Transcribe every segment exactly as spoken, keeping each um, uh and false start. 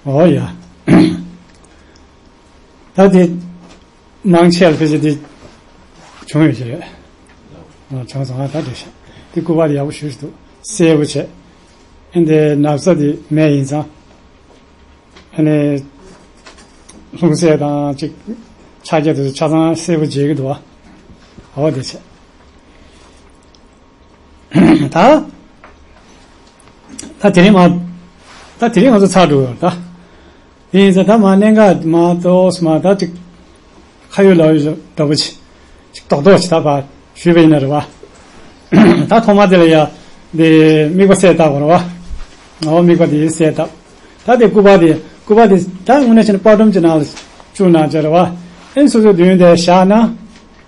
ཨོ་ཡ། ད་དེ་མང་ཆེ་བ་ཕལ་ཆེར་དེ་བྱུང་ཡོད་ཀྱི་རེད། ཨ། བྱུང་སོང་། ཨ། ད་དེ་ཤ་དེ་སྐུ་པར་དེ་ཡག་པོ་ཞེ་པོ་ཅིག་འདུག་གསལ་པོ་བྱས། ཨ་ནི་དེ་ན་བཟའ་དེ་མེད་ཡིན་ཙང་། ཨ་ནི་ལྷུང་བཟེད་དང་ཅིག་ཕྱག་རྒྱ་དེ་ཚོ་ཆ་ཚང་གསལ་པོ་མཇལ་གྱི་འདུག་བ། ཨོ་དེ་བྱས། ད། ད་དེ་རིང་མ། ད་དེ་རིང་ང་ཚོ་ཚར་འགྲོ་ཡོད་ད། དེ་ཡིན་ཙང་ད་མ་གནད་འགག་མ་ཏོག་མ་ད་ཅིག་ཁ་ཡོད་ལག་ཡོད་འདྲ་པོ་ཅིག་ཅིག་རྡོག་རྡོག་ཅིག་ད་ཕར་ཞུས་པ་ཡིན་ན་རེད་བ། ད་ཐོག་མ་དེ་ལ་ཡ་དེ་དམིགས་པ་གསལ་བཏབ་དགོས་རེད་བ། ཨོ་དམིགས་པ་དེ་གསལ་བཏབ། ད་དེ་སྐུ་པར་དེ་སྐུ་པར་དེ་ད་དངོས་གནས་བྱས་ན་པར་སྒྲོམ་གྱི་ནང་ལ་བཅུག་གནང་བྱས་རེད་བ། ཨེ་སོ་སོའི་མདུན་དེ་བཞག་ན།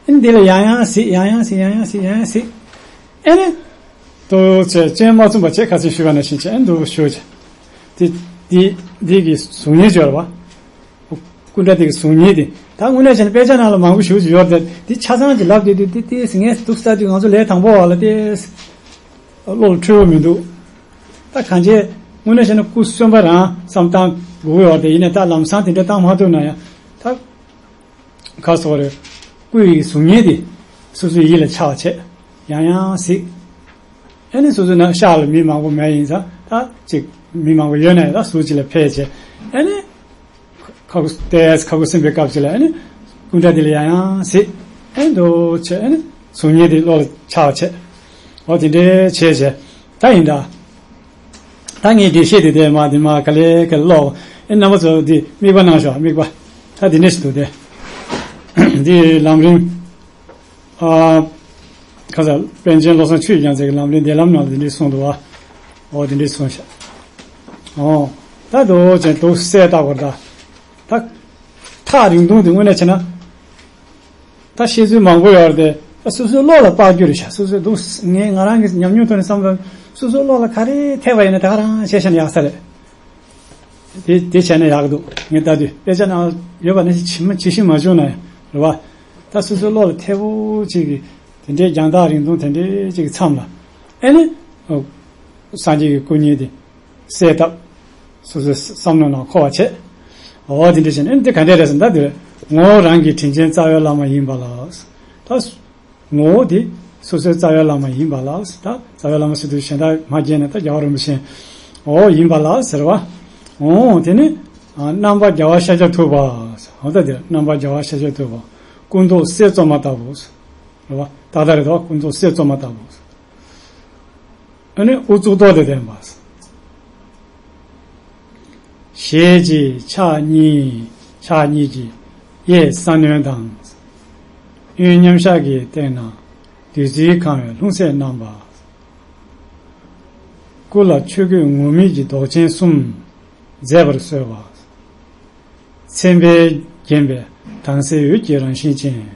ཨེ་འདི་ལ་ཡང་ཡང་གཟིགས། ཡང་ཡང་གཟིགས། ཡང་ཡང་གཟིགས། ཡང་ཡང་གཟིགས། ཨེ་ནི། ཏོག་ཙམ་སྤྱན་མ་བཙུམ་པ་བྱས། ཁ་སང་ཞུས་པ་ནང་བཞིན་བྱས། ཨེ་འདུག་ཞུ་བྱས། དེ་དེ་དེ་གི་གཟུགས་བརྙན་སྦྱོར་བ། སྐུ་འདྲ་དེ་གི་གཟུགས་བརྙན་དེ་ད་དངོས་གནས་བྱས་ན་དཔེ་ཆ་ནང་ལ་མང་པོ་ཞེ་པོ་ཅིག་ཡོད་རེད་དེ། དེ་ཆ་ཚང་གི་ལབ་དེ་དེ་དེ་དེ་ངས་འདུག་ས་དུས་ང་ཚོ་ལས་དང་པོ་བ་ལ་དེ་བློ་ལ་འཁྲུལ་བ་མི་འདུག་ད་གང་བྱས་དངོས་གནས་བྱས་ན་སྐུ་གསོན་པ་རང་བསམ་བཏང་དགོས་ཀྱི་ཡོད་རེད་དེ། ཡིན་ནའི་ད་ལམ་སང་དེ་འདྲ་བཏང་མ་ཐུབ་ན་ཡང་ད། ཁ་སོགས་རེ། སྐུ་ཡི་གཟུགས་བརྙན་དེ་སོ་སོའི་ཡིད་ལ་འཆར་བ་བྱས། ཡང་ཡང་གཟིགས། ཨ་ནི་སོ་སོའི་ནང་ཤག་ལ་མི་མང་པོ་མེད་ཡིན་ཙང་ད་ཅིག་མི་མང་པོ་ཡོད་ན་ཡང་ད་ཟུར་ཅིག་ལ་ཕེབས་བྱས། ཨ་ནི་ཁ་སྐུ་ཏོག་ཙམ་ཁ་སྐུ་ཟིན་པའི་སྐབས་ཅིག་ལ་ཨ་ནི་སྐུ་འདྲ་དེ་ལ་ཡང་ཡང་གཟིགས། ཨ་ནི་འདུག་བྱས། ཨ་ནི་གཟུགས་བརྙན་དེ་བློ་ལ་འཆར་བ་བྱས། འོ་དེ་འདྲའི་བྱས་བྱས། ད་ཡིན་ད། ད་ངས་འགྲེལ་བཤད་དེ་དེ་མ་དེ་མ་ག་ལེ་ག་ལེ་ཀློག་ཨེ་རྣམ་པ་ཚོ་འདི་དམིགས་པ་གནང་ཤོག་དམིགས་པ། ད་འདི་འདྲ་ཞིག་འདུག་སྟེ། འདི་ལམ་རིམ། ཨ། ཁ་ས་པཎ་ཆེན་བློ་བཟང་ཆོས་ཀྱི་རྒྱལ་མཚན་གྱི་ལམ་རིམ་བདེ་ལམ་ནང་ལ་འདི་འདྲ་གསུངས་འདུག་བ། འོ་འདི་འདྲ་གསུངས་ཤག་འོ། ད་དོ་ཅན་དུ་གསལ་བཏབ་པར་ད། ད། ཐག་རིང་ཐུང་དེ་དངོས་གནས་བྱས་ན། ད་བཤད་ཚུལ་མང་པོ་ཡོད་རེད་དེ། ད་སོ་སོའི་བློ་ལ་དཔག་རྒྱུ་རེད་ཤག་སོ་སོའི་འདུག་ངས་ང་རང་གི་ཉམས་མྱོང་ཐོག་ནས་བསམ་བློ། སོ་སོའི་བློ་ལ་ག་རེ་ཐེབས་པ་ཡིན་ན་ད་ག་རང་བྱས་བྱས་ན་ཡག་ས་རེད། དེ་དེ་བྱས་ན་ཡག་གི་འདུག་ངས་ལྟ་དུས་དཔེ་ཆ་ནང་ཡོད་པ་ནི་ཇི་མ་ཇི་བཞིན་མ་བྱུང་ན་ཡང་རེད་བ། ད་སོ་སོའི་བློ་ལ་ཐེབས་པོ་ཅིག་གི་དེ་འདྲའི་རྒྱང་ཐག་རིང་ཐུང་དེ་འདྲའི་ཅིག་གི་མཚམས་ལ། ཨེ་ནི། སངས་རྒྱས་ཀྱི་སྐུ་བརྙན་དེ། གསལ་བཏབ། སོ་སོའི་བསམ་བློ་ནང་འཁོར་བ་བྱེད། འོ་དེ་འདྲ་བྱས་ནས་འདི་ག་འདྲ་རེད་ཟེར་ན་ད་དེ་རེད། ངོ་བོ་རང་གི་དྲིན་ཅན་རྩ་བའི་བླ་མ་ཡིན་པ་ལགས། ད། ངོ་བོ་དེ་སོ་སོའི་རྩ་བའི་བླ་མ་ཡིན་པ་ལགས། ད་རྩ་བའི་བླ་མ་ཟེར་དུས་གཞན་དག་མ་བརྒྱན་ནས་ད་རྒྱལ་བ་རིན་པོ་ཆེ། འོ་ཡིན་པ་ལགས་ཟེར་བ། འོ་དེ་ནི། རྣམ་པ་རྒྱལ་བ་ཤཱཀྱ་ཐུབ་པ། འོ་ད་དེ་རྣམ་པ་རྒྱལ་བ་ཤཱཀྱ་ཐུབ་པ། སྐུ་མདོག་གསེར་བཙོ་མ་ལྟ་བུ། རེད་བ། ཏག་ཏག་རེད་དོ། སྐུ་མདོག་གསེར་བཙོ་མ་ལྟ་བུ། ཨ་ནི་དབུ་གཙུག་ཏོར་དང་ལྡན་པ། ཞལ་གཅིག་ཕྱག་གཉིས། ཕྱག་གཉིས་ཀྱིས་གཡས་ས་གནོན་དང་། གཡོན་མཉམ་བཞག་གི་སྟེང་ན་བདུད་རྩིས་གང་བའི་ལྷུང་བཟེད་བསྣམས་པ། སྐུ་ལ་ཆོས་གོས་ངུར་སྨྲིག་གི་མདོག་ཅན་གསུམ་མཛེས་པར་གསོལ་བ། མཚན་དཔེས་བརྒྱན་པའི་དྭངས་གསལ་འོད་ཀྱི་རང་བཞིན་ཅན།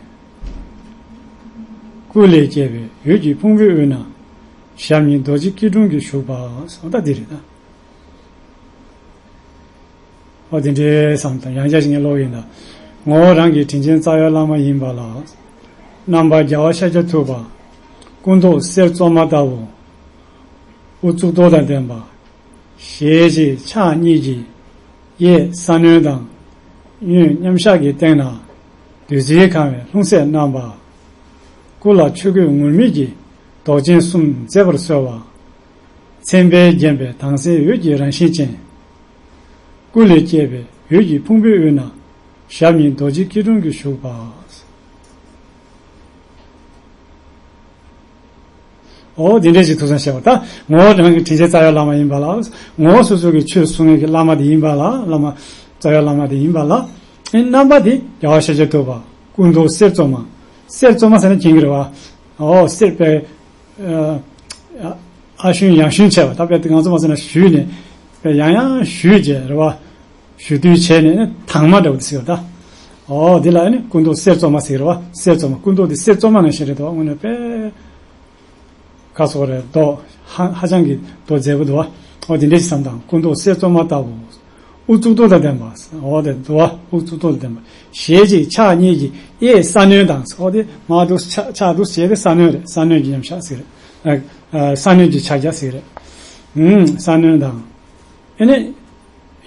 སྐུ་ལས་སྐྱེས་པའི་འོད་ཀྱི་ཕུང་པོའི་དབུས་ན་ཞབས་གཉིས་རྡོ་རྗེ་སྐྱིལ་ཀྲུང་གིས་བཞུགས་པ། ཨོ་ད་འདི་རེད་ད། ཨོ་དེ་འདྲའི་བསམ་དང་ཡང་བསྐྱར་ཞིག་ངས་ཀློག་ཡིན་ད། ངོ་བོ་རང་གི་དྲིན་ཅན་རྩ་བའི་བླ་མ་ཡིན་པ་ལགས། རྣམ་པ་རྒྱལ་བ་ཤཱཀྱ་ཐུབ་པ། སྐུ་མདོག་གསེར་བཙོ་མ་ལྟ་བུ། དབུ་གཙུག་ཏོར་དང་ལྡན་པ། ཞལ་གཅིག་ཕྱག་གཉིས་ཀྱིས་གཡས་ས་གནོན་དང་། གཡོན་མཉམ་བཞག་གི་སྟེང་ན་བདུད་རྩིས་གང་བའི་ལྷུང་བཟེད་བསྣམས་པ། སྐུ་ལ་ཆོས་གོས་ངུར་སྨྲིག་གི་མདོག་ཅན་གསུམ་མཛེས་པར་གསོལ་བ། མཚན་དཔེས་བརྒྱན་པའི་དྭངས་གསལ་འོད་ཀྱི་རང་བཞིན་ཅན། སྐུ་ལས་སྐྱེས་པའི་འོད་ཀྱི་ཕུང་པོའི་དབུས་ན་ཞབས་གཉིས་རྡོ་རྗེ་སྐྱིལ་ཀྲུང་གིས་བཞུགས་པ། ཨོ་དེ་འདྲས་ཞིག་ཐུགས་བསམ་བཞེས་པ། ད་ངོ་བོ་རང་གི་དྲིན་ཅན་རྩ་བའི་བླ་མ་ཡིན་པ་ལ། ངོ་བོ་སོ་སོ་གི་ཆོས་གསུང་མཁན་གྱི་བླ་མ་དེ་ཡིན་པ་ལ། བླ་མ་རྩ་བའི་བླ་མ་དེ་ཡིན་པ་ལ། ཨེ་རྣམ་པ་དེ་རྒྱལ་བ་ཤཱཀྱ་ཐུབ་པ། སྐུ་མདོག་གསེར་བཙོ་མ། གསེར་བཙོ་མ་ཟེར་ན་མཁྱེན་གྱི་རེད་བ། ཨོ་གསེར་དཔེ། ཨ་ཞུན་ཡང་ཞུན་བྱས་པ། ད་དཔེ་དེ་ང་ཚོ་མ་ཟེར་ན་བཞུས་ནས་དཔེ་ཡང་ཡང་བཞུས་བྱས་རེད་བ། བཞུ་བཏུལ་བྱས་ནས་ནི་དྭངས་མ་འདྲ་བོ་དེ་ཟེར་བ་ད། ཨོ་དེ་ལ་ནི་སྐུ་མདོག་གསེར་བཙོ་མ་ཟེར་བ། གསེར་བཙོ་མ། སྐུ་མདོག་དེ་གསེར་བཙོ་མ་ནང་བཞིན་རེད་དོ། དངོས་གནས་དཔེ་ཁ་སོགས་རེད་དོ། ཧ་ཧ་ཅང་གི་མདོག་མཛེས་པོ་འདུག་བ། ཨོ་དེ་འདྲས་ཞིག་བསམ་དང་། སྐུ་མདོག་གསེར་བཙོ་མ་ལྟ་བུ། དབུ་གཙུག་ཏོར་དང་ལྡན་པ། ཨོ་དེ་འདུག་བ། དབུ་གཙུག་ཏོར་དང་ལྡན་པ། ཞལ་གཅིག་ཕྱག་གཉིས་ཀྱིས་གཡས་ས་གནོན་དང་། ཨོ་དེ་མར་འདུག་ཕྱག་ཕྱག་འདུག་བྱས་ཏེ་ས་གནོན་རེད། ས་གནོན་གྱི་མཉམ་བཞག་ཟེར་རེད། ཨ་ས་གནོན་གྱི་ཕྱག་རྒྱ་ཟེར་རེད། ཨུམ་ས་གནོན་དང་། ཨེ་ནས།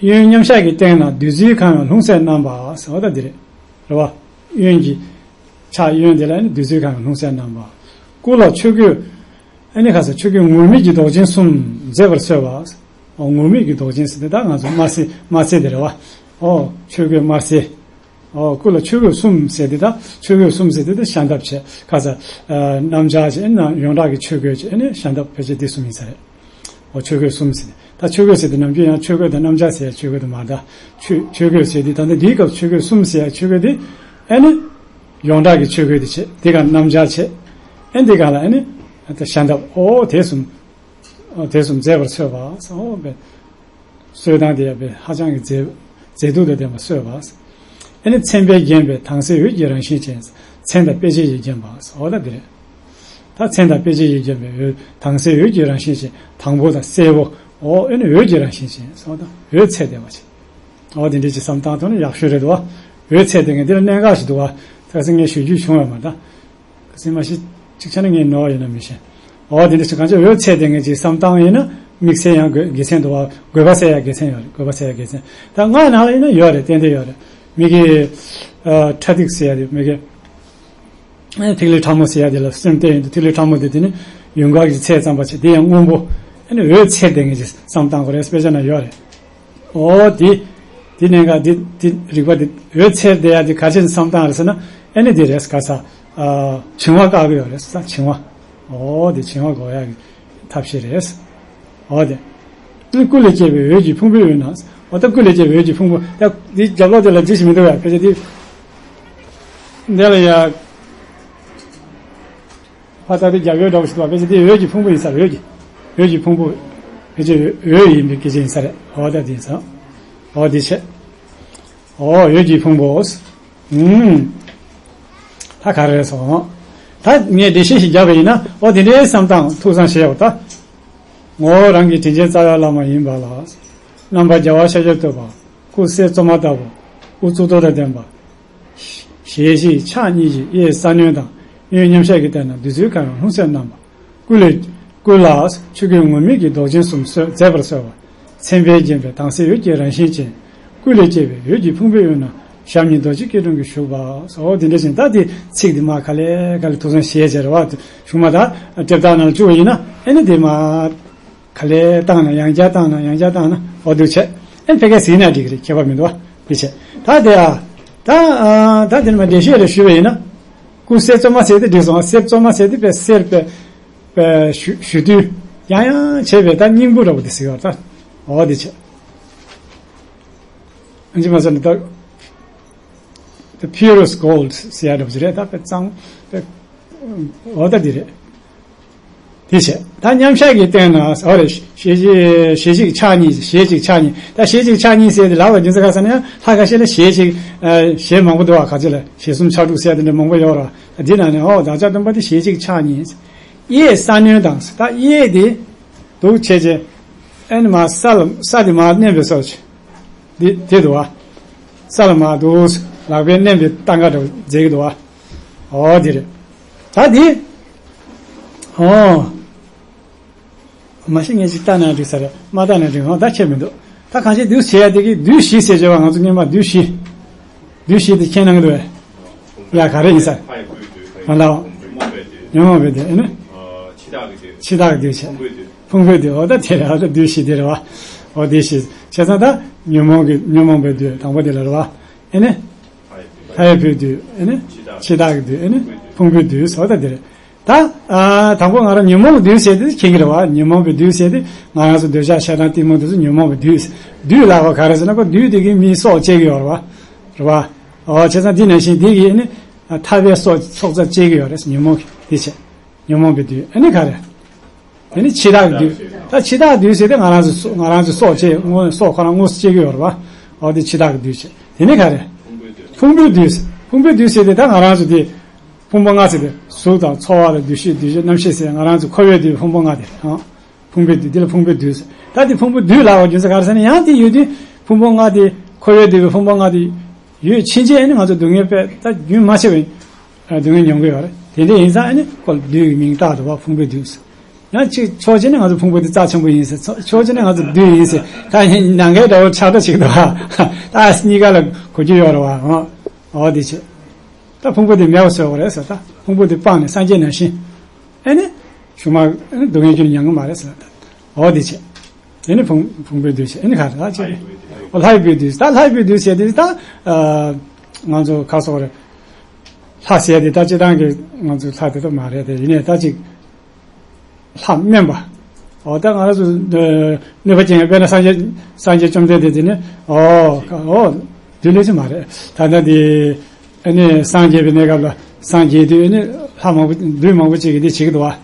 གཡོན་མཉམ་གཞག་གི་སྟེང་ན་བདུད་རྩིའི་ཁམས་ཡང་ལྷུང་བཟེད་བསྣམས་པ་ཟེར་བ་ད་འདི་རེད། རེད་བ། གཡོན་གྱི་ཕྱག་གཡོན་དེ་ལ་ནི་བདུད་རྩིའི་ཁམས་ཡང་ལྷུང་བཟེད་བསྣམས་པ། སྐུ་ལ་ཆོས་གོས། ཨ་ནི་ཁ་ས་ཆོས་གོས་ངུར་སྨྲིག་གི་མདོག་ཅན་གསུམ་མཛེས་པར་གསོལ་བ། ཨོ་ངུར་སྨྲིག་གི་མདོག་ཅན་ཟེར་དེ་ད་ང་ཚོ་དམར་སེར་དམར་སེར་དེ་རེད་བ། ཨོ་ཆོས་གོས་དམར་སེར། ཨོ་སྐུ་ལ་ཆོས་གོས་གསུམ་ཟེར་དེ་ད་ཆོས་གོས་གསུམ་ཟེར་དེ་ད་ཞལ་འདེབས་བྱས་ཁ་ས། ཨ་གནམ་ལྕགས་བྱས་ཨ་ནི་ཡོངས་གྲགས་ཀྱི་ཆོས་གོས་བྱས་ཨ་ནི་ཞལ་འདེབས་ཕལ་ཆེར་དེ་གསུམ་ཡིན་ས་རེད། ཨོ་ཆོས་གོས་གསུམ་ཟེར་ནས་ད་ཆོས་གོས་ཟེར་དུས་ནམ་རྒྱུན་ཡང་ཆོས་གོས་དང་གནམ་ལྕགས་ཟེར་ཡ་ཆོས་གོས་དང་མ་འདྲ། ཆོས་ཆོས་གོས་ཟེར་དུས་ད་ལྟ་འདིའི་སྐབས་ཆོས་གོས་གསུམ་ཟེར་ཡ་ཆོས་གོས་དེ་ཨ་ནི་ཡོངས་གྲགས་ཀྱི་ཆོས་གོས་དེ་བྱས་དེ་ག་གནམ་ལྕགས་བྱས་ཨ་འདི་ག་ལ་ཨ་ནི་ད་ཞལ་འདེབས་ཨོ་དེ་གསུམ། ཨོ་དེ་གསུམ་མཛེས་པར་གསོལ་བ་ཟེར་ཨོ་བས། གསོལ་སྟངས་དེ་ཡང་བས་ཧ་ཅང་གི་མཛེས་མཛེས་སྡུག་དང་ལྡན་པ་གསོལ་བ། ཨ་ནི་མཚན་དཔེས་བརྒྱན་པའི་དྭངས་གསལ་འོད་ཀྱི་རང་བཞིན་ཅན། མཚན་དང་དཔེ་བྱད་ཀྱིས་བརྒྱན་པ་ཟེར་ཨོ་ད་འདི་རེད། ད་མཚན་དང་དཔེ་བྱད་ཀྱིས་བརྒྱན་པའི་འོད་དྭངས་གསལ་འོད་ཀྱི་རང་བཞིན་ཅན་དང་པོ་དང་སེར་པོ་ཨོ་ཨེ་ནི་འོད་ཀྱི་རང་བཞིན་ཅན་སོགས་དང་འོད་ཚད་ལྡན་པ་ཅན། ཨོ་དེ་འདྲའི་ཅིག་བསམ་བཏང་ཐུབ་ན་ཡག་ཤོས་རེད་འདུག་བ། འོད་ཚད་ལྡན་མཁན་འདི་ལ་གནད་འགག་ཞིག་འདུག་བ། ད་སེ་ངས་ཞུ་རྒྱུ་བྱུང་བས་མ་ད། སེ་མ་ཤི་གཅིག་ཆ་ན་ངས་ནོར་ཡོད་ན་མི་ཤེས། ཨོ་དེ་འདྲ་ཞིག་གང་ཅི་འོད་ཚད་ལྡན་མཁན་ཅིག་བསམ་བཏང་ཡིན་ན་དམིགས་བསལ་ཡང་དགོས་དགེ་མཚན་འདུག་བ། དགོས་པ་སེལ་ཡ་དགེ་མཚན་ཡོད་རེད། དགོས་པ་སེལ་ཡ་དགེ་མཚན་ད་ང་ནང་ལ་ཡིན་ན་ཡོད་རེད། ཏན་ཏན་ཡོད་རེད། མི་གི་ཨ་ཁྲ་ཐིག་ཟེར་ཡ་དེ་མི་གི་ཨེ་ཐིག་ལེ་ཕྲ་མོ་ཟེར་ཡ་དེ་ལ་སེམས་གཏད་ཡོང་དུས་ཐིག་ལེ་ཕྲ་མོ་དེ་དེ་ནི་ཡུངས་ཀར་གྱི་ཚད་ཙམ་པ་ཆེ་དེ་ཡང་སྔོན་པོ་ཨེ་ནི་འོད་ཚད་ལྡན་མཁན་ཅིག་བསམ་བཏང་དགོས་རེད། དཔེ་ཆ་ན་ཡོད་རེད། ཨོ་དེ་དེ་གནད་འགག་དེ་དེ་རིག་པ་དེ་འོད་ཚད་ལྡན་ཡ་དེ་ག་ཆེན་བསམ་བཏང་རེད་ཟེར་ན་ཨེ་ནི་དེ་རེད། ག་ས་ཨ་བྱིང་བ་བཀག་གི་ཡོད་རེད་ས་བྱིང་བ། ཨོ་དེ་བྱིང་བ་འགོག་ཡ་གི་ཐབས་ཤེས་རེད། ཨོ་དེ། ཨ་ནི་སྐུ་ལས་སྐྱེས་པའི་འོད་ཀྱི་ཕུང་པོའི་དབུས་ན། ཨོ་ད་སྐུ་ལས་སྐྱེས་པའི་འོད་ཀྱི་ཕུང་པོ་ད་འདི་རྒྱབ་ལོགས་དེ་ལ་འདི་ཞིག་མི་འདུག་ཡ་ཕལ་ཆེར་འདི། འདི་ལ་ཡ། ཕ་ད་དེ་རྒྱབ་ཡོལ་འདྲ་བོ་ཞིག་འདུག་བ་ཕལ་ཆེར་འདི་འོད་ཀྱི་ཕུང་པོ་ཡིན་ས་རེད། འོད་ཀྱི་འོད་ཀྱི་ཕུང་པོ་ཕལ་ཆེར་འོད་ཡིན་པའི་སྐད་ཆ་ཡིན་ས་རེད། ཨོ་ད་དེ་ཡིན་ས། ཨོ་དེ་བྱས། ཨོ་འོད་ཀྱི་ཕུང་པོ། ཨུམ། ད་ག་རེ་རེད་སོང་། ད་ངས་འགྲེལ་བཤད་ཞིག་བརྒྱབ་པ་ཡིན་ན་ཨོ་དེ་འདྲའི་བསམ་སྟངས་ཐུགས་བསམ་བཞེས་པ་ད། ངོ་བོ་རང་གི་དྲིན་ཅན་རྩ་བའི་བླ་མ་ཡིན་པ་ལ། རྣམ་པར་རྒྱལ་བ་ཤཱཀྱ་ཐུབ་པ། སྐུ་གསེར་བཙོ་མ་ལྟ་བུ། དབུ་གཙུག་ཏོར་དང་ལྡན་པ། ཞལ་གཅིག་ཕྱག་གཉིས་ཀྱིས་གཡས་ས་གནོན་དང་གཡོན་མཉམ་གཞག་གི་སྟེང་ན་བདུད་རྩིའི་ཁམས་ཡང་ལྷུང་བཟེད་བསྣམས་པ། སྐུ་ལས། སྐུ་ལ་ཆོས་གོས་ངུར་སྨྲིག་གི་མདོག་ཅན་གསུམ་གསོལ་མཛེས་པར་གསོལ་བ། མཚན་དཔེས་བརྒྱན་པའི་དྭངས་གསལ་འོད་ཀྱི་རང་བཞིན་ཅན། སྐུ་ལས་སྐྱེས་པའི་འོད་ཀྱི་ཕུང་པོའི་དབུས་ན་ཞབས་གཉིས་རྡོ་རྗེ་སྐྱིལ་ཀྲུང་གིས་བཞུགས་པ། ཨོ་དེ་འདྲ་བཞིན་ད་དེ་ཚིག་དེ་མ་ག་ལེ་ག་ལེ་ཐུགས་བསམ་བཞེས་བྱས་རེད་བ། གཞུག་མ་ད་ལྟེབ་རྟགས་ནང་ལ་བཅུག་པ་ཡིན་ན་ཨེ་ནི་དེ་མ། ག་ལེ་བཏང་ན་ཡང་བསྐྱར་བཏང་ན་ཡང་བསྐྱར་བཏང་ན་ཨོ་འདུག་བྱས། ཨེ་ཕ་གིར་གཟིགས་ན་འགྲིག་གི་རེད། ཁྱད་པར་མི་འདུག་བ། འདི་བྱས། ད་དེ་ཨ། ད་ཨ། ད་དེ་ནི་མ་འགྲེལ་བཤད་རེ་ཞུས་པ་ཡིན་ན། སྐུ་གསེར་བཙོ་མ་ཟེར་དེ་འགྲིག་སོང་། གསེར་བཙོ་མ་ཟེར་དེ་དཔེ་གསེར་དཔེ་དཔེ་ཞུ་ཞུ་དུས་ཡང་ཡང་བྱས་པའི་ད་སྙིང་པོ་འདྲ་པོ་དེ་ཟེར་བ་ད། ཨོ་འདི་བྱས། ཨ་ཅི་མ་ཟེར་ན་ད། The purest gold ཟེར་ཡ་འདྲ་པོ་ཅིག་རེད། ད་དཔེ་གཙང་དཔེ་འོ་ད་འདི་རེད། དེ་བྱས། ད་མཉམ་གཞག་གི་སྟེང་ན་འོ་རེད། ཞལ་གཅིག་ཞལ་གཅིག་ཕྱག་གཉིས། ཞལ་གཅིག་ཕྱག་གཉིས། ད་ཞལ་གཅིག་ཕྱག་གཉིས་ཟེར་དེ་ལབ་པ་རྒྱུ་མཚན་ག་ཟེར་ན་ཡང་ལྷ་ཁ་ཤས་ལ་ཞལ་གཅིག་ཨ། ཞལ་མང་པོ་འདུག་བ། ག་ཚོད་ལ་ཞལ་གསུམ་ཕྱག་དྲུག་ཟེར་དེ་འདྲ་མང་པོ་ཡོད་རེད་བ། འདི་ནང་ནས་འོ་བདག་ཅག་སྟོན་པ་དེ་ཞལ་གཅིག་ཕྱག་གཉིས། གཡས་ས་གནོན་དང་ད་གཡས་དེ་འདུག་བྱས་རྗེས་ཨ་ནི་མར་ས་ལ་ས་དེ་མར་མནན་པའི་བཟོ་བྱས། འདི་དེ་འདུག་བ། ས་ལ་མར་འདུག་ལག་པས་མནན་པའི་སྟངས་ཀ་འདྲ་བོ་མཛད་ཀྱི་འདུག་བ། ཨོ་དེ་རེད། ད་འདི། ཨོ། མ་གཞི་ངས་ཅིག་ལྟ་ན་འགྲིག་ས་རེད། མ་ལྟ་ན་འགྲིག་ཧོ། ད་ཁྱད་མི་འདུག་ད་གང་ཅི་འདུག་བྱེད་ཡ་དེ་གི་བདུད་བཞི་ཟེར་བྱས་པ་ང་ཚོ་སྔོན་མ་བདུད་བཞི། བདུད་བཞི་དེ་མཁྱེན་གནང་གི་འདུག་བས། ཡ་ག་རེ་ཡིན་ས། ང་ལ། ཉོན་མོངས་པའི་བདུད་ཨེ་ནི། འཆི་བདག་གི་བདུད་བྱས། ཕུང་པོའི་བདུད། ཨོ་ད་དེ་རེད། ཨོ་ད་བདུད་བཞི་དེ་རེད་བ། ཨོ་བདུད་བཞི། བྱས་ཙང་ད་ཉོན་མོངས་ཀྱི་ཉོན་མོངས་པའི་བདུད་དང་པོ་དེ་ལ་རེད་བ། ཨེ་ནི། ལྷ་ཡི་བུའི་བདུད་ཨེ་ནི། འཆི་བདག་གི་བདུད་ཨེ་ནི། ཕུང་པོའི་བདུད་ཟེར་བ་ད་དེ་རེད། ད། ཨ། དང་པོ་ང་རང་ཉོན་མོངས་བདུད་ཟེར་དེ་མཁྱེན་གྱི་རེད་བ། ཉོན་མོངས་པའི་བདུད་ཟེར་དེ་ང་རང་ཚོ་འདོད་ཆགས་ཞེ་སྡང་གཏི་མུག་དེ་ཚོ་ཉོན་མོངས་པའི་བདུད། བདུད་ལབ་པ་ག་རེ་ཟེར་ན་ཁོ་བདུད་དེ་གིས་མིའི་སྲོག་བཅད་ཀྱི་ཡོད་རེད་བ། རེད་བ། ཨོ་བྱས་ཙང་འདི་ནང་བཞིན་འདི་གིས་ཨེ་ནི། ཐར་པའི་སྲོག་སྲོག་རྩ་བཅད་ཀྱི་ཡོད་རེད། ཉོན་མོངས་ཀྱི་དེ་བྱས། ཉོན་མོངས་པའི་བདུད་ཨ་ནི་ག་རེ། དེ་ནི་འཆི་བདག་གི་བདུད། ད་འཆི་བདག་གི་བདུད་ཟེར་ཏེ་ང་རང་ཚོ་སྲོག་ང་རང་ཚོ་སྲོག་བཅད་དངོས་སྲོག་ཁོ་རང་དངོས་སུ་བཅད་ཀྱི་ཡོད་རེད་བ། འོ་དེ་འཆི་བདག་གི་བདུད་བྱས། དེ་ནི་ག་རེ། ཕུང་པོའི་བདུད། ཕུང་པོའི་བདུད་ཟེར་ཏེ་ད་ང་རང་ཚོ་དེ་ཕུང་པོ་ལྔ་ཟེར་ཏེ་གཟུགས་དང་ཚོར་བ་དང་འདུ་ཤེས་འདུ་བྱེད་རྣམ་ཤེས་ཟེར་ང་རང་ཚོ་འཁོར་བའི་བདུད་ཕུང་པོ་ལྔ་དེ་རེད། ཕུང་པོའི་བདུད་འདི་ལ་ཕུང་པོའི་བདུད་ཟེར། ད་དེ་ཕུང་པོའི་བདུད་ལབ་པ་རྒྱུ་མཚན་ག་རེ་ཟེར་ན་ཡང་དེ་ཡོད་དུས་ཕུང་པོ་ལྔ་དེ་འཁོར་བའི་བདུད་པའི་ཕུང་པོ་ལྔ་དེ་ཡོད་ཕྱིན་ཆད་ནི་ང་ཚོ་སྡུག་བསྔལ་དཔེ་ད་རྒྱུན་མ་ཆད་པའི་སྡུག་བསྔལ་མྱོང་གི་ཡོད་རེད། དེ་འདྲ་ཡིན་ཙང་ཨ་ནི་ཁོ་ལ་བདུད་ཀྱི་མིང་བཏགས་འདུག་བ། ཕུང་པོའི་བདུད་ཟེར། ཡང་གཅིག་ཕྱོགས་གཅིག་ནས་ང་ཚོ་ཕུང་པོ་དེ་རྩ་ཆེན་པོ་ཡིན་ཟེར། ཕྱོགས་གཅིག་ནས་ང་ཚོ་བདུད་ཡིན་ཟེར། ད་ནང་གའི་འདྲ་བོ་ཆགས་སྒྲ་ཅིག་འདུག་ཨ། ད་གཉིས་ཀ་ལ་གོ་རྒྱུ་ཡོད་རེད་བ། འོ་འདི་བྱས། ད་ཕུང་པོ་དེ་མེད་པ་བཟོ་དགོས་རེད་ཟེར། ད་ཕུང་པོ་དེ་སྤངས་ནས་སངས་རྒྱས་ནང་བཞིན། ཨེ་ནི། གཞུག་མ་ཨེ་ནི་སྡུག་བསྔལ་རྒྱུ་ནི་མྱང་གི་མ་རེད་ཟེར། འོ་འདི་བྱས། ཨེ་ནི་ཕུང་ཕུང་པོའི་བདུད་བྱས། ཨེ་ནི་ག་རེ་ད་བྱས། འོ་ལྷའི་བུའི་བདུད། ད་ལྷའི་བུའི་བདུད་བྱས་དེ་ད། ཨ། ང་ཚོ་ཁ་སོགས་རེད། ལྷ་ཟེར་དེ་ད་སྤྱིར་བཏང་གི་ང་ཚོའི་ལྷ་དེ་ད་མ་རེད་དེ། ཡིན་ནའི་ད་ཅིག་ལྷ་དམན་པ། འོ་ད་ང་རང་ཚོ་ཨ་གནོད་པ་སྐྱེལ་མཁན། དཔེར་ན་སངས་རྒྱས་སངས་རྒྱས་བཅོམ་ལྡན་འདས་དེ་ནི། འོ་འོ་དེ་ལས་ཅི་མ་རེད། ད་ལྟ་དེ་ཨ་ནི་སངས་རྒྱས་པའི་གནས་སྐབས་ལ་སངས་རྒྱས་དུས་ཨ་ནི་ལྷ་མང་པོ་བདུད་མང་པོ་ཅིག་གིས་དེ་བྱེད་ཀྱི་འདུག་བ།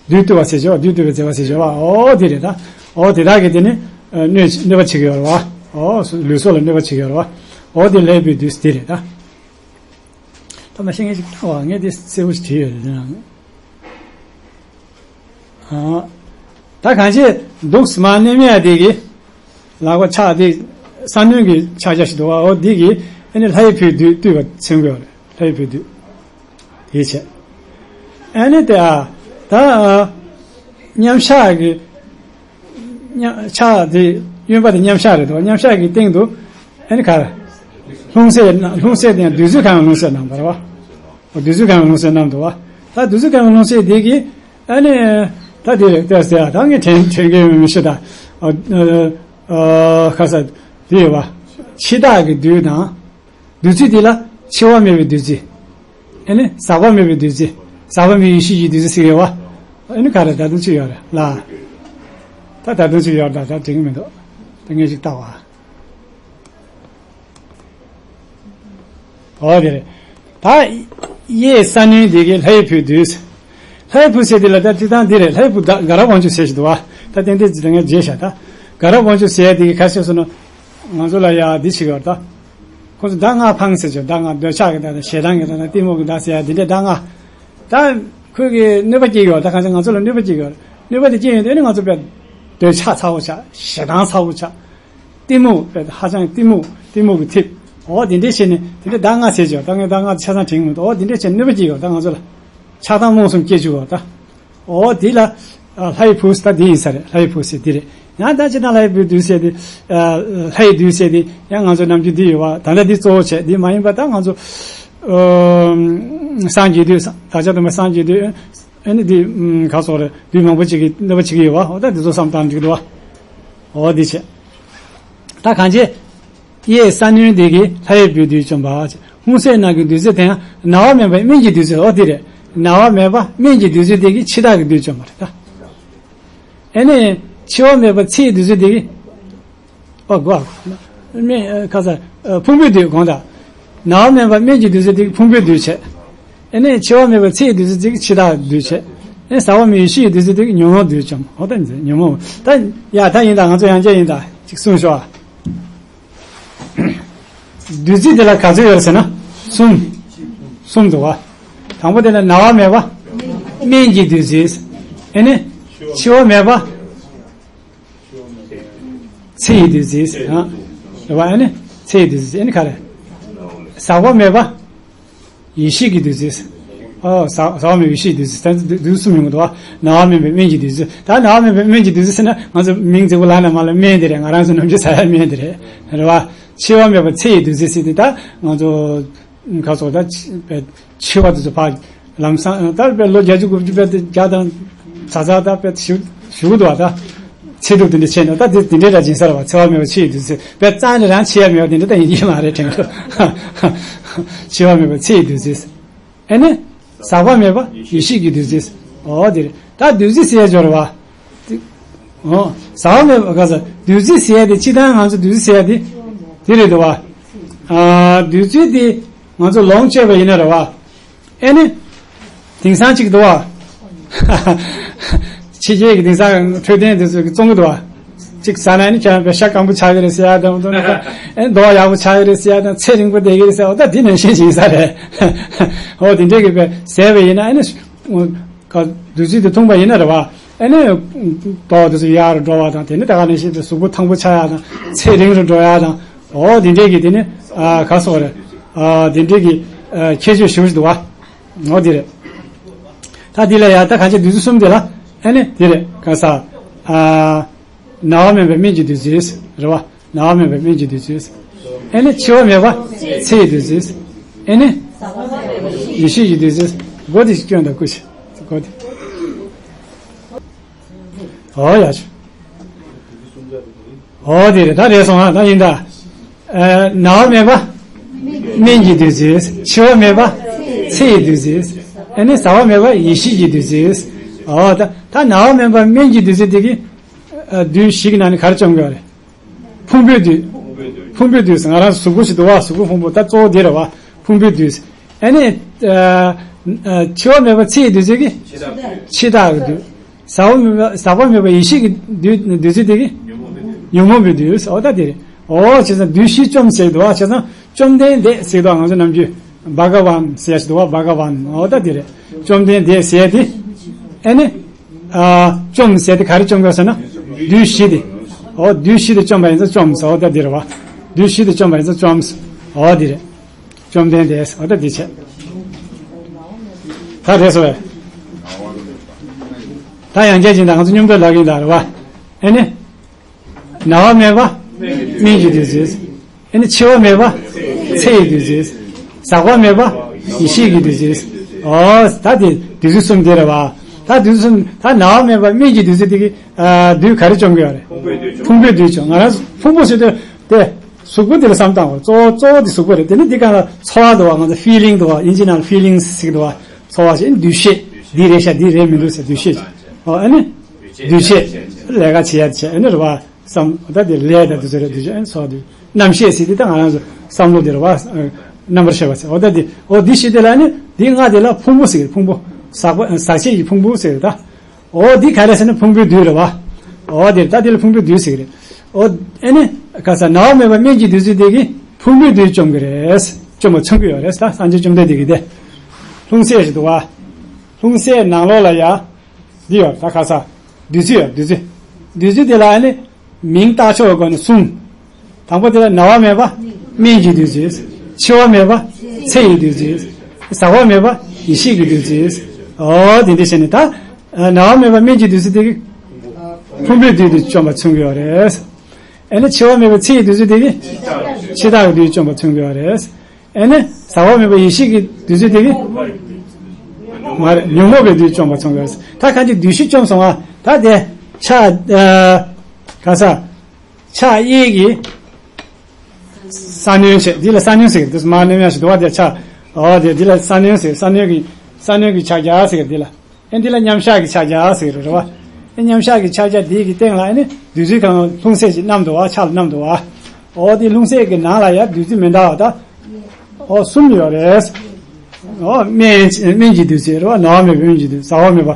བདུད་བཏུལ་བ་ཟེར་བྱ་བ། བདུད་བཏུལ་བའི་མཛད་པ་ཟེར་བྱ་བ། འོ་དེ་རེད་ད། འོ་དེ་དག་གིས་དེ་ནི་ཨ་གནོད་གནོད་པ་བྱེད་ཀྱི་ཡོད་རེད་བ། འོ་ལུས་སྲོག་ལ་གནོད་པ་བྱེད་ཀྱི་ཡོད་རེད་བ། འོ་དེ་ལྷའི་བུའི་བདུད་དེ་རེད་ད། ད་མ་ཤེས་མཁན་ཞིག་ལྟ་བ། ངས་དེ་གསལ་པོ་ཞིག་བྲིས་ཡོད་རེད་ན། ཨ། ད་གང་ཅི་འདུག་སེ་མར་མནན་ཡ་དེ་གི་ལག་པ་ཕྱག་དེ་ས་གནོན་གྱི་ཕྱག་རྒྱ་ཞིག་འདུག་བ། འོ་འདི་གིས་ཨ་ནི་ལྷའི་བུའི་བདུད་བཏུལ་བ་མཚོན་གྱི་ཡོད་རེད། ལྷའི་བུའི་བདུད། དེ་བྱས། ཨ་ནི་དེ་ཨ། ད་ཨ། མཉམ་བཞག་གི་མཉམ་ཕྱག་དེ་གཡོན་པ་དེ་མཉམ་བཞག་རེད་དོ། མཉམ་བཞག་གི་སྟེང་དུ་ཨ་ནི་ག་རེ། ལྷུང་བཟེད་ན། ལྷུང་བཟེད་དེ་ཡང་བདུད་རྩི་གང་བའི་ལྷུང་བཟེད་བསྣམས་པ་རེད་བ། བདུད་རྩི་གང་བའི་ལྷུང་བཟེད་བསྣམས་འདུག་བ། ད་བདུད་རྩི་གང་བའི་ལྷུང་བཟེད་དེ་གིས་ཨ་ནི། ད་དེ་རེད་ལྟོས་ཟེར་ཡ། ད་ངས་དྲན་དྲན་གྱི་མི་ཤེས་ད། ཨ། ཨ། ཁ་ས་དེ་ཡོད་བ། འཆི་བདག་གི་བདུད་དང་། བདུད་རྩི་དེ་ལ་འཆི་བ་མེད་པའི་བདུད་རྩི། ཨེ་ནི་ཟག་པ་མེད་པའི་བདུད་རྩི། ཟག་པ་མེད་ཡེ་ཤེས་ཀྱི་བདུད་རྩི་ཟེར་གྱི་ཡོད་བ། ཨེ་ནི་ག་རེ་ད་དུང་ཅི་ཡོད་རེད་ལ། ད་ད་དུང་ཅི་ཡོད་རེད། ད་ད་དྲན་གྱི་མི་འདུག་ད་ངས་ཅིག་ལྟ་བ། འོ་དེ་རེད། ད་གཡས་ས་གནོན་དེ་གི་ལྷའི་བུའི་བདུད། ལྷའི་བུ་ཟེར་དེ་ལ་ད་སྤྱིར་བཏང་འདི་རེད། ལྷའི་བུ་ད་ག་ར་བང་ཆུབ་ཟེར་ཞིག་འདུག་བ། ད་ཏན་ཏན་ཅིག་ད་ངས་བརྗེད་བཞག་ད་ག་ར་བང་ཆུབ་ཟེར་དེ་གི་ཁ་ཤས་སོང་ན་ང་ཚོ་ལ་ཡ་འདི་ཞིག་ཡོད་ད། ཁོ་ཚོ་ཟླ་ལྔ་འཕངས་ཟེར་ཆོག་ཟླ་ལྔ། འདོད་ཆགས་ཀྱི་དང་ཞེ་སྡང་གི་དང་གཏི་མུག་གི་དང་ཟེར་ཡ་འདི་འདྲའི་ཟླ་ལྔ། ད་ཁོས་གི་གནོད་པ་སྐྱེལ་ཡོད་ད། གང་ཟེར་ང་ཚོ་ལ་གནོད་པ་སྐྱེལ་ཡོད། གནོད་པ་དེ་སྐྱེལ་ཡོད་དུས་ཨ་ནི་ང་ཚོ་དཔེ་འདོད་ཆགས་ཚ་པོ་ཆགས། ཞེ་སྡང་ཚ་པོ་ཆགས། གཏི་མུག་དཔེ་ཧ་ཅང་གཏི་མུག་གཏི་མུག་གི་ཐིབས། འོ་དེ་འདྲའི་བྱས་ནས་དེ་འདྲའི་ཟླ་ལྔ་ཟེར་ཆོག་ད་ངས་ཟླ་ལྔ་ཆ་ཚང་དྲན་གྱི་མི་འདུག་འོ་དེ་འདྲའི་བྱས་ནས་གནོད་པ་སྐྱེལ་ཡོད་ད་ང་ཚོ་ལ། ཆགས་སྡང་རྨོངས་གསུམ་སྐྱེ་བཅུག་པ་དང་། འོ་དེ་ལ་ཨ་ལྷའི་བུ་ཟེར་ད་འདི་ཡིན་ས་རེད། ལྷའི་བུ་ཟེར་འདི་རེད། ཡང་ད་ཅི་ད་ལྷའི་བུའི་བདུད་ཟེར་དེ། ཨ་ལྷའི་བདུད་ཟེར་དེ་ཡང་ང་ཚོ་ནམ་རྒྱུན་འདི་ཡོད་བ། ད་ལྟ་འདི་གཙོ་བོ་བྱས། འདི་མ་ཡིན་པ་ད་ང་ཚོ་ཨ་སངས་རྒྱས་དུས། བདག་ཅག་སྟོན་པ་སངས་རྒྱས་དུས་ཨ་ནི་འདི་ཨ་ག་སོགས་རེད། བདུད་མང་པོ་ཅིག་གིས་གནོད་པ་བྱེད་ཀྱི་ཡོད་བ། འོ་ད་འདི་ཚོ་བསམ་བཏང་འགྲིག་འདུག་བ། འོ་འདི་བྱས། ད་གང་བྱས། གཡས་ས་གནོན་དེ་གིས་ལྷའི་བུའི་བདུད་བཅོམ་པ། ལྷུང་བཟེད་ནང་གི་བདུད་རྩི་དེ་ཡང་ན་བ་མེད་པའི་སྨན་གྱི་བདུད་རྩི། འོ་དེ་རེད། ན་བ་མེད་པ་སྨན་གྱི་བདུད་རྩི་དེ་གིས་འཆི་བདག་གི་བདུད་བཅོམ་པ་རེད་ད། ཨེ་ནས་འཆི་བ་མེད་པ་ཚེའི་བདུད་རྩི་དེ་གིས། ཨོ་གོ། སྨན་ཁ་ས་ཕུང་པོའི་བདུད་གོང་དང་། ན་བ་མེད་པ་སྨན་གྱི་བདུད་རྩི་དེ་གིས་ཕུང་པོའི་བདུད་བྱས། ཨེ་ནས་འཆི་བ་མེད་པ་ཚེའི་བདུད་རྩི་དེ་གིས་འཆི་བདག་གི་བདུད་བྱས། ཨེ་ཟག་པ་མེད་ཡེ་ཤེས་ཀྱི་བདུད་རྩི་དེ་གིས་ཉོན་མོངས་བདུད་བཅོམ། འོ་ད་ཉོན་མོངས་ད་ཡ་ད་ཡིན་ད། ང་ཚོ་ཡང་བསྐྱར་ཡིན་ད་ཅིག་གསུངས་ཤོག་ཨ། བདུད་རྩི་དེ་ལ་ག་ཚོད་ཡོད་རེད་ཟེར་ན། གསུམ། གསུམ་འདུག་བ། དང་པོ་དེ་ལ་ན་བ་མེད་པ་སྨན་གྱི་བདུད་རྩི། ཨེ་ནི་འཆི་བ་མེད་པ་ཚེ་ཡི་བདུད་རྩི། ཨ་རེད་བ། ཨེ་ནི་ཚེ་ཡི་བདུད་རྩི། ཨེ་ནི་ག་རེ། ཟག་པ་མེད་པ། ཡེ་ཤེས་ཀྱི་བདུད་རྩི། ཨོ་ཟག་ཟག་པ་མེད་པའི་ཡེ་ཤེས་ཀྱི་བདུད་རྩི། ད་བདུད་གསུམ་ཡོང་གི་འདུག་བ། ན་བ་མེད་པའི་སྨན་གྱི་བདུད་རྩི། ད་ན་བ་མེད་པའི་སྨན་གྱི་བདུད་རྩི་ཟེར་ན་ང་ཚོ་མིང་རྫིག་པོ་ལབ་ན་མ་ལབ་སྨན་དེ་རེད། ང་རང་ཚོ་ནམ་རྒྱུན་ཟ་ཡ་སྨན་དེ་རེད། རེད་བ། འཆི་བ་མེད་པ་ཚེ་ཡི་བདུད་རྩི་ཟེར་དེ་ད་ང་ཚོ་ག་སོགས་ད་འཆི་བ་དེ་ཚོ་ཕར་ལམ་སང་ད་དཔེ་ལོ་བརྒྱད་ཅུ་དགུ་བཅུ་དཔེ་དེ་བརྒྱ་དང་ཚ་ཚ་ད་དཔེ་ཞུ་ཞུ་གི་འདུག་བ། ད། ཚེ་སྡུག་དེ་འདྲ་བྱས་ན་ད་དེ་དེ་འདྲའི་ར་སྦྱིན་ས་ར་བ། འཆི་བ་མེད་པ་ཚེ་ཡི་བདུད་རྩི། དཔེ་རྩ་ནས་རང་འཆི་ཡ་མེད་པ་དེ་འདྲ་ད་ཡིན་གྱི་མ་རེད་དྲན་གི། འཆི་བ་མེད་པ་ཚེ་ཡི་བདུད་རྩི། ཨེ་ནི། ཟག་པ་མེད་པ་ཡེ་ཤེས་ཀྱི་བདུད་རྩི། འོ་དེ་རེད། ད་བདུད་རྩི་ཟེར་ཡ་སྦྱོར་བ། འོ་ཟག་པ་མེད་པ་ག་ས་བདུད་རྩི་ཟེར་ཡ་དེ་སྤྱིར་བཏང་ང་ཚོ་བདུད་རྩི་ཟེར་ཡ་དེ་དེ་རེད་འདུག་བ། ཨ་བདུད་རྩི་དེ་ང་ཚོ་ལོངས་སྤྱད་པ་ཡིན་ན་རེད་བ། ཨེ་ནི། དེང་སང་གཅིག་འདུག་བ། ཕྱི་རྒྱལ་གྱི་དེང་སང་འཕྲོད་བསྟེན་དེ་ཚོ་གི་བཙོང་གི་འདུག་བ། གཅིག་ཟ་ན་ནི་ཁྱོད་རང་པའི་ཤ་སྐམ་པོ་ཆགས་ཀྱི་རེད་ཟེར་ཡ་དང་། ཨེ་མདོག་ཡག་པོ་ཆགས་ཀྱི་རེད་ཟེར་ཡ་དང་། ཚེ་རིང་པོ་བསྡད་ཀྱི་རེད་ཟེར་ཡ། འོ་ད་དེ་ནང་བཞིན་ཞིག་ཡིན་ས་རེད། འོ་དེ་འདྲས་ཀྱི་པའི་ཟས་པ་ཡིན་ན་ཨེ་ནི། བདུད་རྩི་དེ་འཐུང་པ་ཡིན་ན་རེད་བ། ཨེ་ནི། མདོག་དེ་ཚོ་ཡག་རུ་འགྲོ་བ་དང་། དེ་ནི་ད་ག་ནང་བཞིན་དུ་གཟུགས་པོ་ཐང་པོ་ཆགས་ཡ་དང་། ཚེ་རིང་རུ་འགྲོ་ཡ་དང་། འོ་དེ་འདྲས་ཀྱི་དེ་ནི་ཨ་ག་སོགས་རེད། ཨ་དེ་འདྲས་ཀྱི་ཨ་ཁྱད་ཆོས་ཞེ་པོ་ཞིག་འདུག་བ། འོ་དེ་རེད། ད་འདི་ལ་ཡ་ད་གང་ཅི་བདུད་རྩི་གསུམ་དེ་ལ་ ཨ་ནི་དེ་རེད་ག་ས། ཨ། ན་བ་མེད་པའི་སྨན་གྱི་བདུད་རྩི་རེད་བ། ན་བ་མེད་པའི་སྨན་གྱི་བདུད་རྩི། ཨ་ནི་འཆི་བ་མེད་པ་ཚེ་ཡི་བདུད་རྩི། ཨ་ནི་ཡེ་ཤེས་ཀྱི་བདུད་རྩི། སྒོ་དེ་ཞིག་སྐྱོན་དང་སྐུ་ཞིག་སྒོ་དེ། ཨོ་ཡ་ཆུ། ཨོ་དེ་རེད་ད་རེད་སོང་ཨ་ད་ཡིན་ད། ཨ། ན་བ་མེད་པ། སྨན་གྱི་བདུད་རྩི། འཆི་བ་མེད་པ། ཚེ་ཡི་བདུད་རྩི། ཨ་ནི་ཟག་པ་མེད་པ་ཡེ་ཤེས་ཀྱི་བདུད་རྩི། ཨོ་ད་ད་ན་བ་མེད་པ་སྨན་གྱི་བདུད་རྩི་དེ་གི། ཨ། བདུད་བཞི་གི་ནང་ནས་ག་རེ་བཅོམ་དགོས་རེད། ཕུང་པོའི་བདུད། ཕུང་པོའི་བདུད་ཟེར་ང་རང་གཟུགས་པོ་ཞིག་འདུག་བ་གཟུགས་པོ་ཕུང་པོ་ད་གཙོ་བོ་དེ་རེད་བ། ཕུང་པོའི་བདུད། ཨ་ནི། ཨ། ཨ། འཆི་བ་མེད་པ་ཚེ་ཡི་བདུད་རྩི་གི། འཆི་བདག་གི་བདུད། ཟག་པ་མེད་པ་ཟག་པ་མེད་པ་ཡེ་ཤེས་ཀྱི་བདུད་བདུད་རྩི་དེ་གི། ཉོན་མོངས་པའི་བདུད་ཟེར་ཨོ་ད་དེ་རེད། ཨོ་བྱས་ཙང་བདུད་བཞི་བཅོམ་ཟེར་འདུག་བ་བྱས་ཙང་བཅོམ་ལྡན་འདས་ཟེར་འདུག་ང་ཚོ་ནམ་རྒྱུན་བྷ་ག་ཝན་ཟེར་ཞིག་འདུག་བ་བྷ་ག་ཝན་ཨོ་ད་དེ་རེད། བཅོམ་ལྡན་འདས་ཟེར་དེ། ཨ་ནི། ཨ། བཅོམ་ཟེར་དེ་ག་རེ་བཅོམ་དགོས་ཟེར་ན། བདུད་བཞི་དེ། ཨོ་བདུད་བཞི་དེ་བཅོམ་པ་ཡིན་ཙང་བཅོམ་ཟེར་ཨོ་ད་དེ་རེད་བ། བདུད་བཞི་དེ་བཅོམ་པ་ཡིན་ཙང་བཅོམ་ཟེར་ཨོ་དེ་རེད། བཅོམ་ལྡན་འདས་ཨོ་ད་འདི་བྱས། ད་རེད་སོ་བས། ད་ཡང་བསྐྱར་ཅིག་ད་ང་ཚོ་མཉམ་དུ་ལབ་ཀྱིན་ད་རེད་བ། ཨེ་ནི། ན་བ་མེད་པ། སྨན་གྱི་བདུད་རྩི། ཨེ་ནི་འཆི་བ་མེད་པ། ཚེ་ཡི་བདུད་རྩི། ཟག་པ་མེད་པ། ཡེ་ཤེས་ཀྱི་བདུད་རྩི། ཨོ་ད་དེ་བདུད་རྩི་གསུམ་དེ་རེད་བ། ད་བདུད་རྩི་གསུམ་ད་ན་བ་མེད་པ་སྨན་གྱི་བདུད་རྩི་དེ་གི། ཨ། བདུད་ག་རེ་བཅོམ་གི་ཡོད་རེད། ཕུང་པོའི་བདུད་བཅོམ་ང་རང་ཕུང་པོ་ཟེར་དུས་དེ། གཟུགས་པོ་དེ་ལ་བསམ་བཏང་བ་གཙོ་བོ་གཙོ་བོ་དེ་གཟུགས་པོ་རེད། དེ་ནི་འདི་གང་ལ་ཚོར་བ་འདུག་བ་ང་ཚོ་ཕི་ལིང་འདུག་བ་ཨིན་ཇི་ནང་ཕི་ལིང་ཟེར་གི་འདུག་བ་ཚོར་བ་ཞེས་འདུ་ཤེས་འདི་རེད་ཤག་འདི་རེད་མི་འདུག་ཟེར་འདུ་ཤེས་ཨོ་ཨ་ནི་འདུ་ཤེས་ལས་ཀ་བྱེད་ཡ་བྱེད་ཨ་ནི་རེད་བ་བསམ་ད་དེ་ལས་ད་དུ་ཟེར་རེད་འདུ་ཤེས་ཨ་ནི་ཚོར་བ་འདུ་རྣམ་ཤེས་ཟེར་དེ་ད་ང་རང་ཚོ་བསམ་བློ་དེ་རེད་བ་རྣམ་པར་ཤེས་པ་ཟེར་ཨོ་ད་དེ་ཨོ་འདི་ཤེས་དེ་ལ་ནི་འདི་ལྔ་དེ་ལ་ཕུང་པོ་ཟེར་ཕུང་པོ་ཟག་པ་ཟག་བཅས་ཀྱི་ཕུང་པོ་ཟེར་ད། ཨོ་འདི་ག་རེ་ཟེར་ན་ཕུང་པོའི་བདུད་རེད་བ། ཨོ་འདིར་ད་འདི་ལ་ཕུང་པོའི་བདུད་ཟེར་གི་རེད། ཨོ་ཨེ་ནི་ག་ས་ན་བ་མེད་པ་སྨན་གྱི་བདུད་རྩི་དེ་གིས་ཕུང་པོའི་བདུད་བཅོམ་གི་རེད། བཅོམ་པ་མཚོན་གི་ཡོད་རེད་ད་སངས་རྒྱས་བཅོམ་ལྡན་འདས་ཀྱིས་དེ། ལྷུང་བཟེད་ཞིག་འདུག་བ། ལྷུང་བཟེད་ནང་ལོགས་ལ་ཡ། འདི་ཡོད་ད་ག་ས། བདུད་རྩི་ཡོད་བདུད་རྩི། བདུད་རྩི་དེ་ལ་ཨེ་ནི། མིང་བཏགས་ཆོག་གི་སྒོ་ནས་གསུམ། དང་པོ་དེ་ལ་ན་བ་མེད་པ། སྨན་གྱི་བདུད་རྩི། འཆི་བ་མེད་པ། ཚེ་ཡི་བདུད་རྩི། ཟག་པ་མེད་པ། ཡེ་ཤེས་ཀྱི་བདུད་རྩི། ཨོ་དེ་འདྲ་བྱས་ནས་ད། ན་བ་མེད་པ་སྨན་གྱི་བདུད་རྩི་དེ་གིས། ཕུང་པོའི་བདུད་དེ་བཅོམ་པ་མཚོན་གྱི་ཡོད་རེད། ཨེ་ནི་འཆི་བ་མེད་པ་ཚེ་ཡི་བདུད་རྩི་དེ་གིས། འཆི་བདག་གི་བདུད་བཅོམ་པ་མཚོན་གྱི་ཡོད་རེད། ཨེ་ནི་ཟག་པ་མེད་པ་ཡེ་ཤེས་ཀྱི་བདུད་རྩི་དེ་གིས། མ་རེད་ཉོན་མོངས་པའི་བདུད་བཅོམ་པ་མཚོན་གྱི་ཡོད་རེད། ད་གང་ཅི་བདུད་བཞི་བཅོམ་སོང་ང་ད་དེ། ཕྱག་ཨ། ག་ས། ཕྱག་གཡས་ཀྱིས། ས་གནོན་བྱེད། འདི་ལ་ས་གནོན་ཟེར་གི་འདུག་མ་གནོན་ཡ་ཞིག་འདུག་བ་དེ་ཕྱག་ཨོ་དེ་འདི་ལ་ས་གནོན་ཟེར། ས་གནོན་གྱི་ས་གནོན་གྱི་ཕྱག་རྒྱ་ཟེར་གི་འདི་ལ། ཨེ་འདི་ལ་མཉམ་བཞག་གི་ཕྱག་རྒྱ་ཟེར་གི་རེད་བ། ཨེ་མཉམ་བཞག་གི་ཕྱག་རྒྱ་འདི་གི་སྟེང་ལ་ཨེ་ནི་བདུད་རྩི་གང་ལྷུང་བཟེད་ཅིག་བསྣམས་འདུག་བ་ཕྱག་ལ་བསྣམས་འདུག་བ། ཨོ་དེ་ལྷུང་བཟེད་ཀྱི་ནང་ལ་ཡ་བདུད་རྩི་མི་འདྲ་བ་ད། ཨོ་གསུམ་ཡོད་རེད། ཨོ་སྨན་སྨན་གྱི་བདུད་རྩི་རེད་བ། ན་བ་མེད་པའི་སྨན་གྱི་བདུད། ཟག་པ་མེད་པ།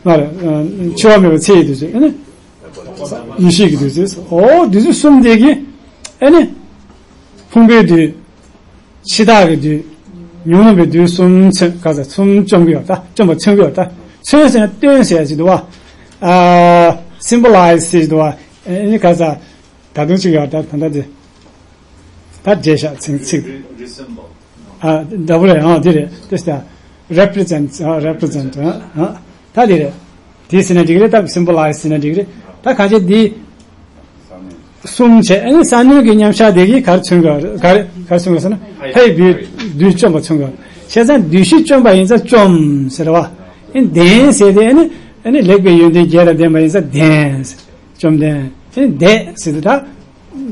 མ་རེད། འཆི་བ་མེད་པའི་ཚེ་ཡི་བདུད་རྩི་ཨེ་ནི། ཡེ་ཤེས་ཀྱི་བདུད་རྩི། ཨོ་བདུད་རྩི་གསུམ་དེ་གིས་ཨེ་ནི། ཕུང་པོའི་བདུད། འཆི་བདག་གི་བདུད། ཉོན་མོངས་པའི་བདུད་གསུམ་མཚོན་ག་ས་གསུམ་བཅོམ་གྱི་ཡོད་ད་བཅོམ་པ་མཚོན་གྱི་ཡོད་ད། མཚོན་ཟེར་ན་སྟོན་ཟེར་ཡ་ཅིག་འདུག་བ། ཨ། སིམ་བོ་ལའི་ཛི་ཟེར་ཅིག་འདུག་བ། ཨེ་ནི་ག་ས། ད་དུང་ཅིག་ཡོད་ད་ད་ལྟ་དེ། ད་བརྗེད་ཤག་ཚིག་ཚིག་ཨ། འདྲ་པོ་རེད་ཨང་དེ་རེད་དེ་ལྟ། represent ཨ། represent ཨ། ད་དེ་རེད། དེ་ཟེར་ན་འགྲིག་རེད་ད་symbolize ཟེར་ན་འགྲིག་རེད། ད་གང་ཅི་འདི། གསུམ་བྱས་ཨ་ནི་ས་གནོན་གྱི་མཉམ་བཞག་དེ་གིས་ག་རེ་མཚོན་གྱི་ག་རེ་ག་རེ་མཚོན་གྱི་ཟེར་ན་ལྷའི་བུའི་བདུད་བཅོམ་པ་མཚོན་གྱི་བྱས་ཙང་བདུད་བཞི་བཅོམ་པ་ཡིན་ཙང་བཅོམ་ཟེར་བ། ཨ་ནི་ལྡན་ཟེར་དེ་ཨ་ནི་ཨ་ནི་ལེགས་པའི་ཡོན་ཏན་བརྒྱད་དང་ལྡན་པ་ཡིན་ཙང་ལྡན་ཟེར། བཅོམ་ལྡན་ཨ་ནི་འདས་ཟེར་དེ་ད།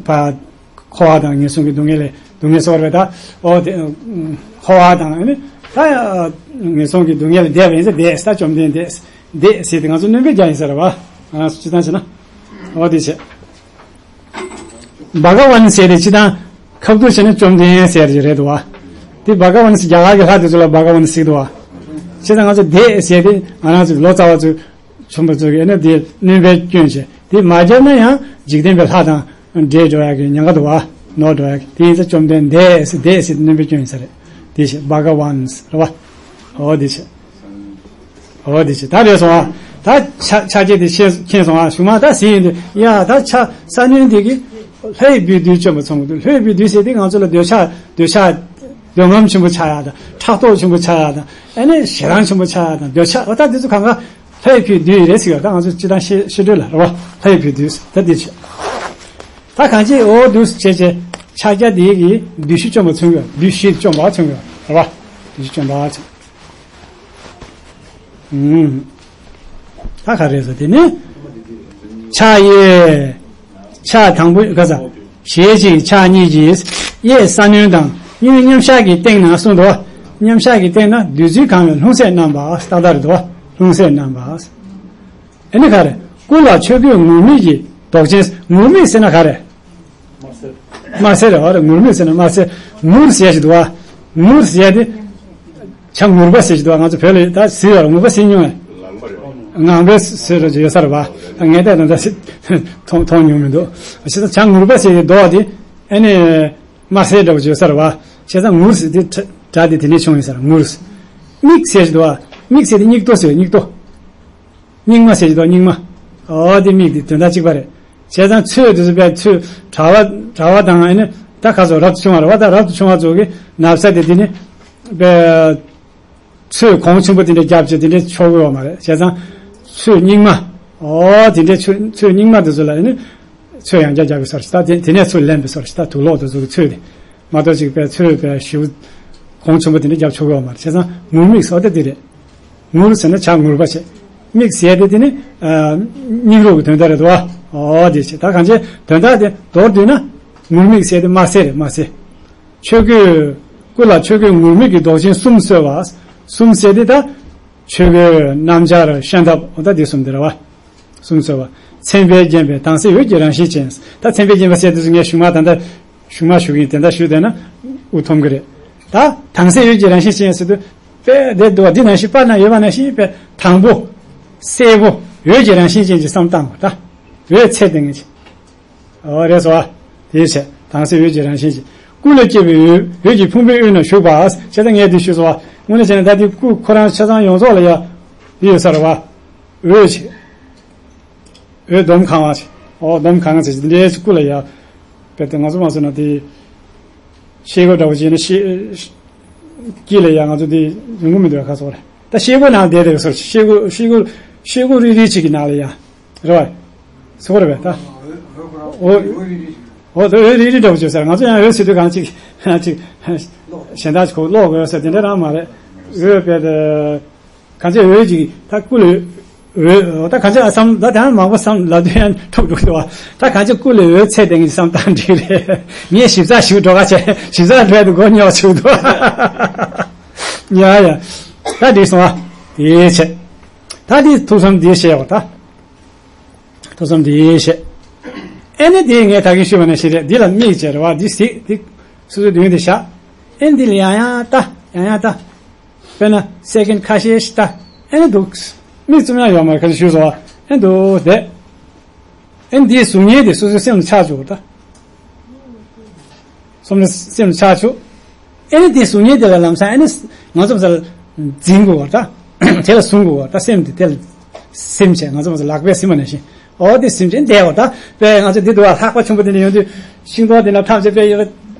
བ། འཁོར་བ་དང་ངན་སོང་གི་སྡུག་བསྔལ་ལས་སྡུག་བསྔལ་གསོ་བར་བས་ད། ཨོ་དེ། འཁོར་བ་དང་ནི་ད། ངན་སོང་གི་སྡུག་བསྔལ་ལས་འདས་པ་ཡིན་ཟེར་འདས་ད་བཅོམ་ལྡན་འདས། འདས་ཟེར་དེ་ང་ཚོ་སྣོན་པའི་རྒྱ་ཡིན་ཟེར་བ། ང་ཚོ་སྤྱི་བཏང་བྱས་ན། ཨོ་དེ་བྱས། བྷ་ག་ཝན་ཟེར་དེ་སྤྱི་བཏང་ཁ་ཐུག་བྱས་ན་བཅོམ་ལྡན་ཟེར་གྱི་རེད་འདུག་བ། དེ་བྷ་ག་ཝན་ཟེར་རྒྱ་གར་གྱི་ལྷ་དེ་ཚོ་ལ་བྷ་ག་ཝན་ཟེར་འདུག་བ། བྱས་ཙང་ང་ཚོ་འདས་ཟེར་དེ་ང་རང་ཚོ་ལོ་ཙཱ་བ་ཚོས། ཆུང་བ་ཚོ་གིས་ནི་དེ་སྣོན་པའི་སྐྱོན་བྱས། དེ་མ་བརྒྱབ་ན་ཡང་འཇིག་རྟེན་པའི་ལྷ་དང་འདྲེས་འགྲོ་ཡག་གི་ཉེན་ཁ་འདུག་བ། ནོར་འགྲོ་ཡག་གི། དེ་ཡིན་ཙང་བཅོམ་ལྡན་འདས་ཟེར་འདས་ཟེར་སྣོན་པའི་སྐྱོན་ཡིན་ས་རེད། དེ་བྱས་བྷ་ག་ཝན་ཟེར་བ། འོ་དེ་བྱས། འོ་དེ་བྱས་ད་རེད་སོང་བ། ད་ཆ་ཆ་རྐྱེན་དེ་ཤེས་མཁྱེན་སོང་བ། གཞུག་མ་ད་ཟིན་ཡིན་དུས་ཡ་ད་ཆ་ས་གནོན་དེ་གིས་ལྷའི་བུའི་བདུད་བཅོམ་པ་མཚོན་གྱི་འདུག་ལྷའི་བུའི་བདུད་ཟེར་དེ་ང་ཚོ་ལ་འདོད་ཆགས་འདོད་ཆགས་འདོད་རྔམ་ཆེན་པོ་ཆགས་ཡག་དང་ཕྲག་དོག་ཆེན་པོ་ཆགས་ཡག་དང་ཨ་ནི་ཞེ་སྡང་ཆེན་པོ་ཆགས་ཡག་དང་འདོད་ཆགས་འོ་ད་དེ་ཚོ་གང་ག་ལྷའི་བུའི་བདུད་རེད་ཟེར་བ་ད་ང་ཚོ་སྤྱིར་བཏང་ཤེས་ཤེས་འདོད་ལ་རེད་བ། ལྷའི་བུའི་བདུད་ཟེར་ད་འདི་བྱས། ད་གང་ཅི་འོ་འདུག་བྱས་བྱས་ཕྱག་རྒྱ་འདི་གི་བདུད་བཞི་བཅོམ་པ་མཚོན་གི་བདུད་བཞི་བཅོམ་པ་མཚོན་གི་རེད་བ། བདུད་བཞི་བཅོམ་པ་མཚོན། ཨུམ། ད་ག་རེ་ཟེར་དེ་ནི། ཕྱག་གཡས། ཕྱག་དང་པོ་ག་ས། ཞལ་གཅིག་ཕྱག་གཉིས་ཀྱིས་གཡས་ས་གནོན་དང་གཡོན་མཉམ་བཞག་གི་སྟེང་ན་གསུངས་འདུག་མཉམ་བཞག་གི་སྟེང་ན་བདུད་རྩིས་གང་བའི་ལྷུང་བཟེད་བསྣམས་པ་ཏག་ཏག་རེད་འདུག་ལྷུང་བཟེད་བསྣམས་པ། ཨ་ནི་ག་རེ། སྐུ་ལ་ཆོས་གོས་ངུར་སྨྲིག་གི་མདོག་ཅན། ངུར་སྨྲིག་ཟེར་ན་ག་རེ། དམར་སེར་རེད་བ་རེད། ངུར་སྨྲིག་ཟེར་ན་དམར་སེར། ངུར་ཟེར་ཞིག་འདུག་བ། ངུར་ཟེར་དེ། བྱ་ངུར་པ་ཟེར་ཞིག་འདུག་བ། ང་ཚོ་བོད་ལ་ད་ཟེར་བ་ངུར་པ་ཟེར་མྱོང་བས། ངང་པའི་ཟེར་རོ་ཡོད་ས་རེད་བ། ད་ངས་ད་ད་ད་མཐོང་མཐོང་མྱོང་མི་འདུག་བྱས་ཙང་བྱ་ངུར་པ་ཟེར་གྱི་མདོག་དེ་ཨ་ནི་དམར་སེར་འདྲ་བོ་ཡོད་ས་རེད་བ། བྱས་ཙང་ངུར་ཟེར་དེ་སྒྲ་དེ་དེ་ནས་བྱུང་ཡོད་ས་རེད། ངུར། སྨྲིག་ཟེར་ཞིག་འདུག་བ། སྨྲིག་ཟེར་དེ་སྨྱིག་ཏོ་ཟེར་བ། སྨྱིག་ཏོ། སྙིགས་མ་ཟེར་གྱི་འདུག་སྙིགས་མ། ཨོ་དེ་མིག་དེ་དོན་དག་གཅིག་པ་རེད། བྱས་ཙང་ཚོས་དེ་ཚོ་པས་ཚོས་གྲྭ་བ་གྲྭ་བ་དང་ཨ་ནི་ད་ཁ་སོགས་རབ་ཏུ་བྱུང་བ་རེད་བ། ད་རབ་ཏུ་བྱུང་བ་ཚོ་གི་ན་བཟའ་དེ་དེ་ནི་པས་ཚོས་གོང་ཆེན་པོ་དེ་འདྲ་རྒྱབ་བྱས་དེ་འདྲ་ཆོག་གི་ཡོད་མ་རེད། བྱས་ཙང་ཚོས་སྙིགས་མ། ཨོ་དེ་འདྲ་ཚོས་ཚོས་སྙིགས་མ་དེ་ཚོ་ལ་ཨ་ནི་ཚོས་ཡང་བསྐྱར་རྒྱག་པའི་སོར་ཞིག་ད་དེ་དེ་ནས་ཚོས་ལེན་པའི་སོར་ཞིག་ད་དུག་ལོག་དེ་ཚོ་གི་ཚོས་དེ། མ་གཏོགས་ཅིག་པས་ཚོས་པས་ཞིའུ་གོང་ཆེན་པོ་དེ་འདྲ་རྒྱབ་ཆོག་གི་ཡོད་མ་རེད། བྱས་ཙང་ངུར་སྨྲིག་སོགས་དེ་འདི་རེད། ངུར་ཟེར་ན་བྱ་ངུར་པ་བྱས། སྨྲིག་ཟེར་དེ་དེ་ནི་སྨྱིག་རོགས་ཀྱི་དོན་དག་རེད་དོ། ཨོ་དེ་བྱས་ད་གང་བྱས་དོན་དག་དེ་མདོར་བསྡུས་ན་ངུར་སྨྲིག་ཟེར་དེ་དམར་སེར་རེད། དམར་སེར། ཆོས་གོས། སྐུ་ལ་ཆོས་གོས་ངུར་སྨྲིག་གི་མདོག་ཅན་གསུམ་གསོལ་བ། གསུམ་ཟེར་དེ་ད། ཆོས་གོས་སྣམ་སྦྱར་ཤམ་ཐབས་ཨོ་ད་དེ་གསུམ་དེ་རེད་བ། གསུམ་གསོལ་བ། མཚན་དཔེས་བརྒྱན་པའི་དྭངས་གསལ་འོད་ཀྱི་རང་བཞིན་ཅན། ད་མཚན་དཔེས་བརྒྱན་པ་ཟེར་དུས་ངས་གཞུག་མ་ད་ལྟ་གཞུག་མ་ཞུ་གི་ཡིན། དེ་འདྲ་ཞུས་བསྡད་ན་དབུ་ཐོམ་གི་རེད། ད་དྭངས་གསལ་འོད་ཀྱི་རང་བཞིན་ཅན་ཟེར་དུས་དཔེ་དེ་འདུག་བ། འདི་ནང་བཞིན་པར་ན་ཡོད་པ་ནང་བཞིན་དཔེ་དང་པོ། གསལ་པོ། འོད་ཀྱི་རང་བཞིན་ཅན་གྱི་བསམ་བཏང་བ་ད། འོད་ཚད་ལྡན་གྱི། ཨོ་རེད་སོ། དེའི་ཕྱིར་དྭངས་གསལ་འོད་ཀྱི་རང་བཞིན་གྱིས། སྐུ་ལས་སྐྱེས་པའི་འོད་འོད་ཀྱི་ཕུང་པོའི་དབུས་ན་བཞུགས་པ། བྱས་ཙང་ངས་འདི་ཞུས་སོ། དངོས་གནས་བྱས་ན་ད་འདི་སྐུ་ཁོ་རང་ཆ་ཚང་ཡོངས་རྫོགས་ལ་ཡ། འདི་ཡོད་ས་རེད་བ། འོད་ཅིག་འོད་འདོམ་གང་བ་ཅིག་ཨོ་འདོམ་གང་ཟེར་ཅིག་འདི་འདྲའི་སྐུ་ལ་ཡ། དཔེ་དེ་ང་ཚོ་མ་བཟོས་ན་དེ། ཤེལ་སྒོ་འདྲ་བོ་བྱས་ན་ཤེལ། དཀྱིལ་ལ་ཡ་ང་ཚོ་འདི་ཡོང་གི་མི་འདུག་ཁ་སོ་རེད། ད་ཤེལ་སྒོ་ནང་བསྡད་བསྡད་སོ། ཤེལ་སྒོ་ཤེལ་སྒོ་ཤེལ་སྒོ་རིལ་རིལ་ཅིག་གི་ནང་ལ་ཡ། རེད་བ། སོ་རེད་བས་ད། འོ། འོ་དེ་འོད་རིལ་རིལ་འདྲ་བོ་བྱོས་ཟེར། ང་ཚོ་ཡང་འོད་ཟེར་དུས་གང་ཅིག་ཅིག་གཞན་དག་ཅིག་གོ་ཀློག་དགོས་ཟེར་དེ་འདྲ་རང་མ་རེད། འོད་དཔེ་དེ། གང་ཅི་འོད་ཅིག་ད་སྐུ་ལས་འོད་ད་གང་ཅི་ཨ་བསམ་ད་དེ་མང་པོ་བསམ་ལབ་དུས་ཡང་འཁྲུག་འགྲོ་གི་འདུག་བ། ད་གང་ཅི་སྐུ་ལས་འོད་ཚད་ལྡན་གྱི་བསམ་བཏང་འགྲིག་རེད། ངས་ཞིབ་ཚགས་ཞིག་འགྲོ་ག་བྱས་ཞིབ་ཚགས་འགྲོ་ཡ་དུ་མགོ་རྙོག་ཆུག་འདུག་ཡ་ཡ། ད་འགྲིག་སོང་བ། དེའི་ཆེད། ད་འདི་ཐུགས་བསམ་འདི་བཞེས་བ་ད། ཐུགས་བསམ་འདི་བཞེས། ཨེ་ནི་འདི་ངས་ད་གིན་ཞུས་པ་ནང་བཞིན་རེད། འདི་ལ་མིག་བྱས་རེད་བ། འདི་གཟིགས་འདི། སོ་སོའི་མདུན་དེ་བཞག་ཨེ་འདི་ལ་ཡང་ཡང་ལྟ་ཡང་ཡང་ལྟ། དཔེར་ན་སེ་ཀེན་ཁ་ཤས་ཤིག་ལྟ། ཨེ་ནི་འདུག་མིག་བཙུམ་ཡང་ཡོད་མ་རེད། ཁ་ཤས་ཞུས་སོང་བ། ཨེ་འདུག་བསྡད། ཨེ་འདིའི་གཟུགས་བརྙན་དེ་སོ་སོའི་སེམས་ལ་ཆགས་བཅུག་ད། སོམ་ནི་སེམས་ཆགས་ཆོག་ཨེ་ནི་དེ་གཟུགས་བརྙན་དེ་ལ་ལམ་སང་ཨེ་ནི་ང་ཚོ་ཚ་འཛིན་དགོས་བ་ད། དེ་ལ་བཟུང་དགོས་བ་ད། སེམས་དེ་དེ་ལ་སེམས་བྱས། ང་ཚོ་ཚ་ལག་པས་ཟིན་པ་ནང་བཞིན། ཨོ་དེ་སེམས་ཅན་བདེ་བ་ད། དཔེ་ང་ཚོ་འདི་འདུག་བ། ལྷགས་པ་ཆེན་པོ་དེ་འདྲ་ཡོང་དུས་ཤིང་སྡོང་དེ་འདྲ་ཐམས་ཅད་དཔེ་ཡོད་པ་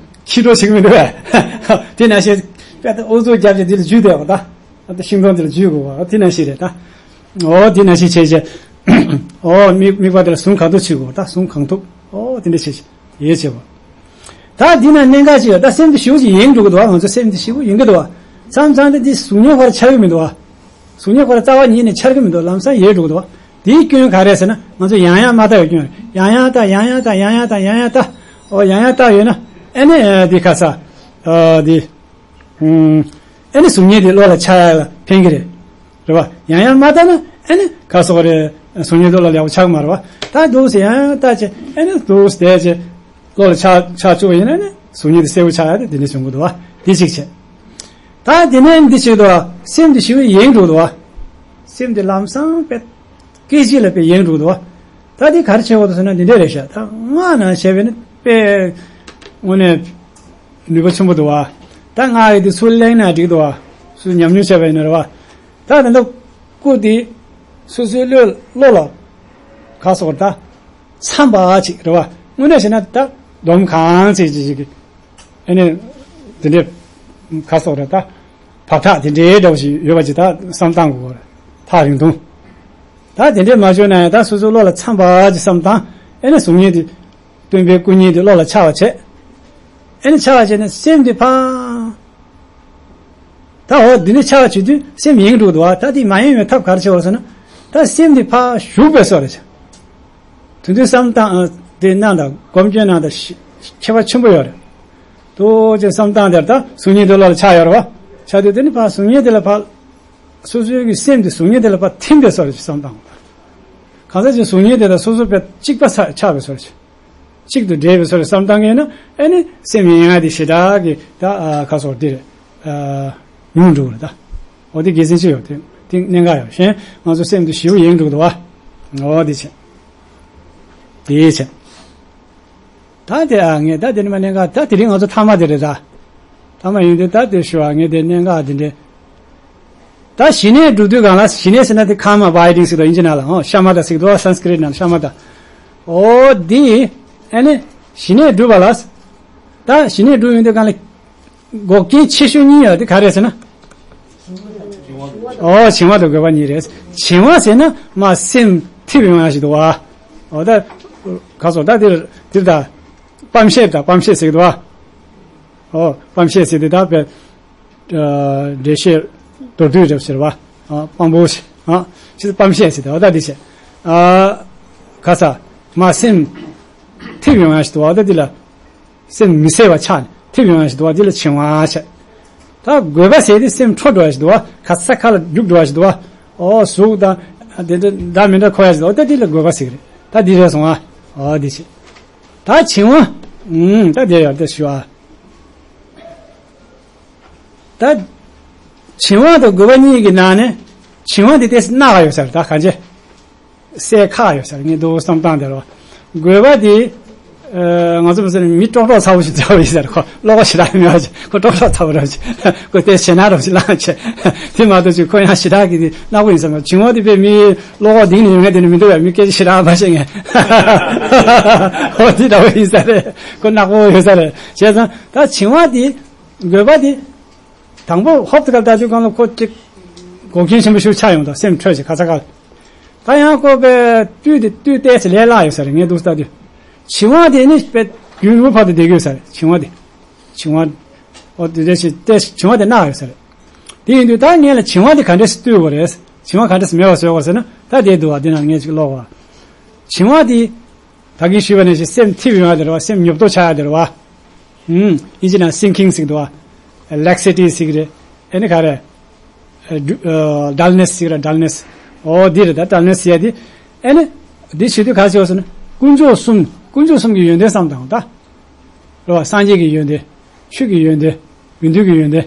ཁྱི་གྲོ་ཞིག་མི་འདུག་བས། དེ་ནང་བཞིན་དཔེ་ད་ཨུ་ཚུགས་རྒྱབ་ཀྱི་འདི་ལ་འཇུས་བདེ་བ་ད། ཨ་ད་ཤིང་སྡོང་དེ་ལ་འཇུས་དགོས་བ་དེ་ནང་བཞིན་རེད་ད། ཨོ་དེ་ནང་བཞིན་བྱས་བྱས། ཨོ་དམིགས་དམིགས་པ་དེ་ལ་བཟུང་གང་ཐུབ་བྱེད་དགོས་ད། བཟུང་གང་ཐུབ། ཨོ་དེ་འདྲ་བྱས་བྱས། ཡིད་ཆེས་པ། ད་འདི་ན་གནད་འགག་ཅིག་ཡོད། ད་སེམས་འདི་ཞེ་པོ་ཅིག་ཡེངས་འགྲོ་གི་འདུག་བ། ང་ཚོ་སེམས་འདི་ཞེ་པོ་ཡེངས་གི་འདུག་བ། མཚམས་མཚམས་དེ་འདི་གཟུགས་བརྙན་ཁོ་ར་འཆར་གི་མི་འདུག་བ། གཟུགས་བརྙན་ཁོ་ར་རྩ་བ་ཉིད་ནས་འཆར་གི་མི་འདུག་ལམ་སང་ཡལ་འགྲོ་གི་འདུག་བ། དེའི་སྐྱོན་ག་རེ་ཟེར་ན་ང་ཚོ་ཡང་ཡང་མ་བལྟ་བའི་སྐྱོན་རེད། ཡང་ཡང་བལྟ་ཡང་ཡང་བལྟ་ཡང་ཡང་བལྟ་ཡང་ཡང་བལྟ། ཨོ་ཡང་ཡང་བལྟ་ཡོད་ན་ཨེ་ནི་འདི་ཁ་ས། འདི། ཨེ་ནི་གཟུགས་བརྙན་དེ་བློ་ལ་འཆར་ཡག་ལ་ཕན་གི་རེད། རེད་བ། ཡང་ཡང་མ་བལྟ་ན་ཨེ་ནི་ག་སོགས་རེད། གཟུགས་བརྙན་བློ་ལ་ཡག་པོ་ཆགས་མ་རེད་བ། ད་འདུག་སེ་ཡང་ཡང་བལྟ་བྱས་ཨེ་ནི་འདུག་སེ་བསྡད་བྱས་བློ་ལ་ཆགས་ཆགས་བཅུག་པ་ཡིན་ན་ནི་གཟུགས་བརྙན་དེ་གསལ་པོ་ཆགས་ཡག་དེ་དེ་འདྲ་བྱུང་གི་འདུག་བ། དེ་གཅིག་བྱས། ད་དེ་ནས་འདི་བྱེད་དུ་བ་སེམས་དེ་ཞེ་པོ་ཡེངས་འགྲོ་འདུག་བ། སེམས་དེ་ལམ་སང་དཔེ། སྐད་ཅིག་ལ་དཔེ་ཡེངས་འགྲོ་འདུག་བ། ད་དེ་ག་རེ་བྱེད་དགོས་འདུག་ཟེར་ན་འདི་འདྲས་རེད་ཤག་ད་སྔགས་ནང་བྱས་པས་ནི་དཔེ་དངོས་གནས་ནུས་པ་ཆེན་པོ་འདུག་བ། ད་སྔགས་ཀྱི་དེ་ཚུར་གླེང་ན་འགྲིག་འདུག་བ། སུ་ཉམས་མྱོང་བྱས་པ་ཡིན་ན་རེད་བ། ད་ད་ལྟ་སྐུ་དེ་སོ་སོའི་བློ་བློ་ལ་ག་སོགས་ད་འཚམ་པ་ཅིག་རེད་བ། དངོས་གནས་བྱས་ན་ད་འདོམ་གང་ཅིག་ཅིག་ཅིག་ཨ་ནི་དེ་འདྲས་ག་སོགས་རེད་ད། བག་ཆགས་དེ་འདྲའི་འདྲ་བོ་ཞིག་ཡོད་པ་ཅིག་ད་བསམ་བཏང་དགོས་པ་རེད། ཐག་རིང་ཐུང་། ད་དེ་འདྲས་མ་བྱུང་ན་ཡང་ད་སོ་སོའི་བློ་ལ་འཚམ་པ་ཅིག་བསམ་བཏང་། ཨེ་ནི་གཟུགས་བརྙན་དེ། སྟོན་པའི་སྐུ་བརྙན་དེ་བློ་ལ་འཆར་བ་བྱས། ཨེ་ནི་འཆར་བ་བྱས་ནས་སེམས་དེ་ཕར། ད་འོ་འདི་འདྲས་འཆར་བ་བྱེད་དུས་སེམས་ཡེངས་འགྲོ་འདུག་བ། ད་དེ་མ་ཡེངས་པའི་ཐབས་ག་རེ་བྱེད་དགོས་ཟེར་ན། ད་སེམས་དེ་ཕར་བཞུགས་པའི་བཟོ་འདྲ་བྱས། དེ་དུས་བསམ་བཏང་དེ་གནང་དང་སྒོམ་སྐྱོན་གནང་དང་ཤི- ཁྱད་པར་ཆེན་པོ་ཡོད་རེད། ཏོག་ཙམ་བསམ་བཏང་དེར་ད་གཟུགས་བརྙན་དེ་བློ་ལ་འཆར་ཡོད་རེད་བ། འཆར་དུས་དེ་ནི་ཕར་གཟུགས་བརྙན་དེ་ལ་ཕར། སོ་སོའི་གི་སེམས་དེ་གཟུགས་བརྙན་དེ་ལ་ཕར་ཐིམ་པའི་བཟོ་འདྲ་ཅིག་བསམ་བཏང་། གང་ཟག་ཅིག་གཟུགས་བརྙན་དེ་དང་སོ་སོ་དཔེ་གཅིག་པ་ཆགས་པའི་བཟོ་འདྲ་ཅིག་གཅིག་ཏུ་འདྲེས་པའི་བཟོ་འདྲ་བསམ་བཏང་གི་ཡིན་ན། ཨེ་ནི་སེམས་ཡེངས་ཡ་དེ་ཞེ་དྲག་གི་ད་ཁ་སོགས་འདི་རེད། ཉུང་འགྲོ་གི་རེད་ད། འོ་དེ་དགེ་མཚན་ཅིག་ཡོད་དེ། དེ་གནད་འགག་ཡོད། གཞན་ང་ཚོ་སེམས་དེ་ཞེ་པོ་ཡེངས་འགྲོ་གི་འདུག་བ། འོ་དེ་བྱས། དེ་བྱས། ད་དེ་ཨ་ངས་ད་དེ་ནི་མ་གནད་འགག་ད་དེ་རིང་ང་ཚོ་ཐ་མ་དེ་རེད་ད། ཐ་མ་ཡིན་དུས་ད་དེ་ཞུ་ཨ་ངས་དེ་གནད་འགག་དེ་འདྲས། ད་ཞི་གནས་སྒྲུབ་དུས་གང་ལ་ཞི་གནས་ཟེར་ན་དེ་calm abiding ཟེར་དོ་ཨིན་ཇི་ནང་ལ་ཨོ་ཤ་མ་ད་ཟེར་དོ་སཾ་སྐྲྀཏ་ནང་ཤ་མ་ད། ཨོ་དེ་ཨ་ནི་ཞི་གནས་སྒྲུབ་པ་ལ། ད་ཞི་གནས་སྒྲུབ་ཡོང་དུས་གང་ལ། འགོག་རྐྱེན་ཆེ་ཤོས་གཉིས་ཡོད་དེ་ག་རེ་ཟེར་ན། ཨོ་བྱིང་བ་དང་རྒོད་པ་གཉིས་རེད། བྱིང་བ་ཟེར་ན་མ་སེམས་འཐིབས་ཡོང་ཡ་ཞིག་འདུག་བ། ཨོ་ད། ག་སོ་ད་དེར་དེར་ད། སྤམ་ཤེས་ད་སྤམ་ཤེས་ཟེར་གི་འདུག་བ། ཨོ་སྤམ་ཤེས་ཟེར་དེ་ད་བས། འགྲེལ་བཤད་མདོར་བསྡུས་རེད་ཟེར་བ། སྤམ་པོ་ཞིག་ཨ། ཕྱི་སྤམ་ཤེས་ཟེར་ད་ཨོ་ད་དེ་བྱས། ཨ། ག་ས། མ་སེམས། འཐིབས་ཡོང་ཡ་ཞིག་འདུག་བ་ད་དེ་ལ། སེམས་མི་གསལ་བ་ཆགས་ནས་འཐིབས་ཡོང་ཡ་ཞིག་འདུག་བ་དེ་ལ་བྱིང་བ་བྱས། ད་རྒོད་པ་ཟེར་དེ་སེམས་འཕྲོ་འགྲོ་ཡ་ཞིག་འདུག་བ་ག་ས་ག་ལ་རྒྱུག་འགྲོ་ཡ་ཞིག་འདུག་བ། ཨོ་གཟུགས་དང་། དེ་འདྲ་འདྲ་མི་འདྲ་འཁོར་ཡ་ཞིག་འདུག་བ་ད་དེ་ལ་རྒོད་པ་ཟེར་གི་རེད། ད་འདི་རེད་སོང་ཨ། ཨོ་འདི་བྱས། ད་བྱིང་བ། ཨུམ་ད་དེ་ཡོད་དེ་ཞུ་ཨ། ད། བྱིང་བ་དང་རྒོད་པ་གཉིས་ཀྱི་ནང་ནས། བྱིང་བ་འདི་ཏོག་ཙམ་གནག་ཡོད་ས་རེད་ད་གང་ཅི། སེར་ཁ་ཡོད་ས་རེད་ངས་འདུག་བསམ་སྟངས་དེ་རེད་བ། རྒོད་པ་འདི། ཨ། ང་ཚོ་མི་ཚེ་ནས་མི་ཀྲོག་ཀྲོག་ཚ་བོ་ཞིག་འདྲ་བོ་ཡིན་ས་རེད་ཁོ་བློ་ཁོག་ཞེ་དྲག་མེད་པ་ཅིག་ཁོ་ཀྲོག་ཀྲོག་ཚ་བོ་འདྲ་བོ་ཅིག་ཁོ་ཏོག་ཙམ་ཞེད་སྣང་འདྲ་བོ་ཞིག་ལངས་བྱས། དེ་མ་གཏོགས་ཅིག་ཁོ་ཡང་ཞེ་དྲག་གི་འདི་གནག་པོ་ཡིན་ས་མ་རེད། བྱིང་བ་འདི་དཔེ་མི་བློ་ཁོག་གཏིང་ནས་ཡོད་མཁན་དེ་ནི་མི་འདུག་བས་མི་སྐད་ཆ་ཞེ་དྲག་མ་བཤད་མཁན། འོ་དེ་འདྲ་བོ་ཡིན་ས་རེད། ཁོ་གནག་པོ་ཡོད་ས་རེད། བྱས་ཙང་ད་བྱིང་བ་འདི། རྒོད་པ་འདི། དང་པོ་ཧོབ་ཏེ་ག་ལ་ལྟ་དུས་གང་ལ་ཁོ་གཅིག་འགོག་རྐྱེན་ཆེན་པོ་ཞིག་ཆགས་ཡོང་དང་སེམས་འཕྲོད་ཅིག་ཁ་ཚ་ག་ལ། ད་ཡང་ཁོ་པའི་བཏུས་དེ་བཏུས་ཏོག་ཙམ་ལས་སླ་ཡོད་ས་རེད་ངས་འདུག་ལྟ་དུས། བྱིང་བ་དེ་ནི་པའི་རྒྱུན་རིང་པོ་བར་དུ་བསྡད་ཀྱི་ཡོད་ས་རེད་བྱིང་བ་དེ། བྱིང་བ། ཨོ་དེ་འདྲ་ཞིག་ཏོག་ཙམ་བྱིང་བ་དེ་གནག་ཡོད་ས་རེད། དེ་ཡིན་དུས་ད་ངས་ལ་བྱིང་བ་དེ་ག་འདྲས་སེ་བཏུས་དགོས་རེད། བྱིང་བ་ག་འདྲས་སེ་མེད་པ་བཟོ་དགོས་ཟེར་ན་ད་དེ་འདུག་བ་དེ་ན་ངས་ཅིག་ཀློག་བ། བྱིང་བ་དེ། ད་གིན་ཞུས་པ་ནང་བཞིན་སེམས་འཐིབས་ཡོང་ཡ་དེ་རེད་བ་སེམས་ཉོབ་ཏོ་ཆགས་ཡ་དེ་རེད་བ། ཨུམ། ཨིན་ཇི་ནང་sinking ཟེར་གི་འདུག་བ། laxity ཟེར་གི་རེད། ཨེ་ནི་ག་རེ། ཨ། dullness ཟེར་གི་རེད་dullness། འོ་འདི་རེད་ད་dullness ཟེར་ཡ་དེ། ཨེ་ནི། འདི་བྱེད་དུས་ག་རེ་བྱེད་དགོས་ཟེར་ན། དཀོན་མཆོག་གསུམ་དཀོན་མཆོག་གསུམ་གྱི་ཡོན་ཏན་བསམ་དང་ད། རེད་བ་སངས་རྒྱས་ཀྱི་ཡོན་ཏན། ཆོས་ཀྱི་ཡོན་ཏན། དགེ་འདུན་གྱི་ཡོན་ཏན།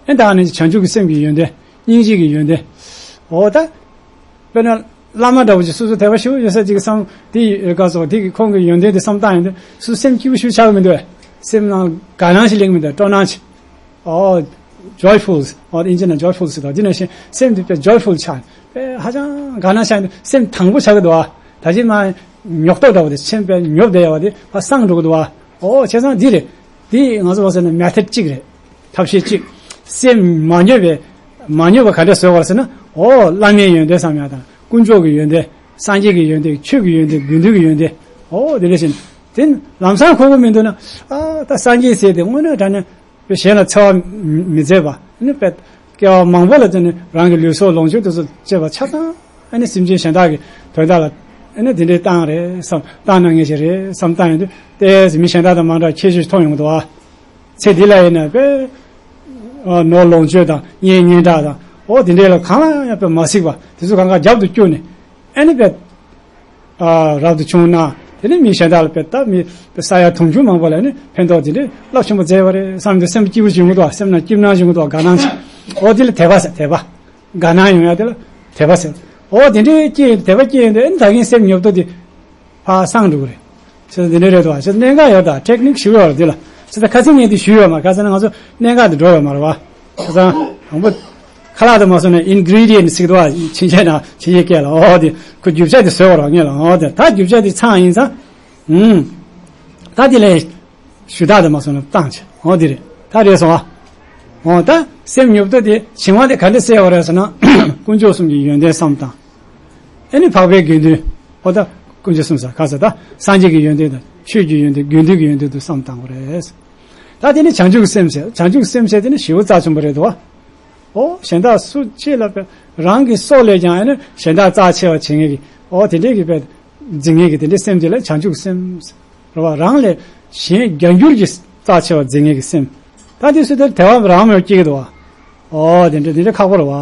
ཨེ་ད་ནི་བྱང་ཆུབ་ཀྱི་སེམས་ཀྱི་ཡོན་ཏན། སྙིང་རྗེ་གི་ཡོན་ཏན། འོ་ད། དཔེར་ན། བླ་མ་འདྲ་བོ་ཅིག་སོ་སོ་དད་པ་ཞེ་པོ་ཡོད་ས་ཅིག་གི་བསམ་དེ་ཡི་སྐབས་སུ་དེ་གི་ཁོང་གི་ཡོན་ཏན་དེ་བསམ་བཏང་ཡོང་དུས་སོ་སོ་སེམས་སྐྱིད་པོ་ཞེ་པོ་ཆགས་ཀྱི་མི་འདུག་བས། སེམས་ནང་དགའ་སྣང་ཞིག་སླེབས་ཀྱི་མི་འདུག་སྤྲོ་སྣང་ཞིག་ཨོ། joyful། ཨོ་ཨིན་ཇི་ནང་joyful ཟེར་དང་འདི་ནང་བཞིན་སེམས་དེ་དཔེ་joyful ཆགས་ནས་དཔེ་ཧ་ཅང་དགའ་སྣང་ཆགས་ནས་སེམས་དྭངས་པོ་ཆགས་ཀྱི་འདུག་བ། ད་ཅི་མ་ཉོབ་ཏོ་འདྲ་བོ་དེ་སེམས་དཔེ་ཉོབ་བསྡད་ཡོད་བ་དེ་ཕར་སངས་འགྲོ་གི་འདུག་བ། ཨོ་བྱས་ཙང་འདི་རེད། འདི་ང་ཚོ་བ་ཟེར་ན་method གཅིག་རེད། ཐབས་ཤེས་གཅིག་སེམས་མ་ཉོབ་པའི། མ་ཉོབ་པ་ག་འདྲ་བཟོ་དགོས་ཟེར་ན། ཨོ་བླ་མའི་ཡོན་ཏན་བསམ་ཡག་དང་དཀོན་མཆོག་གི་ཡོན་ཏན། སངས་རྒྱས་ཀྱི་ཡོན་ཏན། ཆོས་ཀྱི་ཡོན་ཏན། དགེ་འདུན་གྱི་ཡོན་ཏན། ཨོ་དེ་འདྲ་བཞིན། དེ་ལམ་སང་ཁོ་བོ་མི་འདུག་ན། ཨ་ད་སངས་རྒྱས་ཟེར་དེ་དངོས་གནས་དྲང་གནས་གཞན་ལ་འཚེ་བ་མི་མཛད་པ། ཨ་ནི་དཔེ་སྐྱེ་བ་མང་པོ་ལ་བརྟེན་ནས་རང་གི་ལུས་སྲོག་ལོངས་སྤྱོད་དེ་ཚོ་བཅད་པ་ཆ་ཚང་། ཨ་ནི་སེམས་ཅན་གཞན་དག་གི་དོན་དག་ལ་ཨ་ནི་དེ་འདྲའི་བཏང་རེད་བསམ། བཏང་ན་ངེས་ཤེས་རེད་བསམ་བཏང་ཡོང་དུས་ཏོག་ཙམ་མི་གཞན་དག་དང་མ་འདྲ་ཁྱད་ཆོས་ཤིག་མཐོང་ཡོང་གི་འདུག་ཨ། ཚེ་འདི་ལ་ཡིན་ན་དཔེ་ཨ་ནོར་ལོངས་སྤྱོད་དང་གཉེན་ཉེ་འབྲེལ་དང་ཨོ་དེ་འདྲའི་ལ་གང་ལ་ཡང་དཔེ་མ་གཟིགས་པ་དེ་ཚོ་གང་ག་རྒྱབ་ཏུ་བསྐྱུར་ནས་ཨ་ནི་དཔེ། ཨ་རབ་ཏུ་བྱུང་ན། དེ་ནི་མི་གཞན་དག་ལ་དཔེ་ད་མི་དཔེ་ས་ཡ་དུང་ཕྱུར་མང་པོ་ལ་ནི་ཕན་ཐོགས་དེ་འདྲའི་རླབས་ཆེན་པོ་མཛད་པ་རེད་བསམ་དུས་སེམས་སྐྱིད་པོ་བྱུང་གི་འདུག་སེམས་ནང་སྐྱིད་སྣང་བྱུང་གི་འདུག་དགའ་སྣང་ཆེ། ཨོ་དེ་ལ་དད་པ་ཟེར་དད་པ། དགའ་སྣང་ཡོང་ཡ་དེ་ལ་དད་པ་ཟེར། ཨོ་དེ་འདྲའི་སྐྱེ་དད་པ་སྐྱེ་ཡོང་དུས་ཨེ་ད་གིན་སེམས་ཉོབ་ཏོ་དེ་ཕར་སངས་འགྲོ་གི་རེད། ཆེ་ས་འདི་འདྲའི་རེད་དོ། ཆེ་ས་གནད་འགག་ཡོད་ད་ཊེག་ནིག་ཞུ་ཡོད་རེད་འདི་ལ། ཆེ་ས་ཁ་སང་ངས་འདི་ཞུས་ཡོད་མ་ཁ་སང་ང་ཚོ་གནད་འགག་འདི་འགྲོ་ཡོད་མ་རེད་བ། ཆེ་ས་དང་པོ། ཁ་ལག་དུ་མ་སོང་ན་ཨིན་གྷི་རི་ཌི་ཡན་ཟེར་གི་འདུག་བ། ཕྱིན་ཆད་ན་ཕྱིན་ཆད་སྐད་ལ་ཨོ་དེ་ཁོ་རྒྱུ་ཆ་དེ་བཟོས་བ་རོགས་ངེས་ལ་ཨོ་དེ་ད་རྒྱུ་ཆ་དེ་ཚང་ཡིན་ཙང་། ཨུམ། ད་དེ་ལས་ཞུ་དག་དུ་མ་སོང་ན་བཏང་ཆེ་ཨོ་དེ་རེད་ད་རེད་སོང་བ། ཨོ་ད་སེམས་ཉོབ་ཏོ་དེ་བྱིང་བ་དེ་ག་འདྲ་སེལ་བ་རེད་ཟེར་ན་དཀོན་མཆོག་གསུམ་གྱི་ཡོན་ཏན་བསམ་དང་། ཨེ་ནི་འཕགས་པའི་དགེ་འདུན། ཨོ་ད་དཀོན་མཆོག་གསུམ་ཟེར་ག་ཟེར་ད་སངས་རྒྱས་ཀྱི་ཡོན་ཏན་དང་ཆོས་ཀྱི་ཡོན་ཏན་དགེ་འདུན་གྱི་ཡོན་ཏན་དུ་བསམ་བཏང་དགོས་རེད། ད་དེ་ནི་བྱང་ཆུབ་ཀྱི་སེམས་ཟེར། བྱང་ཆུབ་ཀྱི་སེམས་ཟེར་དེ་ནི་ཞེ་པོ་རྩ་ཆེན་པོ་རེད་དོ། ཨོ་གཞན་དག་སུ་གཅིག་ལ་དཔེ་རང་གི་སྲོག་ལས་ཀྱང་ཨེ་ནི་གཞན་དག་རྩ་ཆེ་བ་བྱེད་མཁན་གྱི་ཨོ་དེ་འདྲས་ཀྱི་དཔེ་འཛིན་མཁན་གྱི་དེ་འདྲས་སེམས་དེ་ལ་བྱང་ཆུབ་ཀྱི་སེམས་རེད་བ། རང་ལས་གཞན་བརྒྱ་འགྱུར་གྱི་རྩ་ཆེ་བ་འཛིན་མཁན་གྱི་སེམས། ད་དེ་སུ་དེར་དལ་བ་རང་མེད་པ་སྐྱེ་གི་འདུག་བ། ཨོ་དེ་འདྲ་དེ་འདྲ་ཁག་པོ་རེད་བ།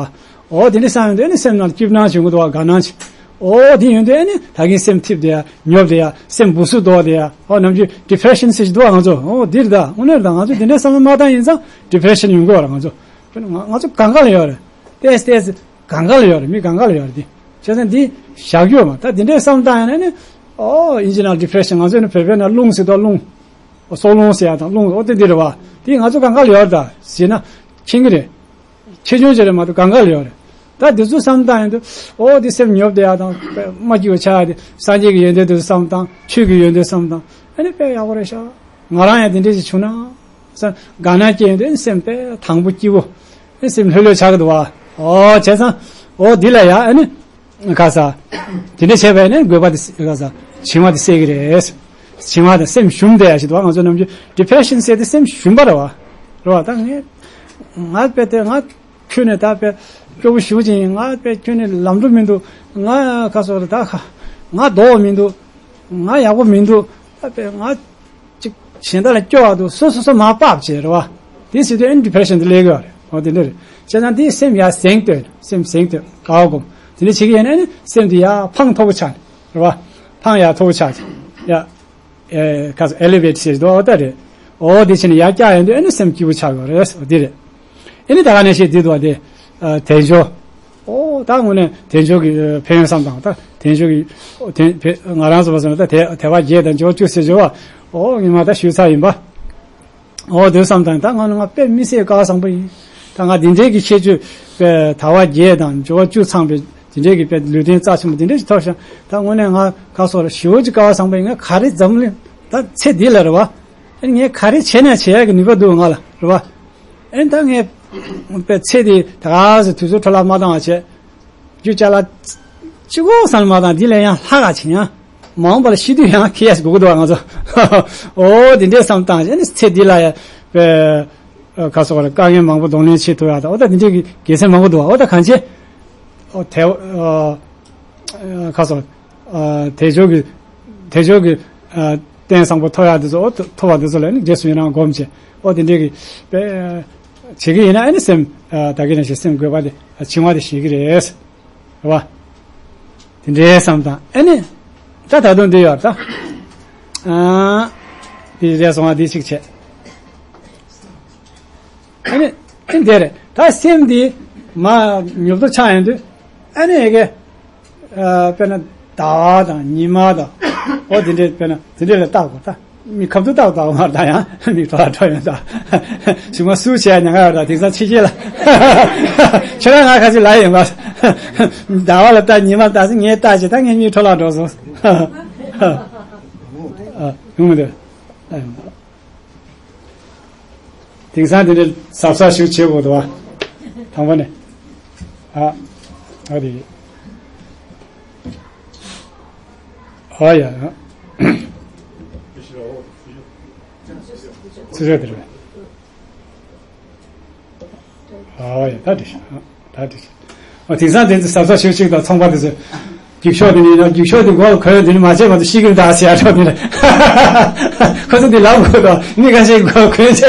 ཨོ་དེ་འདྲ་བསམ་ཡོང་དུས་ཨ་ནི་སེམས་ནང་སྐྱིད་སྣང་བྱུང་གི་འདུག་བ། དགའ་སྣང་བྱེད། ཨོ་དེ་ཡོང་དུས་ཨ་ནི་ད་གིན་སེམས་འཐིབས་བསྡད་ཡ། ཉོབ་བསྡད་ཡ། སེམས་སྦུ་སུབ་ལྡོག་བསྡད་ཡ། ཨོ་ནམ་རྒྱུན་ཌི་པི་རེ་ཤན་ཟེར་གྱི་འདུག་བ། ང་ཚོ་ཨོ་འདིར་ད་དངོས་གནས་ད་ང་ཚོ་དེ་འདྲ་བསམ་བློ་མ་བཏང་ཡིན་ཙང་ཌི་པི་རེ་ཤན་ཡོང་གི་བ་རེད། ང་ཚོ་ང་ང་ཚོ་གང་ག་ལ་ཡོད་རེད། ཏེས་ཏེས་གང་ག་ལ་ཡོད་རེད། མི་གང་ག་ལ་ཡོད་རེད། དེ་བྱས་ཙང་འདི་བཞག་རྒྱུ་ཡོད་མ། ད་དེ་འདྲའི་བསམ་བཏང་ཡ་ན་ནི་ཨོ་ཨིན་ཇི་ནང་ཌི་པི་རེ་ཤན། ང་ཚོ་ནི་བོད་པའི་ནང་རླུང་ཟེར་དོ། རླུང་། སྲོག་རླུང་ཟེར་ཡ་དང་རླུང་ཨོ་དེ་འདི་རེད་བ། དེ་ང་ཚོ་གང་ག་ལ་ཡོད་རེད། ད་ཟེར་ན་མཁྱེན་གི་རེད། ཆེ་ཆུང་ཅི་རེད་མ་གཏོགས་གང་ག་ལ་ཡོད་རེད། ད་འདི་ཚོ་བསམ་བཏང་ཡོང་དུས་ཨོ་དེ་སེམས་ཉོབ་བསྡད་ཡ་དང་དཔེ་མ་སྐྱིད་པ་ཆགས་ཡ་དེ་སངས་རྒྱས་ཀྱི་ཡོན་ཏན་དེ་ཚོ་བསམ་བཏང་། ཆོས་ཀྱི་ཡོན་ཏན་བསམ་བཏང་། ཨ་ནི་དཔེ་ཡག་པོ་རེད་ཤག་ང་རང་ཡང་དེ་འདྲས་ཞིག་བྱུང་ན་བསམ། དགའ་སྣང་སྐྱེ་ཡོང་དུས་ཨ་ནི་སེམས་དཔེ་དང་པོ་སྐྱིད་པོ། ཨ་ནི་སེམས་ལྷོད་ལྷོད་ཆགས་ཀྱི་འདུག་བ། ཨོ་བྱས་ཙང་ཨོ་འདི་ལ་ཡ་ཨ་ནི། ག་ས། དེ་འདྲ་བྱས་པས་ནི་དགོས་པ་དེ་ག་ས། བྱིང་བ་དེ་སེལ་གྱི་རེད། བྱིང་བ་དང་སེམས་ཞུམ་བསྡད་ཡ་ཞིག་འདུག་བ། ང་ཚོ་ནམ་རྒྱུན་ཌི་པི་རེ་ཤན་ཟེར་དེ་སེམས་ཞུམ་པ་རེད་བ། རེད་བ། ད་ངས། ང་དཔེ་དེ་ང་ཁྱོན་ནས་ད་དཔེ་སྐྱོ་པོ་ཞེ་པོ་ཅིག་ཡིན། ང་དཔེ་ཁྱོན་ནས་ལམ་འགྲོ་མི་འདུག་ང་ག་སོགས་རེད་ད་ཁ། ང་རྡོག་མི་འདུག་ང་ཡག་པོ་མི་འདུག་ད་དཔེ་ང་ཅིག་གཞན་དག་ལ་སྐྱོ་བ་འདུག་སོ་སོ་སོ་མར་ཕབ་བྱས་རེད་བ། དེ་ཟེར་དུས་ཨ་ནི་ཌི་པི་རེ་ཤན་དེ་སླེབས་ཀྱི་ཡོད་རེད། འོ་དེ་འདྲ་རེད། བྱས་ཙང་དེ་སེམས་ཡར་གཟེངས་བསྟོད། སེམས་གཟེངས་བསྟོད་དགའ་བ་སྒོམ། དེ་འདྲ་བྱེད་ཀྱི་ཡོད་ན་ནི་སེམས་དེ་ཡར་འཕང་མཐོ་པོ་ཆགས་རེད་བ། འཕང་ཡར་མཐོ་པོ་ཆགས་ཡ། ཨེ་ག་སོ་ཨེ་ལི་ཝེ་ཊི་ཟེར་དུས་འོ་ད་རེད། འོ་དེ་བྱས་ནས་ཡར་བཀྱག་ཡོང་དུས་ཨ་ནི་སེམས་སྐྱིད་པོ་ཆགས་ཡོད་རེད། འོ་དེ་རེད། ཨ་ནི་ད་ག་ནང་བཞིན་འདི་འདུག་བ་དེ། ཨ་དལ་འབྱོར། ཨོ་ད་དངོས་གནས་དལ་འབྱོར་གྱི་ཨ་ཕན་ཡོན་བསམ་དང་ད་དལ་འབྱོར་གྱི་ཨོ་དེ་ཕན་ང་རང་ཚོ་བ་སོང་ན་ད་དལ་དལ་བ་བརྒྱད་དང་འབྱོར་བཅུ་ཟེར་འབྱོར་བ། ཨོ་ངས་མ་ད་ཞུས་ཚར་ཡིན་པ། ཨོ་དེ་བསམ་དང་ད་ང་ནི་ང་དཔེ་མི་སྲིད་སྐལ་བ་བཟང་པོ་ཡིན། ད་ང་འདི་འདྲའི་གི་ཁྱད་ཆོས་དཔེ་དལ་བ་བརྒྱད་དང་འབྱོར་བ་བཅུ་ཚང་པའི་འདི་འདྲའི་གི་དཔེ་ལུས་རྟེན་རྩ་ཆེན་པོ་འདི་འདྲའི་ཞིག་ཐོབ་ཤག་ད་དངོས་གནས་ང་ཁ་སོགས་ལ་ཞེ་པོ་ཅིག་སྐལ་བ་བཟང་པོ་ཡིན། ང་ག་རེ་འཛམ་གླིང་ད་ཚེ་འདི་ལ་རེད་བ། ཨེ་ངས་ག་རེ་བྱས་ན་བྱེད་ཡག་གི་ནུས་པ་འདུག་ང་ལ་རེད་བ། ཨེ་ད་ངས་པའི་ཚེ་འདི་ད་ག་ཟེ་དུས་ཚོད་འཕྲོ་བརླག་མ་བཏང་བ་བྱས། རྒྱུ་ཅ་ལག་གཅིག་པོ་བསམ་བློ་མ་བཏང་འདི་ལས་ཡང་ལྷག་ག་བྱེད་ཡང་མ་འོངས་པ་ལ་ཤི་དུས་ཡང་ཁེ་ཡས་དགོས་ཀྱི་འདུག་ང་ཚོ། ཨོ་འདི་འདྲས་བསམ་བཏང་བྱས་ནས་ཚེ་འདི་ལ་ཡ་པའི་ཁ་སོགས་ལ་དཀའ་ངལ་མང་པོ་གདོང་ལེན་བྱེད་ཐུབ་ཡག་ད་ཨོ་ད་འདི་འདྲས་ཀྱི་དགེ་མཚན་མང་པོ་འདུག་ཨོ་ད་གང་བྱེད། ཨོ་དེ་ཨོ་ཁ་སོགས། ཨ་དལ་འབྱོར་གྱི་དལ་འབྱོར་གྱི་ཨ་རྟེན་བཟང་པོ་ཐོབ་ཡག་དེ་ཚོ་ཨོ་ཐོབ་པ་དེ་ཚོ་ལ་ནི་རྗེས་སུ་ཡི་རང་སྒོམ་བྱས་ཨོ་དེ་འདྲས་ཀྱི་དཔེ་བྱེད་ཀྱི་ཡིན་ན་ཨ་ནི་སེམས་ཨ་ད་གིན་ནང་བཞིན་སེམས་དགོས་པ་དེ་ཨ་བྱིང་བ་དེ་ཞི་གི་རེད། རེད་བ། དེ་འདྲའི་བསམ་དང་ཨ་ནི་ད་ད་དུང་འདི་ཡོད་ད། ཨ་དེ་རེད་སོང་བ་དེ་གཅིག་བྱས། ཨ་ནི་ཨ་ནི་དེ་རེད་ད་སེམས་འདི་མ་ཉོབ་ཏོ་ཆགས་ཡོང་དུས་ཨ་ནི་ཨེ་གེ། ཨ་དཔེར་ན་ཟླ་བ་དང་ཉི་མ་དང་ཨོ་དེ་འདྲས་དཔེར་ན་དེ་འདྲས་ལ་བལྟ་དགོས་ད། མིག་ཁ་ཐུག་བལྟ་དགོས་ད་མར་ད་ཡང་མིག་གྲོགས་ལ་གྲོགས་ཡོང་ད། ཞུ་མ་སུ་བྱས་ཉང་ང་ཡོད་ད་དེང་སང་ཕྱི་རྒྱལ་ལ། ཁྱོད་རང་ང་ཁ་ཅིག་ལ་ཡིན་པ། ཟླ་བ་ལ་ལྟ་ཉི་མ་ལྟ་ཟེར་ངས་ལྟ་བྱས་ད་ངས་མིག་འཕྲོ་བརླག་འགྲོ་སོང་། ཡོང་མི་འདུག་དེང་སང་དེ་འདྲའི་གཟབ་གཟབ་ཞིག་བྱེད་དགོས་འདུག་བ། དང་པོ་ནས། ཨ། ཨ་རེད། ཨ་ཡ། ཚིག་རེ་དེ་རེད། ཨ་ཡ་ད་དེ་ཤ་ད་དེ་ཤ། ཨོ་དེང་སང་དེ་ཚོ་གཟབ་གཟབ་ཞིག་ཅིག་དང་ཚོང་པ་དེ་ཚོ་རྒྱུག་ཤོག་དེ་ནི་ཡིན་ན་རྒྱུག་ཤོག་དེ་མགོ་ལ་གོན་དེ་ནི་མ་བྱས་མ་གཏོགས་ཤི་གི་མི་འདུག་ཟེར་ཡ་འགྲོ་དེ་རེད། ཁོ་ཚོ་དེ་ལབ་དགོས་དོ་མི་ཁ་ཤས་མགོ་གོན་བྱས་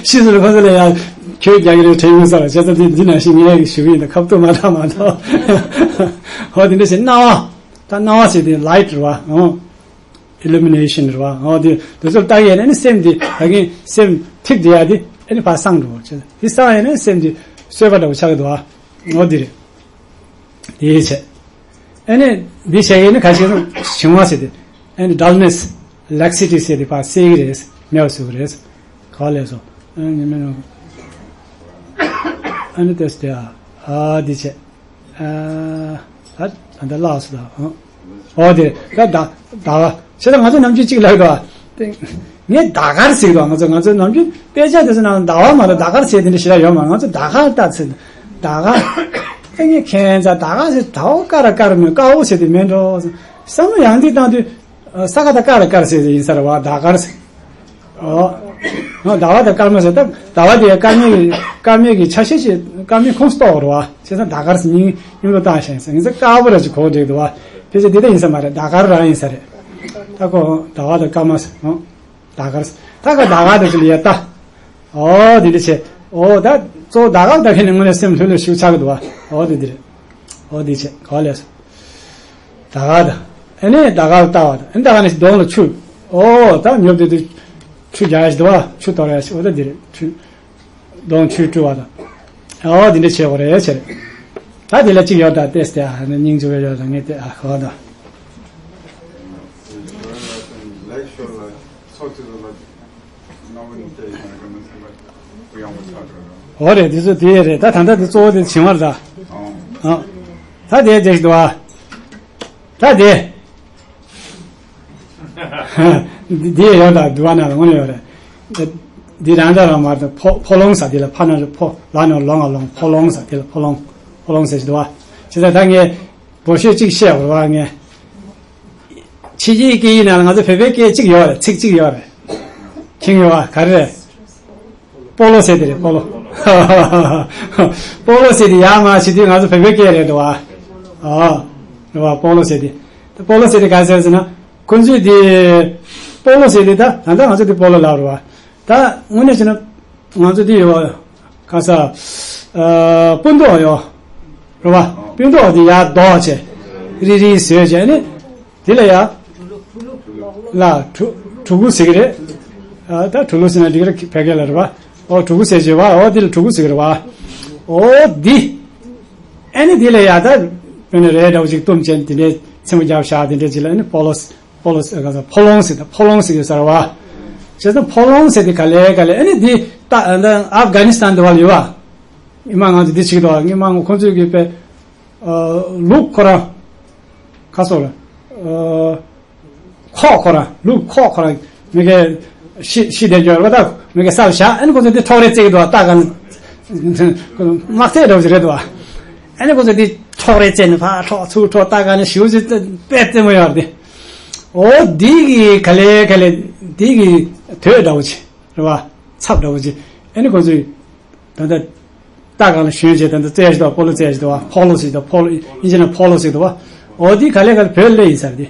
ཤི་སོང་ལ་ཁོ་ཚོ་ལ་ཡ་ཁྱོད་རྒྱག་གི་རེད་དྲན་མི་ཚར་བ་བྱས་ཙང་དེ་འདི་ནང་བཞིན་ངས་ཞུ་གི་ཡིན་ད་ཁ་བཏུབ་མ་ཐག་མ་ཐག་ཧོ་དེ་འདྲ་བྱས་སྣང་བ་ད་སྣང་བ་ཟེར་དེ་ལའིཊ་རེད་བ་ཨོ། ཨི་ལུ་མི་ནེ་ཤན་རེད་བ། འོ་དེ་དེ་ཚོར་ལྟ་ཡས་ནས་སེམས་འདི་ད་གིན་སེམས་ཐིབས་བསྡད་ཡ་དེ་ཨ་ནི་ཕར་སངས་འགྲོ་བ་བྱས། དེ་སངས་ཡས་ནས་སེམས་འདི་གསོད་པ་འདྲ་བོ་ཆགས་ཀྱི་འདུག་བ། འོ་དེ་རེད། དེ་བྱས། ཨ་ནི་འདི་བྱས་ཡས་ནི་ཁ་ཤས་སུ་བྱིང་བ་ཟེར་ཏེ། ཨ་ནི་ཌལ་ནེ་སི། ལེག་སི་ཊི་ཟེར་ཏེ་ཕར་སེལ་གྱི་རེད། མེད་པ་བཟོ་གི་རེད། ག་ལས་སོ། ཨ་ནི་མེད་ནོ། ཨ་ནི་ཏོས་ཏེ་ཨ། ཨ་འདི་བྱས། ཨ། ད་ད་ལྟ་ལགས་སོ་ད། ཨོ་དེ་ད་ད་ད་བ། བྱས་ད་ང་ཚོ་ནམ་རྒྱུན་གཅིག་ལབ་འདུག་བ། ངས་ཟླ་སྐར་ཟེར་གི་འདུག་ང་ཚོ་ང་ཚོ་ནམ་རྒྱུན་དཔེ་ཆ་དེ་ཚོ་ནང་ཟླ་བ་མ་གཏོགས་ཟླ་སྐར་ཟེར་དེ་འདྲ་ཞེ་དྲག་ཡོད་མ་རེད། ང་ཚོ་ཟླ་སྐར་ལྟ་ཚེ་ཟླ་སྐར། ཨེ་ངས་ཁྱེད་ཚ་ད་ག་ཟེར་ད་འོ་ཀ་ར་ཀར་མོད་ཀ་འོ་ཟེར་དེ་མེད་འགྲོ། བསམ་བློ་ཡང་འདི་བཏང་དུས་ས་ཀ་ད་ཀ་ར་ཀར་ཟེར་ཡིན་ས་རེད་བ། ད་གར་ཟེར། ཨོ། ཨོ་ཟླ་བ་དང་སྐར་མ་ཟེར་ད་ཟླ་བ་དེ་སྐར་མའི་སྐར་མའི་གི་ཆ་ཤས་ཤིག་སྐར་མའི་ཁོངས་གཏོགས་རེད་བ། བྱས་ཙང་ཟླ་གར་ཟེར་མིང་མིང་ལོ་བཏགས་ཤིང་ཟེར་ངེད་ཚོ་དཀར་པོ་ར་ཅིག་གོ་འགྲིག་འདུག་བ། ཕལ་ཆེར་འདི་ལྟ་ཡིན་ས་མ་རེད། ཟླ་གར་རང་ཡིན་ས་རེད། ད་ཁོ་ཟླ་བ་དང་སྐར་མ་ཟེར། ཨོ། ཟླ་གར་ཟེར་ད་ག་ཟླ་གར་དང་ཅི་ལ་ཡ་ལྟ། ཨོ་འདི་འདྲ་བྱས། ཨོ་ད་གཙོ་བོ་ཟླ་གར་ལྟ་མཁན་ནི་དངོས་གནས་སེམས་ལྷོད་ལྷོད་ཞིག་ཆགས་ཀྱི་འདུག་བ། ཨོ་འདི་འདི་རེད། ཨོ་འདི་བྱས་ག་ལས་སོ། ད་ག་ད། ཨ་ནི་ད་ག་ལ་ལྟ་བ་ད། ཨ་ནི་ད་ག་ནི་གདོང་ལ་ཆུ། ཨོ་ད་ཉོབ་དེ་དུ་ཆུ་རྒྱག་ཡ་ཞིག་འདུག་བ། ཆུ་གཏོར་ཡ་ཞིག་ཨོ་ད་འདི་རེད། ཆུ། གདོང་ཆུས་བཀྲུ་བ་ད། ཨོ་འདི་འདྲ་བྱེད་དགོས་རེད་བྱེད་རེད། ད་དེ་ལ་གཅིག་ཡོད་ད་ལྟས་ཏེ་ཨ་ནི་སྙིང་རྗེ་བའི་ཡོད་ད་ངས་ཏེ་ཨ་ཧོ་ད། ལེགས་ཤོར་ལ་ཚོགས་ཚུད་ལ། འོ་རེད། དེ་ཚོ་དེ་རེད། ད་ད་ལྟ་དེ་གཙོ་བོ་དེ་བྱིང་བར་ད། ཨ། ད་དེ་དེ་ཞིག་འདུག་ཨ། ད་དེ། འདི་ཡོད་ད་འདུག་ཨ་ན་ལ་དངོས་གནས་ཡོད་རེད། འདི་རང་ད་རང་མ་རེད། ཕོ་ཕོ་ལོང་ཟེར་དེ་ལ་ཕ་ན་རེད། ཕོ་ལ་ན་ལོང་ང་ལོང་ཕོ་ལོང་ཟེར་དེ་ལ་ཕོ་ལོང་ཕོ་ལོང་ཟེར་ཞིག་འདུག་ཨ། བྱས་ཙང་ད་ངས། བོ་ཤོད་གཅིག་བཤད་པ་རེད་བ་ངས། ཕྱི་རྒྱལ་སྐད་ཡིག་ནང་ལ་ང་ཚོ་བོད་པའི་སྐད་གཅིག་ཡོད་རེད། ཚིག་གཅིག་ཡོད་རེད། མཁྱེན་ཡོད་བ་ག་རེ་རེད། སྤོ་ལོ་ཟེར་དེ་རེད། སྤོ་ལོ། སྤོ་ལོ་ཟེར་དེ་ཡར་མར་བྱེད་དུས་ང་ཚོ་བོད་པའི་སྐད་རེད་འདུག་བ། ཨ། རེད་བ་སྤོ་ལོ་ཟེར་དེ། སྤོ་ལོ་ཟེར་དེ་ག་རེ་ཟེར་ཟེར་ན། ཁོ་ཚོས་དེ། སྤོ་ལོ་ཟེར་དེ་ད་ད་ལྟ་ང་ཚོ་དེ་སྤོ་ལོ་ལབ་རེད་བ། ད་དངོས་གནས་བྱས་ན། ང་ཚོ་འདི་ཡོད་བ། ག་ས། ཨ། སྤུ་མདོག་ཡོད། རེད་བ། སྤུ་མདོག་འདི་ཡར་ལྡོག་བྱས། རིལ་རིལ་བཟོས་བྱས་ནི། འདི་ལ་ཡ། ལ་གྲུ་གྲུ་གུ་ཟེར་གི་རེད། ཨ། ད་གྲུ་གུ་ཟེར་ན་འགྲིག་རེད་བོད་སྐད་ལ་རེད་བ། ཨོ་གྲུ་གུ་ཟེར་བྱས་བ། ཨོ་འདི་ལ་གྲུ་གུ་ཟེར་གི་རེད་བ། ཨོ་འདི། ཨ་ནི་འདི་ལ་ཡ་ད། དཔེར་ན་རས་འདྲ་བོ་ཅིག་བཏུམས་བྱས་འདི་འདྲའི་མཚན་མོ་རྒྱབ་བཞག་འདི་འདྲའི་ཅིག་ལ་ཨ་ནི་སྤོ་ལོ། སྤོ་ལོ་ཟེར་ག་ས་ཕོ་ལོང་ཟེར་ད་ཕོ་ལོང་ཟེར་གི་ཟེར་བ། བྱས་ཙང་ཕོ་ལོང་ཟེར་དེ་ག་ལེ་ག་ལེ་ཨ་ནི་འདི་ད་ཨ་ཨབ་གྷ་ནི་སི་ཐན་འདི་བ་ལ་ཡོད་བ། ཉི་མ་ང་ཚོ་འདི་བྱེད་ཀྱི་འདུག་བ། ཉི་མ་ང་ཁོང་ཚོས་གི་པའི། ཨ། ལུག་ཁོ་རང་། ཁ་སོ་ལ། ཨ། ཁོག་ཁོ་རང་ལུག་ཁོག་ཁོ་རང་མི་གའི་ཤི་ཤི་བསྡད་ཀྱི་ཡོད་རེད་བ། ད་མི་གའི་སར་བཞག་ཨ་ནི་ཁོང་ཚོས་འདི་འཕྲོག་རེས་རྩེ་གི་འདུག་བ། ད་ག་ནི་དམག་རྩེད་འདྲ་བོ་ཞིག་རེད་འདུག་བ། ཨ་ནི་ཁོང་ཚོས་འདི་འཕྲོག་རེས་རྩེ་ནས་ཕར་འཕྲོག་ཚུར་འཕྲོག་ད་ག་ནི་ཞེ་པོ་ཅིག་དཔེ་རྩེད་མོ་ཡོད་རེད་དེ། འོ་འདི་གི་ག་ལེ་ག་ལེ་འདི་གི་དོད་འདྲ་བོ་ཅིག་རེད་བ། ཚབ་འདྲ་བོ་ཅིག་ཨ་ནི་ཁོང་ཚོས་ད་ལྟ་རྟ་སྒང་ལ་ཞོན་བྱས་ད་ལྟ་རྩེ་ཞིག་དང་སྤོ་ལོ་རྩེ་ཞིག་དང་བ། ཕོ་ལོ་ཞིག་དང་ཕོ་ལོ་ཨིན་ཇི་ནང་ཕོ་ལོ་ཞིག་དང་བ། འོ་འདི་ག་ལེ་ག་ལེ་བོད་སླེབས་ཡིན་ས་རེད་དེ།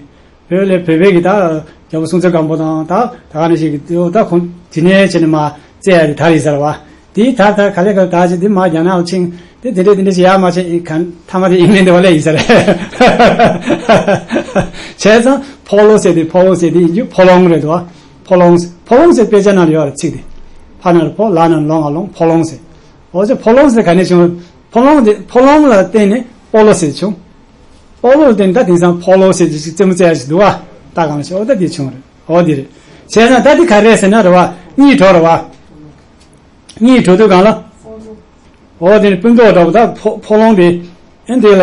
བོད་ལ་བོད་པའི་གི་ད་རྒྱལ་པོ་སྲོང་བཙན་སྒམ་པོ་དང་ད་ད་ག་ནས་ཞིག་གི་ད་ཁོང་དེ་ནས་བྱས་ནས་མ་རྩེ་ཡ་དེ་དར་ཡིན་ས་རེད་བ། དེའི་དར་དར་ག་ལེ་ག་ལེ་དར་ཅིག་དེ་མ་རྒྱ་ནག་ལ་ཕྱིན་དེ་དེ་འདྲས་དེ་འདྲས་ཞིག་ཡར་མ་ཕྱིན་ཡིན་ག་མཐའ་མ་དེ་ཡིན་ནས་འདི་བ་ལས་ཡིན་ས་རེད། བྱས་ཙང་ཕོ་ལོ་ཟེར་དེ་ཕོ་ལོ་ཟེར་དེ་ཡིན་རྒྱུ་ཕོ་ལོང་རེད་དོ། ཕོ་ལོང་ཕོ་ལོང་ཟེར་དཔེ་ཆ་ནང་ལ་ཡོད་རེད་ཚིག་དེ། ཕ་ན་རུ་ཕོ་ལ་ན་ལོང་ང་ལོང་ཕོ་ལོང་ཟེར། འོ་ཅེ་ཕོ་ལོང་ཟེར་ག་ནས་བྱུང་། ཕོ་ལོང་དེ་ཕོ་ལོང་ལ་བརྟེན་ནས་སྤོ་ལོ་ཟེར་བྱུང་། སྤོ་ལོ་ལ་བརྟེན་ནས་ད་དེང་སང་ཕོ་ལོ་ཟེར་གྱི་ཅིག་རྩེད་མོ་རྩེ་ཡ་ཞིག་འདུག་ཨ། ད་གང་ཞིག་འོ་ད་དེ་བྱུང་རེད། འོ་དེ་རེད། བྱས་ན་ད་དེ་ག་རེད་ཟེར་ན་རེད་བ། གཉིད་བྲོ་རེད་བ། གཉིད་བྲོ་དུས་གང་ལ། འོ་དེ་ནི་སྤུ་མདོག་འདྲ་པོ་ད་ཕོ་ཕོ་ལོང་དེ། ཨེ་འདི་ལ་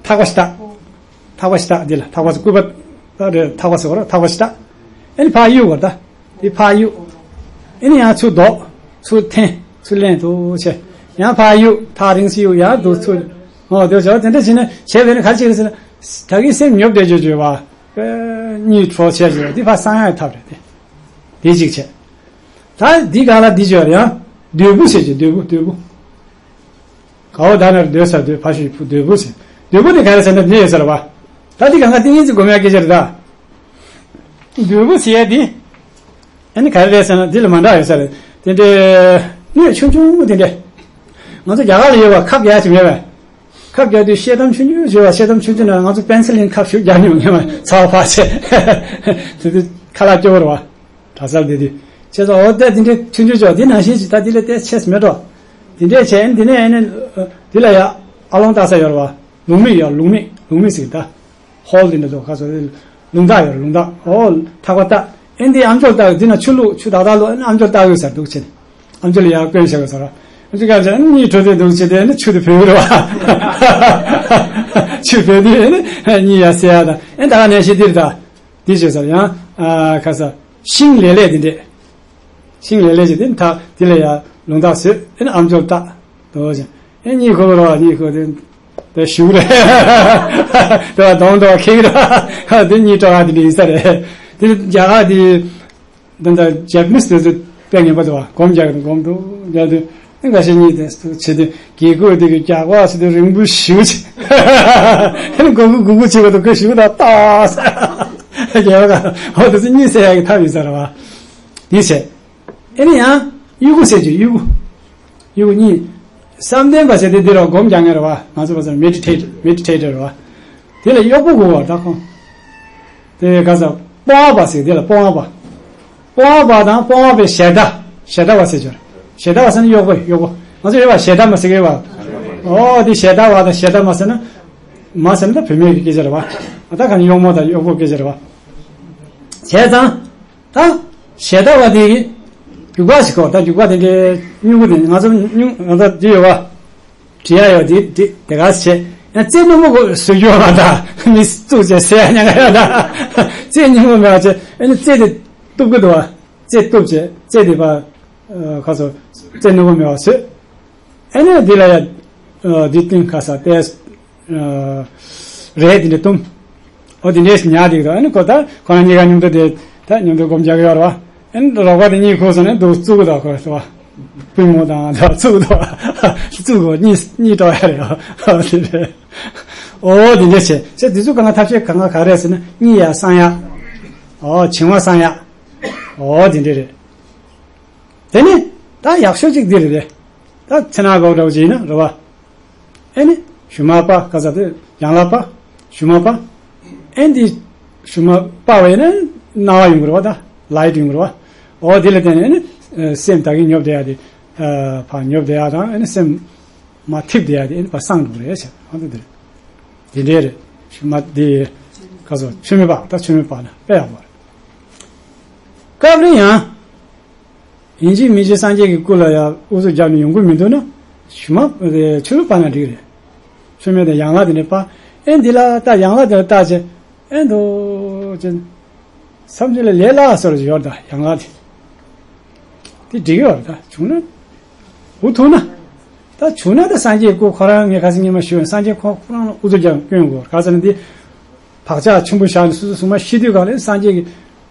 ཐག་པ་ཞིག་བཏགས། ཐག་པ་ཞིག་བཏགས་འདི་ལ་ཐག་པ་ཚོ་སྐུད་པ། ད་རེད་ཐག་པ་ཟེར་བ་ར་ཐག་པ་ཞིག་བཏགས། ཨེ་ནི་ཕར་གཡུག་བར་ད། དེ་ཕར་གཡུག་ཨེ་ནི་ཡང་ཚུར་ལྡོག་ཚུར་འཐེན། ཚུར་ལེན་དུ་བྱས། ཡང་ཕར་གཡུག་ཐག་རིང་སི་གཡུག་ཡང་དུ་ཚུར། འོ་དེ་བྱས་དེ་འདྲ་བྱས་ནས་བྱས་པས་ནི་ག་རེ་བྱེད་ཀྱི་རེད་ཟེར་ན། ད་གིན་སེམས་ཉོབ་བསྡད་བརྗོད་བརྗོད་བ། གཉིད་བྲོ་བྱས་བརྗོད་བ་འདི་ཕར་སངས་ཡག་ཐབས་རེད་དེ། དེ་གཅིག་བྱས། ད་འདི་ག་ལ་འདི་བརྗོད་ཡང་། འདོད་པོ་ཟེར་གྱི་འདོད་པོ་འདོད་པོ། ག་འོ་ད་ནར་འདོད་ས་འདོད་ཕ་ཤུལ་ཕུ་འདོད་པོ་ཟེར། འདོད་པོ་དེ་ག་རེ་ཟེར་ན་འདི་ཡོད་ས་རེད་བ། ད་འདི་གང་ག་ཏིང་ངེ་ཚིག་སྒོམ་ཡག་སྐད་ཆ་རེད་ད། འདོད་པོ་ཟེར་ཡ་འདི། ཨ་ནི་ག་རེ་རེད་ཟེར་ན་འདི་ལ་མ་འདྲ་ཡོད་ས་རེད། དེ་འདྲའི་སྣོད་ཆུང་ཆུང་དེ་འདྲ། ང་ཚོ་རྒྱ་གར་ལ་ཡོད་བ་ཁབ་རྒྱག་ཅིག་མེད་པས། ཁབ་རྒྱག་དུས་ཤེལ་དམ་ཆུང་ཆུང་བྱོས་བ། ཤེལ་དམ་ཆུང་ཆུང་ན་ང་ཚོ་པེན་སི་ལིན་ཁབ་ཞིག་རྒྱག་མྱོང་ངེས་མ་ཚ་བ་ཕར་བྱས། དེ་དུས་ཁ་ལག་སྐྱོ་བོ་རེད་བ། གྲྭ་སར་བསྡད་དུས། བྱས་ཙང་འོ་ད་འདི་འདྲའི་ཆུང་ཆུང་ཅོག་འདི་ནང་བཞིན་ཞིག་ད་འདི་ལས་ཏེ་ཆེས་མེད་འགྲོ། འདི་འདྲས་བྱས་ཨ་ནི་འདི་ནས་ཨ་ནི། འདི་ལ་ཡ། ཨ་ལོང་བཏགས་ས་ཡོད་རེད་བ། ལུང་མིག་ཡོད་ལུང་མིག་ལུང་མིག་ཟེར་ད། ཧོལ་འདི་འདྲ་འདུག་ག་ཚོད་རེད། ལུང་བཏགས་ཡོད་རེད་ལུང་བཏགས། ཨོ། ཐག་པ་བཏགས། ཨ་ནི་འདི་ཨམ་ཅོག་བཏགས་འདི་ན་ཆུ་བླུགས་ཆུ་དག་དག་བླུགས་ཨ་ནི་ཨམ་ཅོག་བཏགས་ཡོད་ཟེར་འདུག་ཆེ། ཨམ་ཅོག་ལ་ཡར་བསྐོན་བཞག་ཡོད་ཟེར་ར། ཨམ་ཅོག་ག་ཚོད་ཨ་ནི་གཉིད་བྲོ་དེ་འདུག་ཆེ་དེ་ཨ་ནི་ཆུ་དེ་བུད་རེད་བ། ཆུ་བུད་དུས་ཨ་ནི་གཉིད་ཡར་སད་ཡ་ད་ཨ་ནི་ད་ག་ནས་ཤེས་འདིར་ད། འདི་བྱས་ཟེར་ཡང་། ཨ་ཁ་ས། ཤིང་ལེ་ལེ་འདི་འདྲས། ཤིང་ལེ་ལེ་ཞིག་དེ་ཐག་དེ་ལ་ཡ་ལུང་ཐག་བཟོས་ཨེ་ནི་ཨམ་ཅོག་བཏགས་དོ་ཞིང་ཨེ་གཉིད་ཁུག་རོགས་གཉིད་ཁུག་དེ། དེ་ཞུགས་རེད། དེ་བ་གདོང་དུ་བ་ཁེག་རེད། དེ་གཉིས་སྤྲོ་བ་དེ་འདྲ་ཡིན་ས་རེད། དེ་རྒྱ་གར་དེ། འདི་འདྲ་ཇེ་པ་ནིས་དེ་ཚོ་དཔེ་ངན་པ་འདུག་བ། སྒོམ་རྒྱག་གི་སྒོམ་འདུག་རྒྱག་དུས་ཨེ་འགའ་ཤས་གཉིས་དེ་བྱེད་དུས་རྒྱལ་སྒོ་དེ་གི་རྒྱག་པ་ཟེར་དུས་རིང་པོ་ཞིག་བྱེད། ཨེ་ནི་སྒུག་སྒུག་སྒུག་སྒུག་བྱེད་པ་དང་ཁོས་ཞིག་དང་ཏག་རྒྱལ་བ་ག་ཧོ་དེ་ཚོ་གཉིད་སད་ཡག་གི་ཐབས་ཡིན་ས་རེད་བ། དེ་བྱས། ཨེ་ནི་ཡང་གཡུལ་སྒོ་ཟེར་རྒྱུ་གཡུལ་སྒོ། གཡུལ་སྒོ་གཉིས། བསམ་གཏན་པ་ཟེར་དེ་འདི་རུ་སྒོམ་རྒྱག་མཁན་རེད་བ། ང་ཚོ་བ་ཟེར་མེ་ཌི་ཊེ་ཊར་མེ་ཌི་ཊེ་ཊར་རེད་བ། དེ་ལ་གཡོག་པོ་དགོས་བ་ད་ཁོང་། དེ་ག་ས་སྤོང་བ་པ་ཟེར་དེ་ལ་སྤོང་བ་པ། སྤོང་བ་པ་དང་སྤོང་བ་པའི་ཞལ་ཏ། ཞལ་ཏ་བ་ཟེར་གྱི་རེད། ཞལ་ཏ་བ་ཟེར་ན་གཡོག་པོ་གཡོག་པོ། ང་ཚོ་ཡོད་བ་ཞལ་ཏ་མ་ཟེར་གི་ཡོད་བ། ཨོ་དེ་ཞལ་ཏ་བ་དང་ཞལ་ཏ་མ་ཟེར་ན། མ་ཟེར་ན་ད་བུད་མེད་ཀྱི་སྐད་ཆ་རེད་བ། ཨ་ད་ག་ནི་གཡོག་མོ་དང་གཡོག་པོ་སྐད་ཆ་རེད་བ། བྱས་ཙང་། ད། ཞལ་ཏ་བ་དེ་གི་རྒྱུག་པ་ཞིག་གོ་ད་རྒྱུག་པ་དེ་འདྲའི་སྨྱུ་གུ་དེ་ང་ཚོ་སྨྱུ་ང་ཚོ་དེ་ཡོད་བ། བྲི་ཡ་ཡོད་དེ་དེ་དེ་ག་ཟེར་བྱས་ཡང་རྩེ་རྣོན་པོ་གོ་བཟོ་རྒྱུ་བ་ད་མི་བཙུགས་བྱས་ཟེར་ཡ་ཉག་ག་ཡོད་ད། རྩེ་རྣོན་པོ་མེད་བ་བྱས་ཨ་ནི་རྩེ་དེ་གཏུབ་གི་འདུག་བ། རྩེ་གཏུབ་བྱས་རྩེ་དེ་བ། ཁ་སོ་རྩེ་རྣོན་པོ་མེད་བ་བཟོས། ཨ་ནི་འདི་ལ་ཡ། འདི་སྟེང་ཁ་ས་ཏེ། རས་འདི་འདྲ་བཏུམ། ཨོ་འདི་འདྲས་ཉག་འདི་འདུག་ཨ་ནི་ཁོ་ད་ཁོ་རང་གཉིས་ཀ་མཉམ་དུ་དེ་ད་མཉམ་དུ་སྒོམ་རྒྱག་གི་ཡོད་རེད་བ། ཨ་ནི་རོགས་པ་དེ་གཉིས་ཁུག་སོང་ནས་འདུག་བཙུགས་གི་འདུག་ཁོ་རེད་བ། པུས་མོ་དང་ད་བཙུགས་གི་འདུག་བཙུགས་གི་གཉིས་གཉིས་སྤྲོ་ཡ་རེད་བ། དེ་རེད། ཨོ་འདི་འདྲས་བྱས་བྱས་དེ་ཚོ་གང་ག་ཐབས་ཤེས་གང་ག་ག་རེད་ཟེར་ན་གཉིད་ཡ་སངས་ཡ། ཨོ་བྱིང་བ་སངས་ཡ། ཨོ་འདི་འདྲས་རེད། དེ་ནི་ད་ཡག་ཤོས་གཅིག་འདི་རེད་དེ། ད་ཚེ་ན་གོ་འདྲ་བོ་ཅིག་ཡིན་ན་རེད་བ། ཨེ་ནི་ཞུ་མ་པ་ག་ས་དེ་ཡང་ལ་པ། ཞུ་མ་པ། ཨེ་འདི་ཞུ་མ་པ་བ་ཡིན་ན་སྣང་བ་ཡོང་གི་རེད་བ་ད། ལའིཊ་ཡོང་གི་རེད་བ། འོ་དེ་ལ་བརྟེན་ནས་ཨེ་ནི་སེམས་ད་གིན་ཉོབ་བསྡད་ཡ་དེ། ཕར་ཉོབ་བསྡད་ཡ་དང་ཨེ་ནི་སེམས་མ་འཐིབས་བསྡད་ཡ་དེ་ཨེ་ནི་ཕར་སངས་འགྲོ་གི་རེད་ཟེར་ཧ་ད་དེ་རེད། དེ་འདྲའི་རེད། ཞུ་མ་དེ་ག་ས་ཆོས་མེད་པ་ད་ཆོས་མེད་པ་ན་དཔེ་ཡག་པོ་རེད། སྐབས་རེ་ཡང་། ཡིན་གཅིག་མིན་གཅིག་སངས་རྒྱས་ཀྱི་སྐུ་ལ་ཡང་ཨུ་ཚུགས་བརྒྱབ་ནས་ཡོང་གི་མི་འདུག་ན། ཞུ་མ་ཆོས་ལུགས་པ་ན་འགྲིག་རེད། ཆོས་མེད་དང་ཡན་ལག་དེ་འདྲ་པ། ཨེ་འདི་ལ་ལྟ་ཡན་ལག་དེ་ལ་ལྟ་བྱས། ཨེ་འདུག་ཅེ། བསམ་ཚུལ་ལ་ལས་སླ་བ་སོར་ཡོད་ད་ཡན་ལག་དེ། དེ་འགྲིག་ཡོད་རེད་ད་བྱུང་ན། འུ་ཐུག་ན། ད་བྱུང་ན་ད་སངས་རྒྱས་སྐུ་ཁོ་རང་ངས་ཁ་སང་ཉི་མ་ཞུས་སངས་རྒྱས་ཁོ་ཁོ་རང་ལ་ཨུ་ཚུགས་རྒྱབ་སྐྱོན་དགོས་ག་ས་ན་འདི། བག་ཆགས་ཆེན་པོ་བཞག་ནས་སོ་སོ་སྲུང་མ་ཤི་དུས་གང་ལ་སངས་རྒྱས་ཀྱི།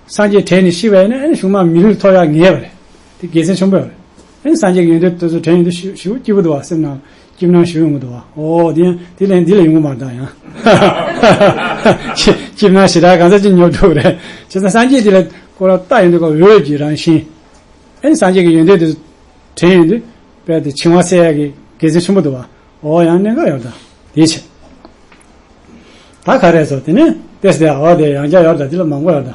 སངས་རྒྱས་དྲན་ནས་ཤི་བ་ཡིན་ན་ཨ་ནི་གཞུག་མ་མི་ལུས་ཐོབ་ཡག་ངེས་པ་རེད། དེ་དགེ་མཚན་ཆེན་པོ་རེད། ཨ་ནི་སངས་རྒྱས་ཀྱི་ཡོན་ཏན་དེ་ཚོ་དྲན་ཡོང་དུས་ཞི་ཞི་བོ་སྐྱིད་པོ་འདུག་བ་སེམས་ནང་སྐྱིད་སྣང་ཞི་བོ་ཡོང་གི་འདུག་བ། ཨོ་དེ་ཡང་དེ་ལན་འདི་ལ་ཡོང་གི་མ་རེད་ད་ཡང་། སྐྱིད་སྣང་ཞེ་དྲག་གང་ས་ཅི་ཉོབ་འགྲོ་གི་རེད། བྱས་ཙང་སངས་རྒྱས་དེ་ལ་ཁོ་རང་ལྟ་ཡོང་དུས་ཀ་འོད་ཀྱི་རང་བཞིན། ཨ་ནི་སངས་རྒྱས་ཀྱི་ཡོན་ཏན་དེ་ཚོ་དྲན་ཡོང་དུས་དཔེ་དེ་བྱིང་བ་སེལ་ཡག་གི་དགེ་མཚན་ཆེན་པོ་འདུག་བ། ཨོ་ཡང་གནད་འགག་ཡོད་ད། དེའི་ཕྱིར། ད་ག་རེ་ཟེར་དེ་ནི་ཏེས་དེ་ཨོ་དེ་ཡང་བསྐྱར་ཡོད་ད་དེ་ལ་མང་པོ་ཡོད་ད།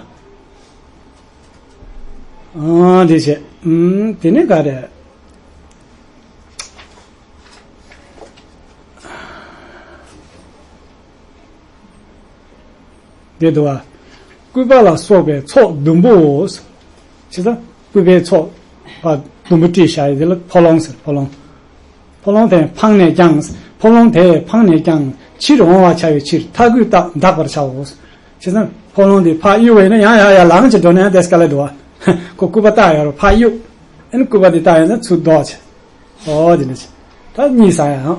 ཨང་དེའི་ཕྱིར། ཨུམ་དེ་ནི་ག་རེ། འདི་འདུག་བ། སྐུད་པ་ལ་སོགས་པའི་ཚོགས་ཟླུམ་པོའོ། ཅི་ལྟར་སྐུད་པའི་ཚོགས་པ་ཟླུམ་པོ་དཀྲིས་བཞག་ཡོད་དེ་ལ་ཕོ་ལོང་ཟེར་ཕོ་ལོང་། ཕོ་ལོང་དེ་འཕངས་ནས་ཀྱང་། ཕོ་ལོང་དེ་འཕངས་ནས་ཀྱང་ཕྱིར་འོང་བར་བྱ་བའི་ཕྱིར་ཐག་སྐུད་བཏགས་འདག་པར་བྱའོ། བྱས་ཙང་ཕོ་ལོང་དེ་ཕར་གཡུག་པ་ཡིན་ན་ཡང་ཡང་ཡང་ལངས་ཀྱི་འགྲོ་ན་ཡང་དེ་སྐད་ལ་འདུག་བ། ཁོ་སྐུད་པ་བཏགས་ཡོད་རེད་ཕར་གཡུག་ཨ་ནི་སྐུད་པ་དེ་བཏགས་ཡོད་ན་ཚུར་ལྡོག་བྱས། ཨོ་དེ་འདྲ་བྱས། ད་གཉིད་སད་ཡ་ཡང་།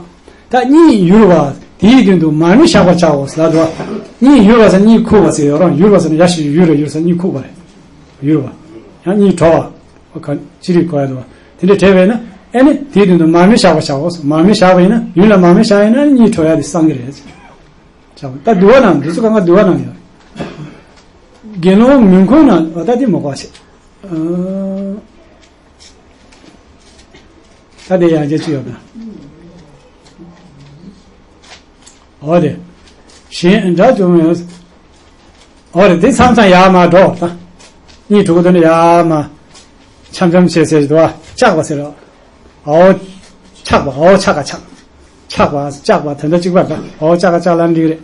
ད་གཉིད་ཡུར་བ། དེའི་མདུན་དུ་མར་མེ་བཞག་པར་བྱའོ་ཟེར་ལ་འདུག་བ། གཉིད་ཡུར་བ་ཟེར་གཉིད་ཁུག་པ་ཟེར་ཡོད་རུང་ཡུར་བ་ཟེར་ན་ཡར་ཞིག་ཡུར་རེ་ཡུར་ཟེར་གཉིད་ཁུག་པ་རེད། ཡུར་བ། ཡང་གཉིད་བྲོ་བ། ཨོ་ག་ཅི་རིགས་གོ་ཡ་འདུག་བ། དེ་འདྲ་བྲལ་བས་ན་ཨེ་ནི་དེའི་མདུན་དུ་མར་མེ་བཞག་པར་བྱའོ། མར་མེ་བཞག་པ་ཡིན་ན་ཡུན་ལ་མར་མེ་བཞག་ཡིན་ན་གཉིད་བྲོ་ཡ་དེ་སངས་ཀྱི་རེད། བྱའོ་ད་འདུལ་བ་ནང་འདི་ཚོ་གང་ག་འདུལ་བ་ནང་ཡོད། དགེ་སློང་མུན་ཁུང་ན་འོ་ད་དེ་མོ་གོ་བྱེད། ད་དེ་ཡང་རྒྱ་ཅི་ཡོད་ན། འོ་དེ། གཞན་འདྲ་བྱུང་ཡོད། འོ་རེད་དེ་མཚམས་མཚམས་ཡར་མར་འགྲོ་ད། གཉིད་དྲུག་པོ་དེ་ནི་ཡར་མར། འཆམ་འཆམ་བྱེད་ཟེར་གྱི་འདུག་བ་ཆགས་པ་ཟེར་རོ། འོ། ཆགས་པ་འོ་ཆགས་ཀ་ཆགས། ཆགས་པ་ཆགས་པ་དོན་དག་གཅིག་པ་འདྲ་འོ་ཆགས་ཀ་ཆགས་ལ་འགྲིག་རེད།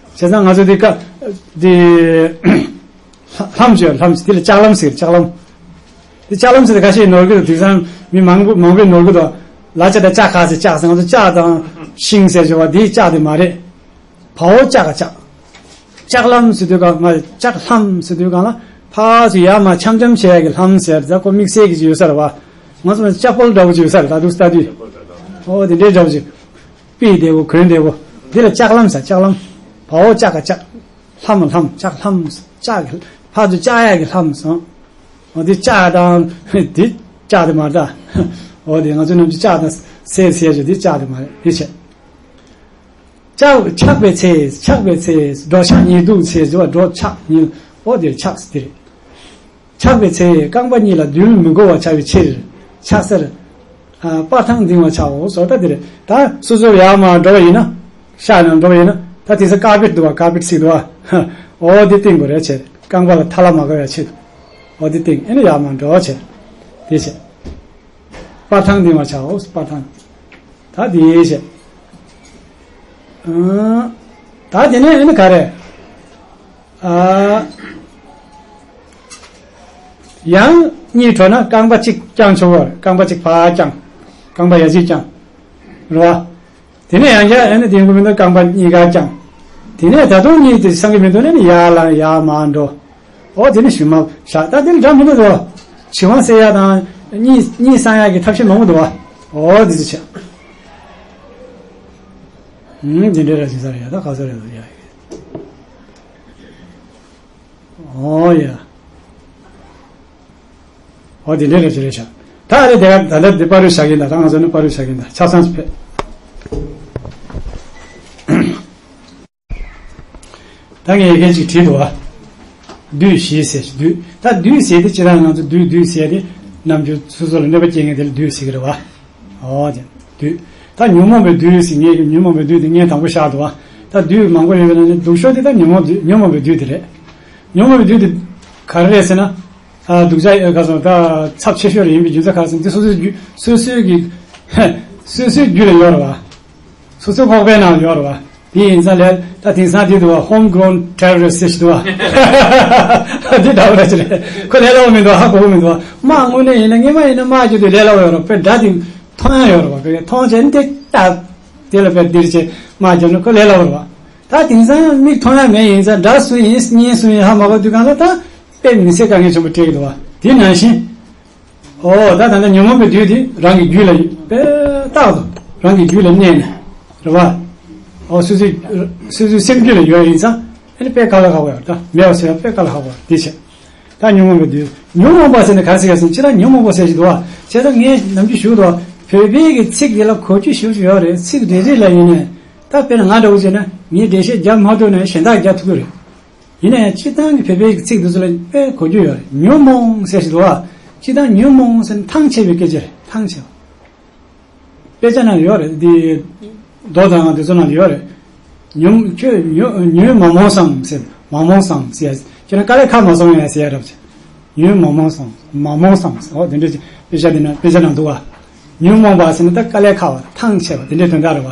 བྱས་ཙང་ང་ཚོ་འདི་ཀ་འདི། ལྷམ་ཞོ་ལྷམ་ཞིག་དེ་ལ་ལྕགས་ལྷམ་ཟེར་ལྕགས་ལྷམ། དེ་ལྕགས་ལྷམ་ཟེར་ཁ་ཤས་ནོར་གི་རེད་དེང་སང་མི་མང་པོ་མང་པོས་ནོར་གི་འདུག་ལ་ལྕགས་དང་ལྕགས་ཁ་ཟེར་ལྕགས་ཟེར་ང་ཚོ་ལྕགས་དང་ཤིང་ཟེར་བྱ་བ་དེའི་ལྕགས་དེ་མ་རེད། བའོ་ལྕགས་ཀ་ལྕགས། ལྕགས་ལྷམ་ཟེར་དུས་ཀ་ང་ལྕགས་ལྷམ་ཟེར་དུས་ཀ་ལ་ཕར་ཚུར་ཡར་མར་འཆམ་འཆམ་བྱེད་ཡ་གི་ལྷམ་ཟེར་ད་ཁོ་དམིགས་བསལ་གྱི་ཅིག་ཡོད་ས་རེད་བ། ང་ཚོ་ལྕགས་པོལ་འདྲ་བོ་ཅིག་ཡོད་ས་རེད་ད་དུང་ལྟ་དུས། ཨོ་དེ་འདྲའི་འདྲ་བོ་ཅིག་པི་བདེ་བོ་གོན་བདེ་བོ། འདི་ལ་ལྕགས་ལྷམ་ཟེར། ལྕགས་ལྷམ། བ་འོག་ལྕགས་ཀ་ལྕགས། ལྷམ་ལྷམ་ལྕགས་ལྷམ། ལྕགས་ཀྱི་ཕར་ཚུར་ལྕགས་ཡག་གི་ལྷམ་ཟེར། འོ་འདི་ལྕགས་དང་འདི་ལྕགས་དེ་མ་རེད་ད། འོ་འདི་ང་ཚོ་ནམ་རྒྱུན་ལྕགས་དང་སེ་སེ་ཞོ་འདི་ལྕགས་དེ་མ་རེད། འདི་བྱས། ལྕགས་ཆགས་པའི་ཚེ། ཆགས་པའི་ཚེ། འགྲོ་ཆགས་ཉལ་འདུག་ཚེ་ཟེར་བ། འགྲོ་ཆགས་ཉལ། འོ་འདིར་ཆགས་ཟེར་དེ་རེད། ཆགས་པའི་ཚེ་རྐང་པ་གཉིས་ལ་རྡུལ་མི་དགོ་བར་བྱ་བའི་ཕྱིར། ཆགས་སར། ཨ། སྤར་ཐང་འདིང་བར་བྱའོ་ཟེར་ད་དེ་རེད། ད་སོ་སོ་ཡར་མར་འགྲོ་བ་ཡིན་ན། ཤག་ནང་འགྲོ་བ་ཡིན་ན། ད་དེ་ཚོ་ཀར་པེཊ་འདུག་བ། ཀར་པེཊ་ཟེར་འདུག་བ། འོ་དེ་བཏིང་དགོས་རེད་བྱས། རྐང་པ་ལ་ཐལ་བ་མ་འགག་ཡ་ཆེད་དུ། འོ་དེ་བཏིང་། ཨེ་ནི་ཡར་མར་འགྲོ་བྱས། དེ་བྱས། སྤར་ཐང་འདིང་བར་བྱའོ། སྤར་ཐང་། ད་དེ་བྱས། ཨང་། ད་དེ་ནས་ཨེ་ནི་ག་རེ། ཨ། ཡང་གཉིད་བྲོ་ན་རྐང་པ་གཅིག་བརྐྱང་ཆོག་གི་རེད། རྐང་པ་གཅིག་ཕར་བརྐྱང་། རྐང་པ་ཡ་གཅིག་བརྐྱང་། རེད་བ། དེ་ནས་ཡང་བསྐྱར་ཨེ་ནི་དེ་ཡོང་གི་མི་འདུག་རྐང་པ་གཉིས་ཀ་བརྐྱང་། དེ་ནས་ད་དུང་གཉིད་དེ་སངས་ཀྱི་མི་འདུག་ན་ནི་ཡར་ལངས་ཡར་མར་འགྲོ། འོ་དེ་ནི་ཞུ་མ་བཞག་ད་དེ་ལ་འདྲ་མི་འདུག་དོ། བྱིས་པ་སེལ་ཡག་དང་གཉིད་གཉིད་སངས་ཡག་གི་ཐབས་ཤེས་མང་པོ་འདུག་བ། འོ་དེ་ཚོ་བྱས། ཨུམ། དེ་འདྲའི་ར་ཞིག་ས་རེད་ཡ། ད་ག་ས་རེད་འདུག་ཡ། འོ་ཡ། འོ་དེ་འདྲའི་ར་ཞིག་རེད་ཤག་ད་ཨ་རེ་དེ་ག་ད་ལྟ་དེ་པ་རུ་བཞག་གིན་ད། ད་ང་ཚོ་ནི་པ་རུ་བཞག་གིན་ད། ཆ་ཚང་ཞིག་ཕེབས། ད་ངས་ཡི་གེ་གཅིག་བྲིས་འདུག་བ། བདུད་བཞི་ཟེར་ཞིག་བདུད། ད་བདུད་ཟེར་དེ་སྤྱིར་བཏང་ང་ཚོ་བདུད་བདུད་ཟེར་དེ་ནམ་རྒྱུན་སོ་སོ་ལ་གནོད་པ་སྐྱེལ་མཁན་དེ་ལ་བདུད་ཟེར་གི་རེད་བ། འོ་དེ་བདུད། ད་ཉོན་མོངས་པའི་བདུད་ཟེར། ངས་ཉོན་མོངས་པའི་བདུད་དེ་ངས་དང་པོ་བཞག་འདུག་བ། ད་བདུད་མང་པོ་ཡོད་པའི་ནང་ནས་སྡུག་ཤོས་དེ་ད་ཉོན་མོངས་བདུད། ཉོན་མོངས་པའི་བདུད་དེ་རེད། ཉོན་མོངས་པའི་བདུད་དེ་ག་རེ་རེད་ཟེར་ན། ཨ། སྡུག་ཅག་ཨ། ག་སོང་ད་ཚབས་ཆེ་ཤོས་རེད། ཡིན་པའི་རྒྱུ་མཚན་ག་རེ་ཟེར་ན་འདི་སོ་སོའི་རྒྱུ་སོ་སོའི་གི་སོ་སོའི་རྒྱུད་ལ་ཡོད་རེད་བ། སོ་སོའི་ཁོག་པའི་ནང་ཡོད་རེད་བ། དེ་ཡིན་ཙང་ལས་ད་དེང་སང་དེ་འདུག་བ། ཧོམ་གྷོན་ཊེ་རོ་རི་སི་ཊི་ཞིག་འདུག་བ། དེ་འདྲ་བོ་རེད་ཅེ་རེད། ཁོ་ལས་སླ་བོ་མི་འདུག་ཧ་གོ་གི་མི་འདུག་བ། དམག་དངོས་གནས་ཡིན་ན་སྔོན་མ་ཡིན་ན་དམག་རྒྱག་དུས་ལས་སླ་བོ་ཡོད་རེད། དཔེ་དགྲ་དེ་མཐོང་ཡ་ཡོད་རེད་བ། དཔེ་མཐོང་བྱས་ནས་དེ་ལྟ་དེ་ལ་དཔེ་འདིར་བྱས་དམག་རྒྱབ་ན་ཁོ་ལས་སླ་བོ་རེད་བ། ད་དེང་སང་མིག་མཐོང་ཡ་མེད། ཡིན་ཙང་དགྲ་སུ་ཡིན་གཉེན་སུ་ཡིན་ཧ་མ་གོ་དུས་སྒང་ལ་ད་དཔེ་མི་སྲིད་དཀའ་ངལ་ཆེན་པོ་འཕྲད་ཀྱི་འདུག་བ། དེ་ནང་བཞིན། ཨོ་ད་ད་ལྟ་ཉོན་མོངས་པའི་བདུད་དེ་རང་གི་རྒྱུད་ལ་དཔེ་རྟག་ཏུ་རང་གི་རྒྱུད་ལ་གནས་ནས་རེད་བ། ཨོ་སོ་སོའི་སོ་སོའི་སེམས་རྒྱུད་ལ་ཡོད་ཡིན་ཙང་ཨ་ནི་དཔེ་དཀའ་ལས་ཁག་པོ་ཡོད་ད། མེད་པ་བཟོ་ཡ་དཔེ་དཀའ་ལས་ཁག་པོ་དེ་བྱས། ད་ཉོན་མོངས་པའི་བདུད། ཉོན་མོངས་པ་ཟེར་ནས་ག་རེ་ཟེར་ག་ཟེར་ན། སྤྱིར་ན་ཉོན་མོངས་པ་ཟེར་ཞིག་འདུག་བ། བྱས་ཙང་ངས་ནམ་རྒྱུན་ཞུ་གི་འདུག་བ། བོད་པའི་གི་ཚིག་དེ་ལ་གོ་རྒྱུ་ཞེ་པོ་ཅིག་ཡོད་རེད། ཚིག་རེ་རེ་ལ་ཡིན་ནའི། ད་དཔེར་ན་ང་འདྲ་བོ་བྱས་ན་ངས་འགྲེལ་བཤད་རྒྱབ་མ་ཐུབ་ན་གཞན་དག་རྒྱག་ཐུབ་ཀྱི་རེད། ཡིན་ན་ཡང་སྤྱིར་བཏང་གི་བོད་པའི་གི་ཚིག་འདི་ཚོ་ལ་དཔེ་གོ་རྒྱུ་ཡོད་རེད། ཉོན་མོངས་ཟེར་ཞིག་འདུག་བ། སྤྱིར་བཏང་ཉོན་མོངས་ཟེར་ན་ཐང་ཆད་པའི་སྐད་ཆ་རེད། ཐང་ཆད་པ། དཔེ་ཆ་ནང་ཡོད་རེད། འདི་མདོ་དང་དེ་ཚོ་ནང་ཡོད་རེད། ཉོན་ཁྱོད་ཉོན་ཉོན་མ་མོངས་སམ་ཟེར། མ་མོངས་སམ་ཟེར། ཁྱོད་རང་དཀའ་ལས་ཁག་མ་སོང་ཡ་ཟེར་ཡ་རབས་ཆེ། ཉོན་མ་མོངས་སམ། མ་མོངས་སམ་ཟེར། འོ་དེ་འདྲ་ཅིག་དཔེ་ཆ་འདི་ན་དཔེ་ཆ་ནང་འདུག་བ། ཉོན་མོངས་པ་ཟེར་ན་ད་དཀའ་ལས་ཁག་པ་ཐང་ཆད་པ་དེ་འདྲའི་དོན་དག་རེད་བ།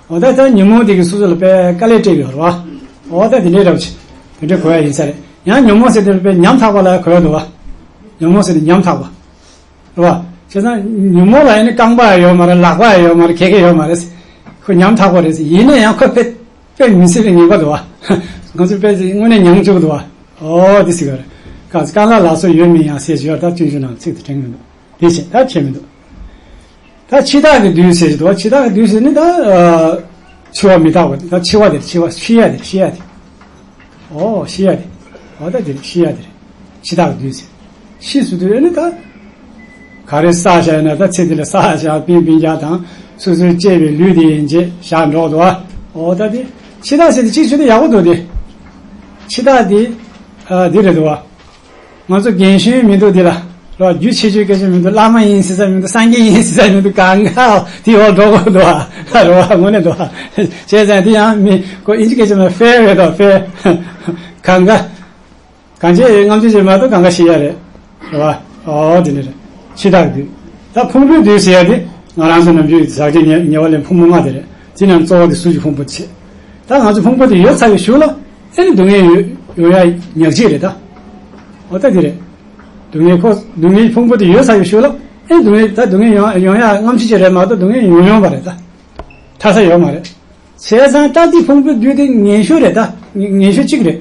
འོ་ད་ད་ཉོན་མོངས་དེ་གི་སོ་སོ་ལ་དཔེ་དཀའ་ལས་སྤྲད་ཡོད་རེད་བ། འོ་ད་དེ་འདྲའི་རབས་ཆེ། དེ་འདྲའི་གོ་ཡ་ཡིན་ས་རེད། ཡང་ཉོན་མོངས་ཟེར་དེ་ལ་དཔེ་ཉམ་ཐག་པ་ལ་གོ་ཡ་འདུག་བ། ཉོན་མོངས་ཟེར་དེ་ཉམ་ཐག་པ། རེད་བ། བྱས་ཙང་ཉོན་མོངས་ལ་ཡང་ནི་རྐང་པ་ཡང་ཡོད་མ་རེད། ལག་པ་ཡང་ཡོད་མ་རེད། ག་གེ་ཡོད་མ་རེད། ཁོ་ཉམ་ཐག་པ་རེད། ཡིན་ན་ཡང་ཁོ་དཔེ་དཔེ་མི་སྲིད་པའི་ངེས་པ་འདུག་བ། ང་ཚོ་དཔེ་དངོས་གནས་མྱང་བཅུག་འདུག་བ། ཨོ་དེ་སྲིད་ག་རེད། ག་རྐང་ལག་ལག་སོགས་ཡོད་མིན་ཡང་ཟེར་ཞུ་ཡ་ད་སྤྱོད་འཇུག་ནང་ཚིག་དེ་དྲན་གི་མི་འདུག་དེ་བྱས་ད་བྱས་མི་འདུག་ད་འཆི་བདག་གི་བདུད་ཟེར་གྱི་འདུག་འཆི་བདག་གི་བདུད་ཟེར་ནི་ད་ཨ་འཆི་བ་མི་རྟག་པ་དེ། ད་འཆི་བ་དེ། འཆི་བ་ཤི་ཡ་དེ། ཤི་ཡ་དེ། ཨོ་ཤི་ཡ་དེ། ཨོ་ད་དེ་རེད། ཤི་ཡ་དེ་རེད། འཆི་བདག་གི་བདུད་ཟེར། ཤི་ཟེར་དུས་ཨ་ནི་ད་ག་རེ་བསགས་བཞག་ཡིན་ན་ད་ཚེ་འདི་ལ་བསགས་བཞག་པིན་པིན་རྒྱག་དང་སོ་སོའི་གཅེས་པའི་ལུས་དེ་ཡན་ཆད་བཞག་འགྲོ་འདུག་བ། ཨོ་ད་དེ་འཆི་བདག་ཟེར་དེ་གཅིག་བྱུང་དེ་ཡག་པོ་འདུག་དེ། འཆི་བདག་དེ་ཨ་དེ་རེད་འདུག་བ། ང་ཚོ་རྒན་གཞོན་མི་འདུག་འདི་ལ། རོ་རྒྱུ་ཆེ་ཆུང་སྐད་ཆ་མི་འདུག་བླ་མ་ཡིན་ཟེར་ས་མི་འདུག་སངས་རྒྱས་ཡིན་ཟེར་ས་མི་འདུག་གང་ག་དེ་འོག་འགྲོ་དགོས་འདུག་ཨ། རོ་དངོས་གནས་འདུག་ཨ། བྱས་ཙང་དེ་ཡང་མི་ཁོ་ཨིན་ཇི་སྐད་ཆ་ནང་ཧྥེར་རེད་དོ། ཧྥེར། གང་ག་གང་ཅི་རྔམ་བརྗིད་ཅིག་མ་གཏོགས་གང་ག་ཤེས་ཡ་རེད། རེད་བ། ཨོ་དེ་འདྲ་རེད། འཆི་བདག་བདུད། ད་ཕུང་པོའི་བདུད་ཟེར་ཡ་དེ་ང་རང་ཚོ་ནམ་རྒྱུན་ཟག་བཅས་ཉེ་ཉེ་བ་ལས་ཕུང་པོ་ལྔ་དེ་རེད། དེ་ནང་གཙོ་བོ་དེ་གཟུགས་ཀྱི་ཕུང་པོ་དེ་བྱས། ད་ང་ཚོ་ཕུང་པོ་དེ་ཡོད་ཚར་བའི་གཞུག་ལ་ཨེ་ནི་སྡུག་བསྔལ་ཡོང་ཡོང་ཡ་ཉག་གཅིག་རེད་ད། འོ་ད་དེ་རེད། སྡུག་བསྔལ་ཁོ་སྡུག་བསྔལ་ཕུང་པོ་དེ་ཡོད་ཚར་བའི་གཞུག་ལ་ཨེ་ནི་སྡུག་བསྔལ་ད་སྡུག་བསྔལ་ཡོང་ཡོང་ཡ་སྔ་ཕྱི་ཅིག་རེད་མ་གཏོགས་སྡུག་བསྔལ་ཡོང་ཡོང་བ་རེད་ད། ཐར་ས་ཡོད་མ་རེད། བྱས་ཙང་ད་འདི་ཕུང་པོའི་བདུད་དེ་ངན་ཤོས་རེད་ད། ངན་ཤོས་གཅིག་རེད།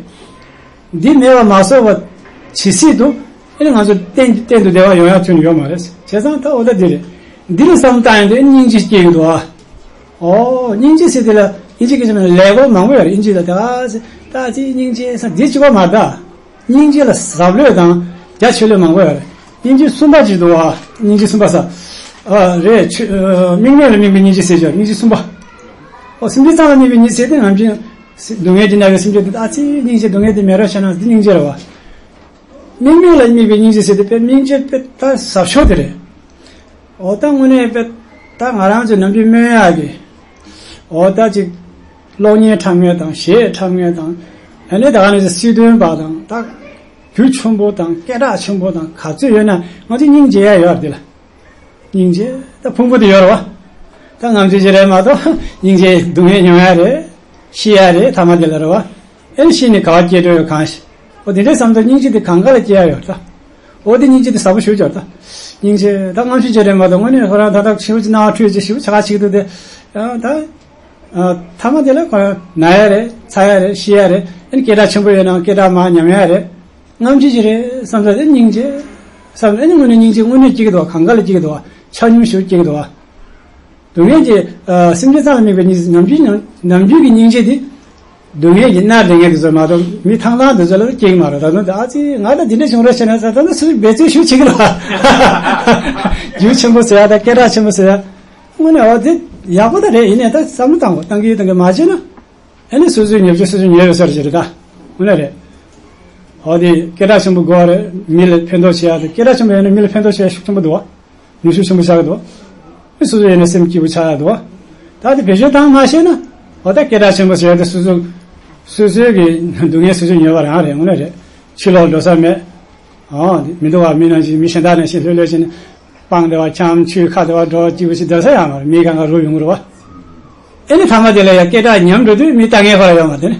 འདི་མེད་པ་མ་བཟོ་བ་ཇི་སྲིད་དུ་ཨེ་ནི་ང་ཚོ་གཏན་གཏན་དུ་བདེ་བ་ཡོང་ཡ་ཁྱོན་ནས་ཡོད་མ་རེད། བྱས་ཙང་ད་འོ་ད་འདི་རེད། འདི་ལ་བསམ་བཏང་ཡོང་དུས་ཨེ་ནི་སྙིང་རྗེ་སྐྱེ་གི་འདུག་ཨ། ཨོ། སྙིང་རྗེ་ཟེར་དེ་ལ་དབྱིན་ཇི་སྐད་ཆ་ནང་ལེ་ཝལ་མང་པོ་ཡོད་རེད། དབྱིན་ཇི་ལ་ད་ད་ཅི་སྙིང་རྗེ་ས་འདི་གཅིག་པ་མ་རེད་ད། སྙིང་རྗེ་ལ་ཟབ་ལོས་དང་རྒྱ་ཆེ་ལོས་མང་པོ་ཡོད་རེད། སྙིང་རྗེ་གསུམ་པ་ཅིག་འདུག་བ། སྙིང་རྗེ་གསུམ་པ་ས། ཨ་རེད། ཆོས་ཨ། དམིགས་མེད་ལ་དམིགས་པའི་སྙིང་རྗེ་ཟེར་ཅིག་སྙིང་རྗེ་གསུམ་པ། ཨོ། སེམས་ཅན་ཚང་ལ་དམིགས་པའི་སྙིང་རྗེ་དེ་ནམ་རྒྱུན་སྡུག་བསྔལ་གྱིས་མནར་བའི་སེམས་ཅན་དེ་ད་ཅི་སྙིང་རྗེ་སྡུག་བསྔལ་དེ་མེད་རོགས་བྱས་ན་འདི་སྙིང་རྗེ་རེད་བ། དམིགས་མེད་ལ་དམིགས་པའི་སྙིང་རྗེ་ཟེར་དེ་དཔེ་སྙིང་རྗེ་དཔེ་ད་ཟབ་ཤོས་དེ་རེད། འོ་ད་དངོས་གནས་དཔེ་ད་ང་རང་ཚོ་ནམ་རྒྱུན་སྨོན་ཡག་གི། འོ་ད་ཅིག་གློག་བརྙན་འཁྲབ་མཁན་དང་གཞས་འཁྲབ་མཁན་དང་། ཨ་ནི་ད་ག་ནས་ཅིག་སྲིད་དོན་པ་དང་ད་རྒྱུ་ཆེན་པོ་དང་སྐད་གྲགས་ཆེན་པོ་དང་ག་ཚོད་ཡོད་ན་ང་ཚོ་སྙིང་རྗེ་ཡག་ཡོད་རེད་དེ་ལ། སྙིང་རྗེ་ད་ཕུང་པོ་དེ་ཡོད་རེད་བ། ད་ང་ཚོ་ཅི་རེད་མ་གཏོགས་སྙིང་རྗེ་སྡུག་བསྔལ་མྱོང་ཡག་རེད། ཤི་ཡག་རེད་ཐ་མ་དེ་ལ་རེད་བ། ཨེ་ཤི་ནས་ག་བ་སྐྱེ་འགྲོ་ཡོད་གང་ཤེས། འོ་དེ་འདྲའི་བསམ་ཚུལ་སྙིང་རྗེ་དེ་གང་ག་ལ་སྐྱེ་ཡ་ཡོད་ད། འོ་དེ་སྙིང་རྗེ་དེ་ཟབ་པོ་ཞུ་ཆོག་ད། སྙིང་རྗེ་ད་དངོས་གཞི་བྱེད་རེད་མ་གཏོགས་དངོས་གནས་ཁོ་རང་ད་ལྟ་ཞེ་པོ་ཅིག་སྣང་བ་འཁྲུལ་ཅིག་ཞེ་པོ་ཆགས་ཅིག་འདུག་དེ། ཡང་ད། ཐ་མ་དེ་ལ་ཁོ་རང་ན་ཡ་རེད་ཚ་ཡ་རེད་ཤི་ཡ་རེད། ཨ་ནི་སྐད་གྲགས་ཆེན་པོ་ཡོད་ནའང་སྐད་གྲགས་མར་ཉམས་ཡ་རེད། དངོས་གཞི་ཅི་རེད་བསམ་ཚུལ་དེ་སྙིང་རྗེ། བསམ་ཨ་ནི་དངོས་གནས་སྙིང་རྗེ་དངོས་གནས་སྐྱེ་གི་འདུག་བ། གང་ག་ལ་སྐྱེ་གི་འདུག་བ། ཆ་སྙོམས་ཤིག་སྐྱེ་གི་འདུག་བ། སྡུག་བསྔལ་གྱི་ཨ། སེམས་ཅན་ཚང་ལ་དམིགས་པའི་སྙིང་རྗེ་ནམ་རྒྱུན་ནམ་ནམ་རྒྱུན་གྱི་སྙིང་རྗེ་དེ། སྡུག་བསྔལ་གྱིས་མནར་བསྡད་མཁན་དེ་ཚོ་མ་གཏོགས་མི་ཐང་ཐང་དེ་ཚོ་ལ་སྐྱེ་གི་མ་རེད། ད་དུང་ཨ་ཙི་ང་ལ་འདི་འདྲ་བྱུང་རེད་ཟེར་ན་ད་ད་ད་སུས་འབད་བརྩོན་ཞུ་བྱེད་ཀྱི་རེད། རྒྱུ་ཆེན་པོ་ཟེར་ཡ་ད་སྐད་གྲགས་ཆེན་པོ་ཟེར་ཡ། དངོས་གནས་འོ་དེ་ཡག་པོ་ད་རེད། ཡིན་ནའི་ད་བསམ་བློ་བཏང་དགོས། བཏང་གི་བཏང་གི་མ་བྱས་ན། ཨ་ནི་སོ་སོའི་ཉེས་སྤྱོད་སོ་སོས་ཉོས་ཡོད་ས་རེད་ད། དངོས་གནས་རེད། འོ་དེ་སྐད་གྲགས་ཆེན་པོ་དགོས་རེད། མི་ལ་ཕན་ཐོགས་བྱེད་ཡ་དེ་སྐད་གྲགས་ཆེན་པོ་ཡོད་ན་མི་ལ་ཕན་ཐོགས་བྱེད་ཡ་ཤུགས་ཆེན་པོ་འདུག་བ། ནུས་ཤུགས་ཆེན་པོ་ཆགས་ཀྱི་འདུག་བ། མི་སོ་སོ་ཡིན་ན་སེམས་སྐྱིད་པོ་ཆགས་ཡ་འདུག་བ། ད་དེ་བེད་སྤྱོད་བཏང་མ་ཤེས་ན། འོ་ད་སྐད་གྲགས་ཆེན་པོ་ཟེར་ཡ་དེ་སོ་སོ། སོ་སོའི་གི་སྡུག་བསྔལ་སོ་སོས་ཉོས་པ་རང་རེད། དངོས་གནས་རེད། ཕྱི་ལོགས་འགྲོ་ས་མེད། ཨོ། མི་འདུག་བ། མི་ནང་བཞིན་མི་གཞན་དག་ནང་བཞིན་ལྷོད་ལྷོད་བྱས་ནས། སྤང་བདེ་བ་འཁྱམ་ཆུ་ཁ་བདེ་བ་འགྲོ་སྐྱིད་པོ་ཞིག་བསྡད་ས་ཡང་མ་རེད། མི་གང་ག་རུབ་ཡོང་གི་རེད་བ། ཨེ་ནི་ཐ་མ་དེ་ལ་ཡང་སྐད་གྲགས་ཉམས་འགྲོ་དུས་མི་ལྟ་མཁན་ཁོ་རང་ཡོད་མ་རེད་དེ་ནི།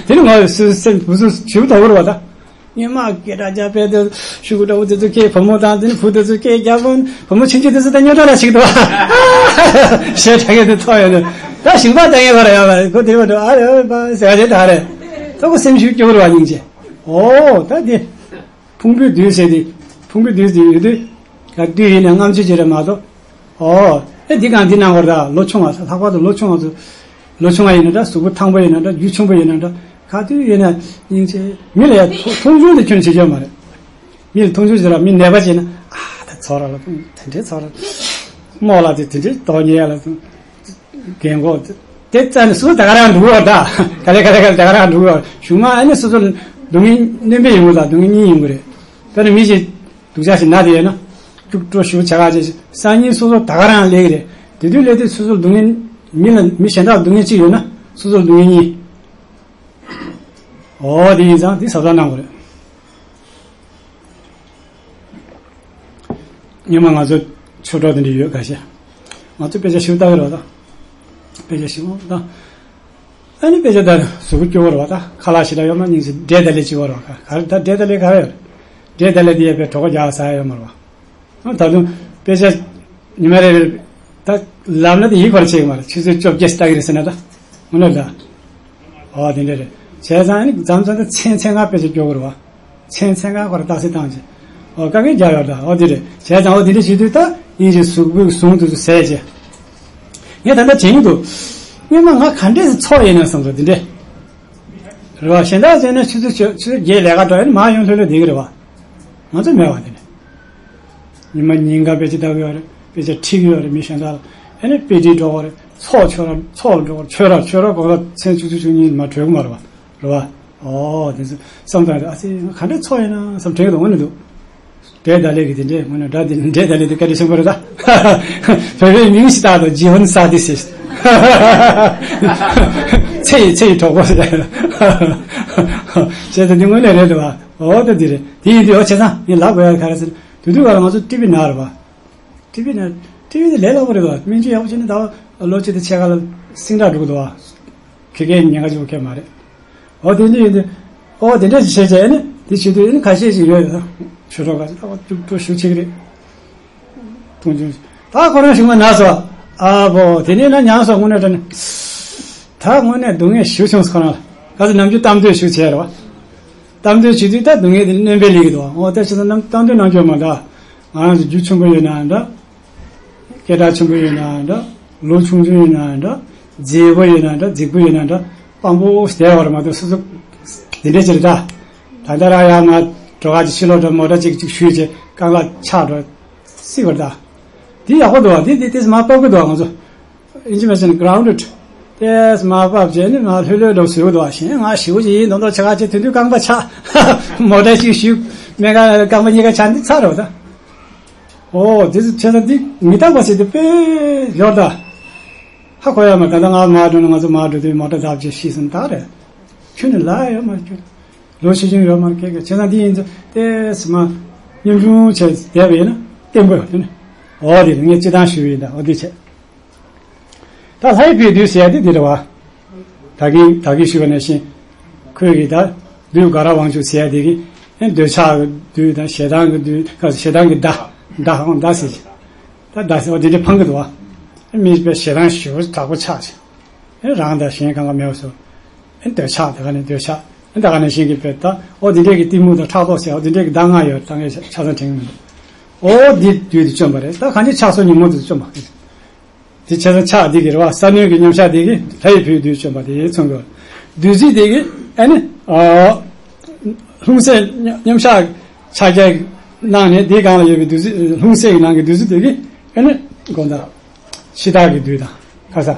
དེ་ནི་ངོ་སུ་སེམས་བུ་སུ་ཞིབ་དོག་གི་རེད་བ་ད། སྔོན་མ་སྐད་གྲགས་རྒྱ་དཔེ་དེ་ཤུ་གུ་འདྲ་བོ་དེ་ཚོ་སྐད་བུ་མོ་དང་དེ་ནི་བུ་དེ་ཚོ་སྐད་རྒྱག་པོ་བུ་མོ་ཆུང་ཆུང་དེ་ཚོ་ད་སྨྱོ་འདྲ་ལ་ཞིག་འདུག་བ། ཞེ་དྲག་གི་དེ་ཐོག་ཡོད་ནི། ད་ཞིང་པ་ལྟ་མཁན་ཁོ་རང་ཡོད་མ་རེད། ཁོ་དེ་བ་འགྲོ་ཨ་རེ་ཨ་རེ་པ་ཟེར་བ་དེ་ད་རེད། ད་ཁོ་སེམས་ཤུགས་སྐྱོ་གི་རེད་བ་སྙིང་རྗེ། ཨོ་ད་དེ། ཕུང་པོའི་དུས་ཟེར་ཏེ། ཕུང་པོའི་དུས་ཟེར་ཡོད་དུས། ག་དུས་ཡིན་ན་རྔམ་བརྗིད་ཅིག་རེད་མ་གཏོགས། ཨོ། ཨེ་འདི་གང་འདི་གནང་བར་ད་ལོ་ཆུང་བ་ལྷག་པར་དུ་ལོ་ཆུང་བ་ཚོ། ལོ་ཆུང་བ་ཡིན་ན་འདྲ། གཟུགས་པོ་ཐང་པོ་ཡིན་ན་འདྲ། རྒྱུ་ཆེན་པོ་ཡིན་ན་འདྲ། ག་དུས་ཡིན་ན་སྙིང་རྗེ། མི་ལ་ཡ་མཐོང་ཆུང་དེ་ཁྱོན་བྱེད་ཀྱི་ཡོད་མ་རེད། མི་ལ་མཐོང་ཆུང་བྱེད་ར་མི་ནད་པ་བྱས་ན། ཨ་ད་ཚོར་ར་ལ་དེ་འདྲའི་ཚོར་ར། རྨོ་ལ་དེ་དེ་འདྲའི་དོགས་ཉེས་ཡ་ལ་དེ། རྒན་གོག་དེ་རྩ་ནས་སུ་ད་ག་རང་འདུག་བ་ད། ག་ལེ་ག་ལེ་ག་ལེ་ད་ག་རང་འདུག་བ། གཞུག་མ་ཨ་ནི་སོ་སོ་སྡུག་བསྔལ་སྣོན་པ་ཡོང་གི་ད་སྡུག་བསྔལ་གཉིས་ཡོང་གི་རེད། དཔེར་ན་མི་ཞིག་སྡུག་ཅག་ཞིག་ན་དེ་ཡོད་ན། སྐྱུག་བྲོ་ཞུ་བྱ་ག་ཅེས་སང་ཉིན་སོ་སོ་ད་ག་རང་ལེགས་རེད། དེ་དུས་ལས་དུས་སོ་སོ་སྡུག་བསྔལ་མི་ལ་མི་གཞན་དག་སྡུག་བསྔལ་གཅིག་ཡོད་ན་སོ་སོ་སྡུག་བསྔལ་གཉིས། འོ་དེ་ཡིན་ཙང་དེ་གཟབ་གཟབ་གནང་དགོས་རེད། སྔོན་མ་ང་ཚོ་ཆོས་གྲོགས་དེ་འདྲ་ཡོད་ཁ་ཤས། ང་ཚོ་དཔེ་ཆ་ཞིབ་ལྟ་གི་རེད་བ་ད། དཔེ་ཆ་ཞིབ་ལྟ། ཨ་ནི་དཔེ་ཆ་ལྟ་གཟུགས་པོ་སྐྱོ་བོ་རེད་བ་ད། ཁ་ལག་ཞིག་ལ་ཡོད་མ་སྙིང་རྗེ་འབྲས་དལ་ལེ་གཅིག་པོ་རེད་བ་ད། འབྲས་དལ་ལེ་ག་རེ་ཡོད་རེད། འབྲས་དལ་ལེ་དེ་ཡས་པའི་གྲོད་ཁོག་རྒྱགས་ཟ་ཡ་ཡོད་མ་རེད་བ། ཨ་ད་དུང་དཔེ་ཆ་ཉི་མ་རེ་རེ་ད་ལབ་ན་ད་ཡིད་ཁོ་ར་ཆེ་གི་མ་རེད། ཆུ་ཚོད་བཅོ་བརྒྱད་ལྟ་གི་རེད་ཟེར་ན་ད། དངོས་གནས་ལ། ཨོ་དེ་འདྲ་རེད། བྱས་ཙང་ཨ་ནི་མཚམས་མཚམས་ད་མཚན་མཚན་གང་དཔེ་ཆ་སྐྱོ་གི་རེད་བ། མཚན་མཚན་གང་ཁོ་ར་རྟགས་གསལ་བཏང་བྱས། ཨོ་དཀའ་ངལ་རྒྱག་ཡོད་ད། ཨོ་དེ་རེད། བྱས་ཙང་ཨོ་དེ་འདྲ་བྱེད་དུས་ད་སྙིང་རྗེ་གཟུགས་པོའི་ཟུངས་དེ་ཚོ་ཟད་བྱས། ངས་ད་ལྟ་དྲན་གྱི་འདུག་སྔོན་མ་ང་ག་འདྲས་སེ་ཚོགས་ཡིན་ན་བསམ་སོང་དེ་འདྲས། རེད་བ། གཞན་དག་བྱས་ན་ཆུ་ཚོད་ཆུ་ཆུ་ཚོད་བརྒྱད་ལས་ཀ་འགྲོ་ཡིན་མར་ཡོང་ལྷོད་ལྷོད་བསྡད་ཀྱི་རེད་བ། ང་ཚོ་མེད་བ་དེ་ནས། ཉི་མ་ཉིན་འགའ་དཔེ་ཆ་ལྟ་གི་ཡོད་རེད། དཔེ་ཆ་ཁྲིད་ཀྱི་ཡོད་རེད་མི་གཞན་དག་ལ། ཨ་ནི་དཔེ་ཁྲིད་འགྲོ་གི་རེད། ཚོགས་ཆོས་ར་ཚོགས་འགྲོ་གི་རེད། ཆོས་ར་ཆོས་ར་གོ་ལ་མཚན་བཅུ་གཅིག་བཅུ་གཉིས་མ་གྲོལ་གི་མ་རེད་བ། རེད་བ། ཨོ་དེ་ཚོ་བསམ་བཏང་རེད། ཨ་ཙི་ང་ག་འདྲས་ཚོགས་ཡིན་ན་བསམ་དྲན་གི་འདུག་དངོས་གནས་འདུག་འབྲས་དལ་ལེ་གི་དེ་འདྲས་དངོས་གནས་འདྲ་དེ་འབྲས་དལ་ལེ་དེ་བཀའ་དྲིན་ཆེན་པོ་རེད་ད། བོད་པའི་མིང་ཞིག་བཏགས་འདུག་ཇི་ཧོན་ས་ཏི་ཟེར། ཚེ་ཡི་ཚེ་ཡི་གྲོགས་པོ་ཟེར། བྱས་ཙང་འདི་དངོས་གནས་རེད་འདུག་བ། འོ་ད་འདི་རེད། དེ་ཡིན་དུས་འོ་བྱས་ཙང་ངས་ལབ་དགོས་ཡ་ག་རེ་ཟེར། དེ་དུས་ག་ལ་ང་ཚོ་ཊི་བི་ནང་རེད་བ། ཊི་བི་ནང་ཊི་བི་དེ་ལས་སླ་པོ་རེད་བ། སྨན་བཅོས་ཡག་པོ་བྱས་ན་ཟླ་བ་ལོ་གཅིག་དང་ཕྱེད་ཀ་ལ་སིང་དྲག་འགྲོ་གི་འདུག་བ། ཁེ་ཁེ་ཉེན་ཁ་ཆེ་བོ་ཁེ་མ་རེད། འོ་དེ་འདྲ་ཡིན་དུས། འོ་དེ་འདྲ་ཞིག་བྱས་བྱས་ནི་དེ་བྱེད་དུས་ནི་ཁ་ཤས་ཤིག་ཡོད་ཡོད། ཆོས་གྲོགས་ཁ་ཤས་ད་བ་ཅུག་ཏུ་ཞུ་ཆེ་གི་རེད། མཐོང་ཆུང་། ད་ཁོ་རང་ཞུགས་མ་ན་སོ། ཨ་བོ་དེ་ནས་ན་ཉང་སོ་དངོས་གནས་དྲན་ནས། ད་དངོས་གནས་སྡུག་བསྔལ་ཞུ་བྱུང་སོ་ཁོ་རང་ལ། ག་ཚོད་ནམ་རྒྱུན་གཏམ་འདོད་ཞུ་བྱས་རེད་བ། གཏམ་འདོད་བྱེད་དུས་ད་སྡུག་བསྔལ་དེ་སྣོན་པའི་ལས་ཀྱི་འདུག་འོ་ད་ཆ་ཚང་གཏམ་འདོད་གནང་རྒྱུ་མ་འདྲ། ང་རང་ཚོ་རྒྱུ་ཆེན་པོ་ཡོད་ན་འདྲ། སྐད་གྲགས་ཆེན་པོ་ཡོད་ན་འདྲ། ལོ་ཆུང་ཆུང་ཡིན་ན་འདྲ། མཛེས་པོ་ཡིན་ན་འདྲ། རྫིག་པོ་ཡིན་ན་འདྲ། དཔང་པོ་བསྡད་བར་མ་གཏོགས་སོ་སོ་དེ་འདྲས་ཅིག་རེད་ད། ད་ལྟ་རང་ཡང་ང་གྲོ་ཁ་ཅིག་ཕྱི་ལོགས་འགྲོ་མོ་ཊ་ཅིག་ཅིག་ཞུས་བྱས་རྐང་ལག་ཆག་འགྲོ་སྲིད་པར་ད། དེ་ཡག་པོ་འདུག་བ། དེ་དེ་དེ་མ་སྤོབས་ཀྱི་འདུག་བ། ང་ཚོ་ཨིན་ཇི་མ་ཟེར་ན་གྷ་རའུན་ཌེཌ། དེ་མ་སྤོབས་བྱས་ནས་མ་ལྷོད་ལྷོད་འགྲོ་བཟོས་འདུག་བ། གཞན་ང་ཞེ་པོ་ཅིག་ཡིན་མདོག་མདོག་ཆགས་ཆེ་དུས་དུས་རྐང་པ་ཆག་མོ་ཊ་ཅིག་ཞུས་མེད་ག་རྐང་པ་གཉིས་ཀ་ཆག་འདི་ཚར་རེད་བ་ད། ཨོ་དེ་ཚོ་བྱས་ཙང་འདི་མི་རྟག་པ་ཟེར་དེ་དཔེ་ཡོད་ད། ཧ་གོ་ཡ་མ། ད་ལྟ་ང་མར་འགྲོ་ན་ང་ཚོ་མར་འགྲོ་དུས་མོ་ཊ་བརྡབ་བྱས་ཤི་སོང་ད་རེད། ཁྱོད་ནི་ལ་ཡོད་མ་ཁྱོད། ལོ་ཆེ་ཆུང་ཡོད་མ་རེད་སྐད་ཀ། བྱས་ཙང་འདི་ཡིན་ཚོ་དེ་སི་མ་སྙོམ་ཆུང་བྱས་བསྡད་པ་ཡིན་ན་བརྟན་པོ་ཡོད་དེ་ནི། ཨོ་དེ་ངས་སྤྱི་བཏང་ཞུས་ཡིན་ད། ཨོ་དེ་བྱས། ད་ལྷའི་བུའི་བདུད་ཟེར་ཡ་དེ་འདི་རེད་བ། ད་གིན་ད་གིན་ཞུས་པ་ནང་བཞིན། ཁོས་ཀྱིས་ད་བདུད་དགའ་རབ་དབང་ཕྱུག་ཟེར་ཡ་དེ་གིས་ཨེ་འདོད་ཆགས་ཀྱི་བདུད་དང་ཞེ་སྡང་གི་བདུད། ཁ་ཞེ་སྡང་གི་མདའ། མདའ་ཧང་མདའ་ཟེར་གྱི། ད་མདའ་ཟེར་བ་དེ་འདྲ་འཕང་གི་འདུག་བ། མི་དཔེ་ཞེ་སྡང་ཞེ་པོ་དྲག་པོ་ཆགས་ཤིང་། ཨེ་རང་དང་གཞན་གང་ག་མེད་པ་བཟོ། ཨེ་འདོད་ཆགས་དེ་ག་ནས་འདོད་ཆགས། ཨེ་ད་ག་ནས་གཞན་གྱི་བུ་ད་ཨོ་དེ་འདྲས་ཀྱི་གཏི་མུག་དང་ཕྲག་དོག་ཟེར་ཨོ་དེ་འདྲས་ཀྱི་མདའ་ལྔ་ཡོད། ད་ངས་ཆ་ཚང་དྲན་གྱི་མི་འདུག་ཨོ་དེ་བདུད་དེ་བཅོམ་པ་རེད། ད་གང་ཅི་ཆགས་སོགས་ཉོན་མོངས་དེ་བཅོམ་པ། དེ་བྱས་ཙང་ཕྱག་འདི་གི་རེད་བ། ས་གནོན་གྱི་མཉམ་བཞག་འདི་གིས་ལྷ་ཡི་བུའི་བདུད་བཅོམ་པ་དེ་མཚོན་གྱི་ཡོད། བདུད་རྩི་འདི་གིས་ཨ་ནི་ཨ་ལྷུང་བཟེད་མཉམ་བཞག་ཕྱག་རྒྱ་གནང་ནས་དེའི་སྒང་ལ་ཡོད་པའི་བདུད་རྩི། ལྷུང་བཟེད་ཀྱི་ནང་གི་བདུད་རྩི་འདི་གིས་ཨ་ནི་དགོངས་དག་འཆི་བདག་གི་བདུད་དང་ཁ་ས་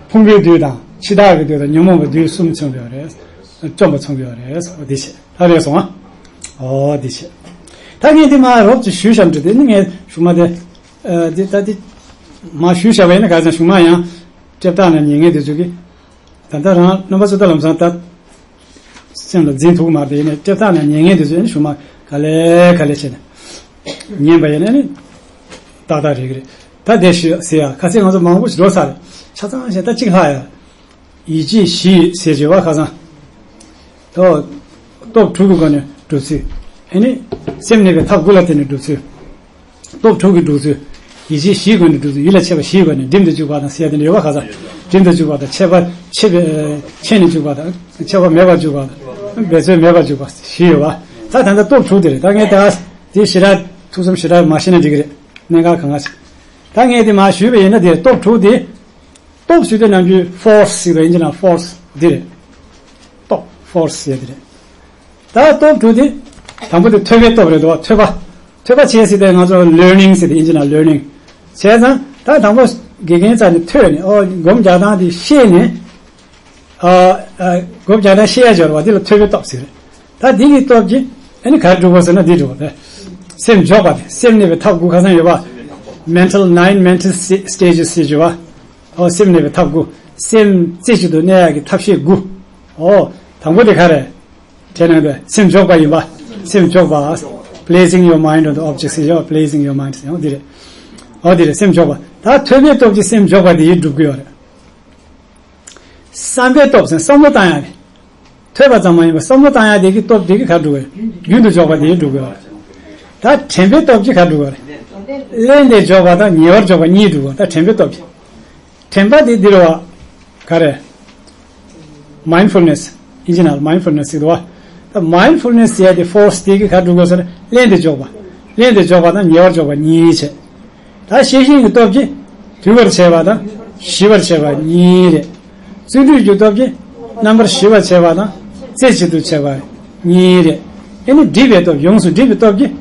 ཕུང་པོའི་བདུད་དང་འཆི་བདག་གི་བདུད་དང་ཉོན་མོངས་པའི་བདུད་གསུམ་མཚོན་གྱི་ཡོད་རེད། བཅོམ་པ་མཚོན་གྱི་ཡོད་རེད། འོ་འདི་བྱས། ད་རེད་སོང་ཨ། འོ་འདི་བྱས། ད་ངས་འདི་མ་རོབ་ཅིག་ཞུས་བཞག་འདྲ། དེ་ནི་ངས་གཞུག་མ་དེ། ཨ་འདི་ད་འདི་མ་ཞུས་བཞག་པ་ཡིན་ན་ག་ཚོད་གཞུག་མ་ཡང་སྐྲ་བཏགས་ན་ཉན་མཁན་དེ་ཚོ་གིས། ད་ལྟ་རང་རྣམ་པ་ཚོ་ད་ལམ་སང་ད་སེམས་ལ་འཛིན་ཐུབ་མ་རེད། ཡིན་ནའི་སྐྲ་བཏགས་ན་ཉན་མཁན་དེ་ཚོ་ཡིན་ན་གཞུག་མ་ག་ལེ་ག་ལེ་བྱས་ནས་ཉན་པ་ཡིན་ན་ནི་ཏག་ཏག་རེད་གི་རེད། ད་དེ་ཞུ་ཟེར་ཡ། ཁ་སང་ང་ཚོ་མང་པོ་ཞིག་འགྲོ་ཚར་རེད། ཆ་ཚང་བཤད་ད་གཅིག་ལྷག་ཡ། ཡིད་བྱེད་བཞི་ཟེར་བྱས་པ་ཁ་སང་། ཨོ། སྟོབས་དྲུག་གི་སྒོ་ནས་སྒྲུབ་ཚུལ། ཨེ་ནི། སེམས་གནས་པའི་ཐབས་དགུ་ལ་བརྟེན་ནས་སྒྲུབ་ཚུལ། སྟོབས་དྲུག་གི་སྒྲུབ་ཚུལ། ཡིད་བྱེད་བཞིའི་སྒོ་ནས་སྒྲུབ་ཚུལ། ཡིད་ལ་བྱེད་པ་བཞིའི་སྒོ་ནས་སྒྲིམ་དུ་འཇུག་པ་དང་ཟེར་ཡ་དེ་འདྲ་ཡོད་པ་ཁ་སང་། སྒྲིམ་དུ་འཇུག་པ་དང་ཆད་པ་ཆད་པའི་ཆད་ནས་འཇུག་པ་དང་ཆད་པ་མེད་པར་འཇུག་པ་དང་འབད་རྩོལ་མེད་པར་འཇུག་པ་བཞི་ཡོད་པ། ད་ད་ལྟ་སྟོབས་དྲུག་དེ་རེད། ད་ངས་ད་དེ་ཞེ་དྲག་ཐུགས་བསམ་ཞེ་དྲག་མ་བཞེས་ན་འགྲིག་གི་རེད། གནད་འགག་གང་ག་ཞིག་ད་ངས་དེ་མ་ཞུས་པ་ཡིན་ན་དེ་སྟོབས་དྲུག་དེ། སྟོབས་ཟེར་དུས་ནམ་རྒྱུན་ཕོར་སི་ཟེར་བ་ཡིན་གྱི་ན་ཕོར་སི་འདི་རེད། སྟོབས་ཕོར་སི་ཟེར་དེ་རེད། ད་སྟོབས་དྲུག་དེ། དང་པོ་དེ་ཐོས་པའི་སྟོབས་རེད་དོ། ཐོས་པ། ཐོས་པ་བྱས་ཟེར་དུས་ང་ཚོ་ལར་ནིང་ཟེར་དེ་ཡིན་གྱི་ན་ལར་ནིང་། བྱས་ཙང་ད་དང་པོ་དགེ་རྒན་རྩ་ནས་ཐོས་ནས་ཨོ་སྒོམ་རྒྱག་སྟངས་དེ་ཤེས་ནས། ཨ་ཨ་སྒོམ་རྒྱག་སྟངས་ཤེས་ཡ་སྦྱོར་བ་དེ་ལ་ཐོས་པའི་སྟོབས་ཟེར། ད་འདི་གི་སྟོབས་ཀྱིས་ཨ་ནི་ག་རེ་སྒྲུབ་དགོས་ཟེར་ན་འདི་སྒྲུབ་དགོས་པས། སེམས་འཇོག་པ་དེ་སེམས་གནས་པའི་ཐབས་དགུ་ཁ་སང་ཡོད་པ། Mental nine mental stages ཟེར་གྱི་བ། ཨོ་སེམས་གནས་པའི་ཐབས་དགུ། སེམས་རྩེ་གཅིག་ཏུ་གནས་ཡག་གི་ཐབས་ཤེས་དགུ། ཨོ་དང་པོ་དེ་ག་རེ། དེ་ནང་དུ་སེམས་འཇོག་པ་ཡིན་པ། སེམས་འཇོག་པ། Placing your mind on the object ཟེར་གྱི་བ། Placing your mind ཟེར་ཡང་འདི་རེད། ཨོ་འདི་རེད་སེམས་འཇོག་པ། ད་ཐོས་པའི་སྟོབས་ཀྱིས་སེམས་འཇོག་པ་དེ་ཡིས་སྒྲུབ་ཀྱི་ཡོད་རེད། བསམ་པའི་སྟོབས་ཟེར་བསམ་བློ་བཏང་ཡག་རེད། ཐོས་པ་ཙམ་མ་ཡིན་པར་བསམ་བློ་བཏང་ཡག་དེ་གི་སྟོབས་དེ་གི་ག་སྒྲུབ་པ་རེད། རྒྱུན་དུ་འཇོག་པ་དེ་སྒྲུབ་དགོས་པ་རེད། ད་དྲན་པའི་སྟོབས་ཀྱིས་ག་སྒྲུབ་པ་རེད། བླན་དེ་འཇོག་པ་དང་ཉེ་བར་འཇོག་པ་གཉིས་སྒྲུབ་དགོས། ད་དྲན་པའི་སྟོབས་ཀྱིས། དྲན་པ་དེ་འདི་རེད་བ། ག་རེ། Mindfulness ཨིན་ཇི་ནང་ལ་mindfulness ཟེར་གི་འདུག་བ། ད་mindfulness ཟེར་ཡག་དེ་ཕོར་སི་དེ་གི་ག་སྒྲུབ་དགོས་ཟེར་ན་བླན་དེ་འཇོག་པ། བླན་དེ་འཇོག་པ་དང་ཉེ་བར་འཇོག་པ་གཉིས་བྱས། ད་ཤེས་བཞིན་གྱི་སྟོབས་ཀྱིས་དུལ་བར་བྱེད་པ་དང་ཞི་བར་བྱེད་པ་གཉིས་རེད། བརྩོན་འགྲུས་ཀྱི་སྟོབས་ཀྱིས་རྣམ་པར་ཞི་བར་བྱེད་པ་དང་རྩེ་གཅིག་ཏུ་བྱེད་པ་གཉིས་རེད། ཨེ་ནི་སྒྲིབ་པའི་སྟོབས་ཡོངས་སུ་སྒྲིབ་པའི་སྟོབས་ཀྱིས་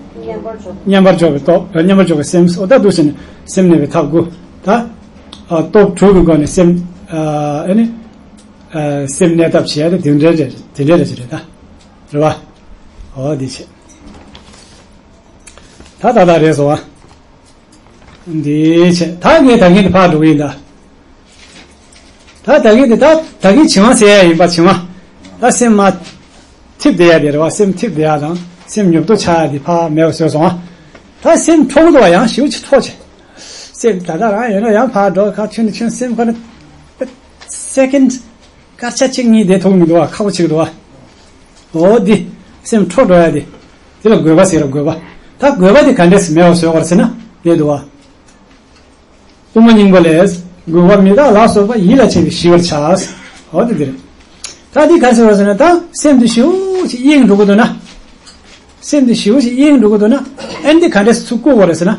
མཉམ་པར་འཇོག་པའི་སྟོབས། མཉམ་པར་འཇོག་པའི་སེམས་སོ། ད་འདུག་ཟེར་ནས་སེམས་གནས་པའི་ཐབས་དགུ། ད་ཨ་སྟོབས་དྲུག་གི་སྒོ་ནས་སེམས་ཨ་ཨེ་ནི་ཨ་སེམས་གནས་ཐབས་བྱེད་ཡ་དེ་དེ་འདྲ་རེད། དེ་འདྲ་རེད་ཅེས་རེད་ད། རེད་བ། འོ་དེ་བྱེད། ད་ད་ད་རེད་སོང་བ། འདི་བྱས་ད་ངས་ད་གིན་དེ་ཕར་འགྲོ་གི་ཡིན་ད། ད་ད་གིན་དེ་ད་ད་གིན་བྱིང་བ་ཟེར་ཡ་ཡིན་པ་བྱིང་བ། ད་སེམས་མ་འཐིབས་བསྡད་ཡ་དེ་རེད་བ། སེམས་འཐིབས་བསྡད་ཡ་དང་སེམས་ཉོབ་ཏོ་ཆགས་ཡ་དེ་ཕར་མེད་པ་བཟོས་སོང་བ། ད་སེམས་འཕྲོག་གི་འདུག་བ། ཡང་ཞེ་པོ་ཅིག་འཕྲོག་བྱས། སེམས་ད་ལྟ་རང་ཡོད་ན་ཡང་ཕར་འགྲོ་ག་ཁྱོན་ནས་ཁྱོན་སེམས་ཁོ་ན་second སྐར་ཆ་གཅིག་གཉིས་དེ་ཐུག་མི་འདུག་བ། ཁག་པོ་ཆེ་གི་འདུག་བ། འོ་འདི་སེམས་འཕྲོ་འགྲོ་ཡ་དེ། དེ་ལ་རྒོད་པ་ཟེར་ར་རྒོད་པ། ད་རྒོད་པ་དེ་ག་འདྲས་སེ་མེད་པ་བཟོ་དགོས་རེད་ཟེར་ན་དེ་འདུག་བ། དབུ་མ་སྙིང་པོ་ལས། རྒོད་པ་མི་རྟག་ལ་སོགས་པ་ཡིད་ལ་བྱེད་པའི་ཞི་བར་བྱ། འོ་དེ་འདི་རེད། ད་འདི་ག་ཟེར་བ་ཟེར་ན་ད་སེམས་འདི་ཞེ་པོ་ཅིག་གཡེངས་འགྲོ་གི་འདུག་ན། སེམས་འདི་ཞེ་པོ་ཅིག་གཡེངས་འགྲོ་གི་འདུག་ན། ཨ་ནི་འདི་ག་འདྲས་སེ་ཚུར་བཀུག་དགོས་རེད་ཟེར་ན།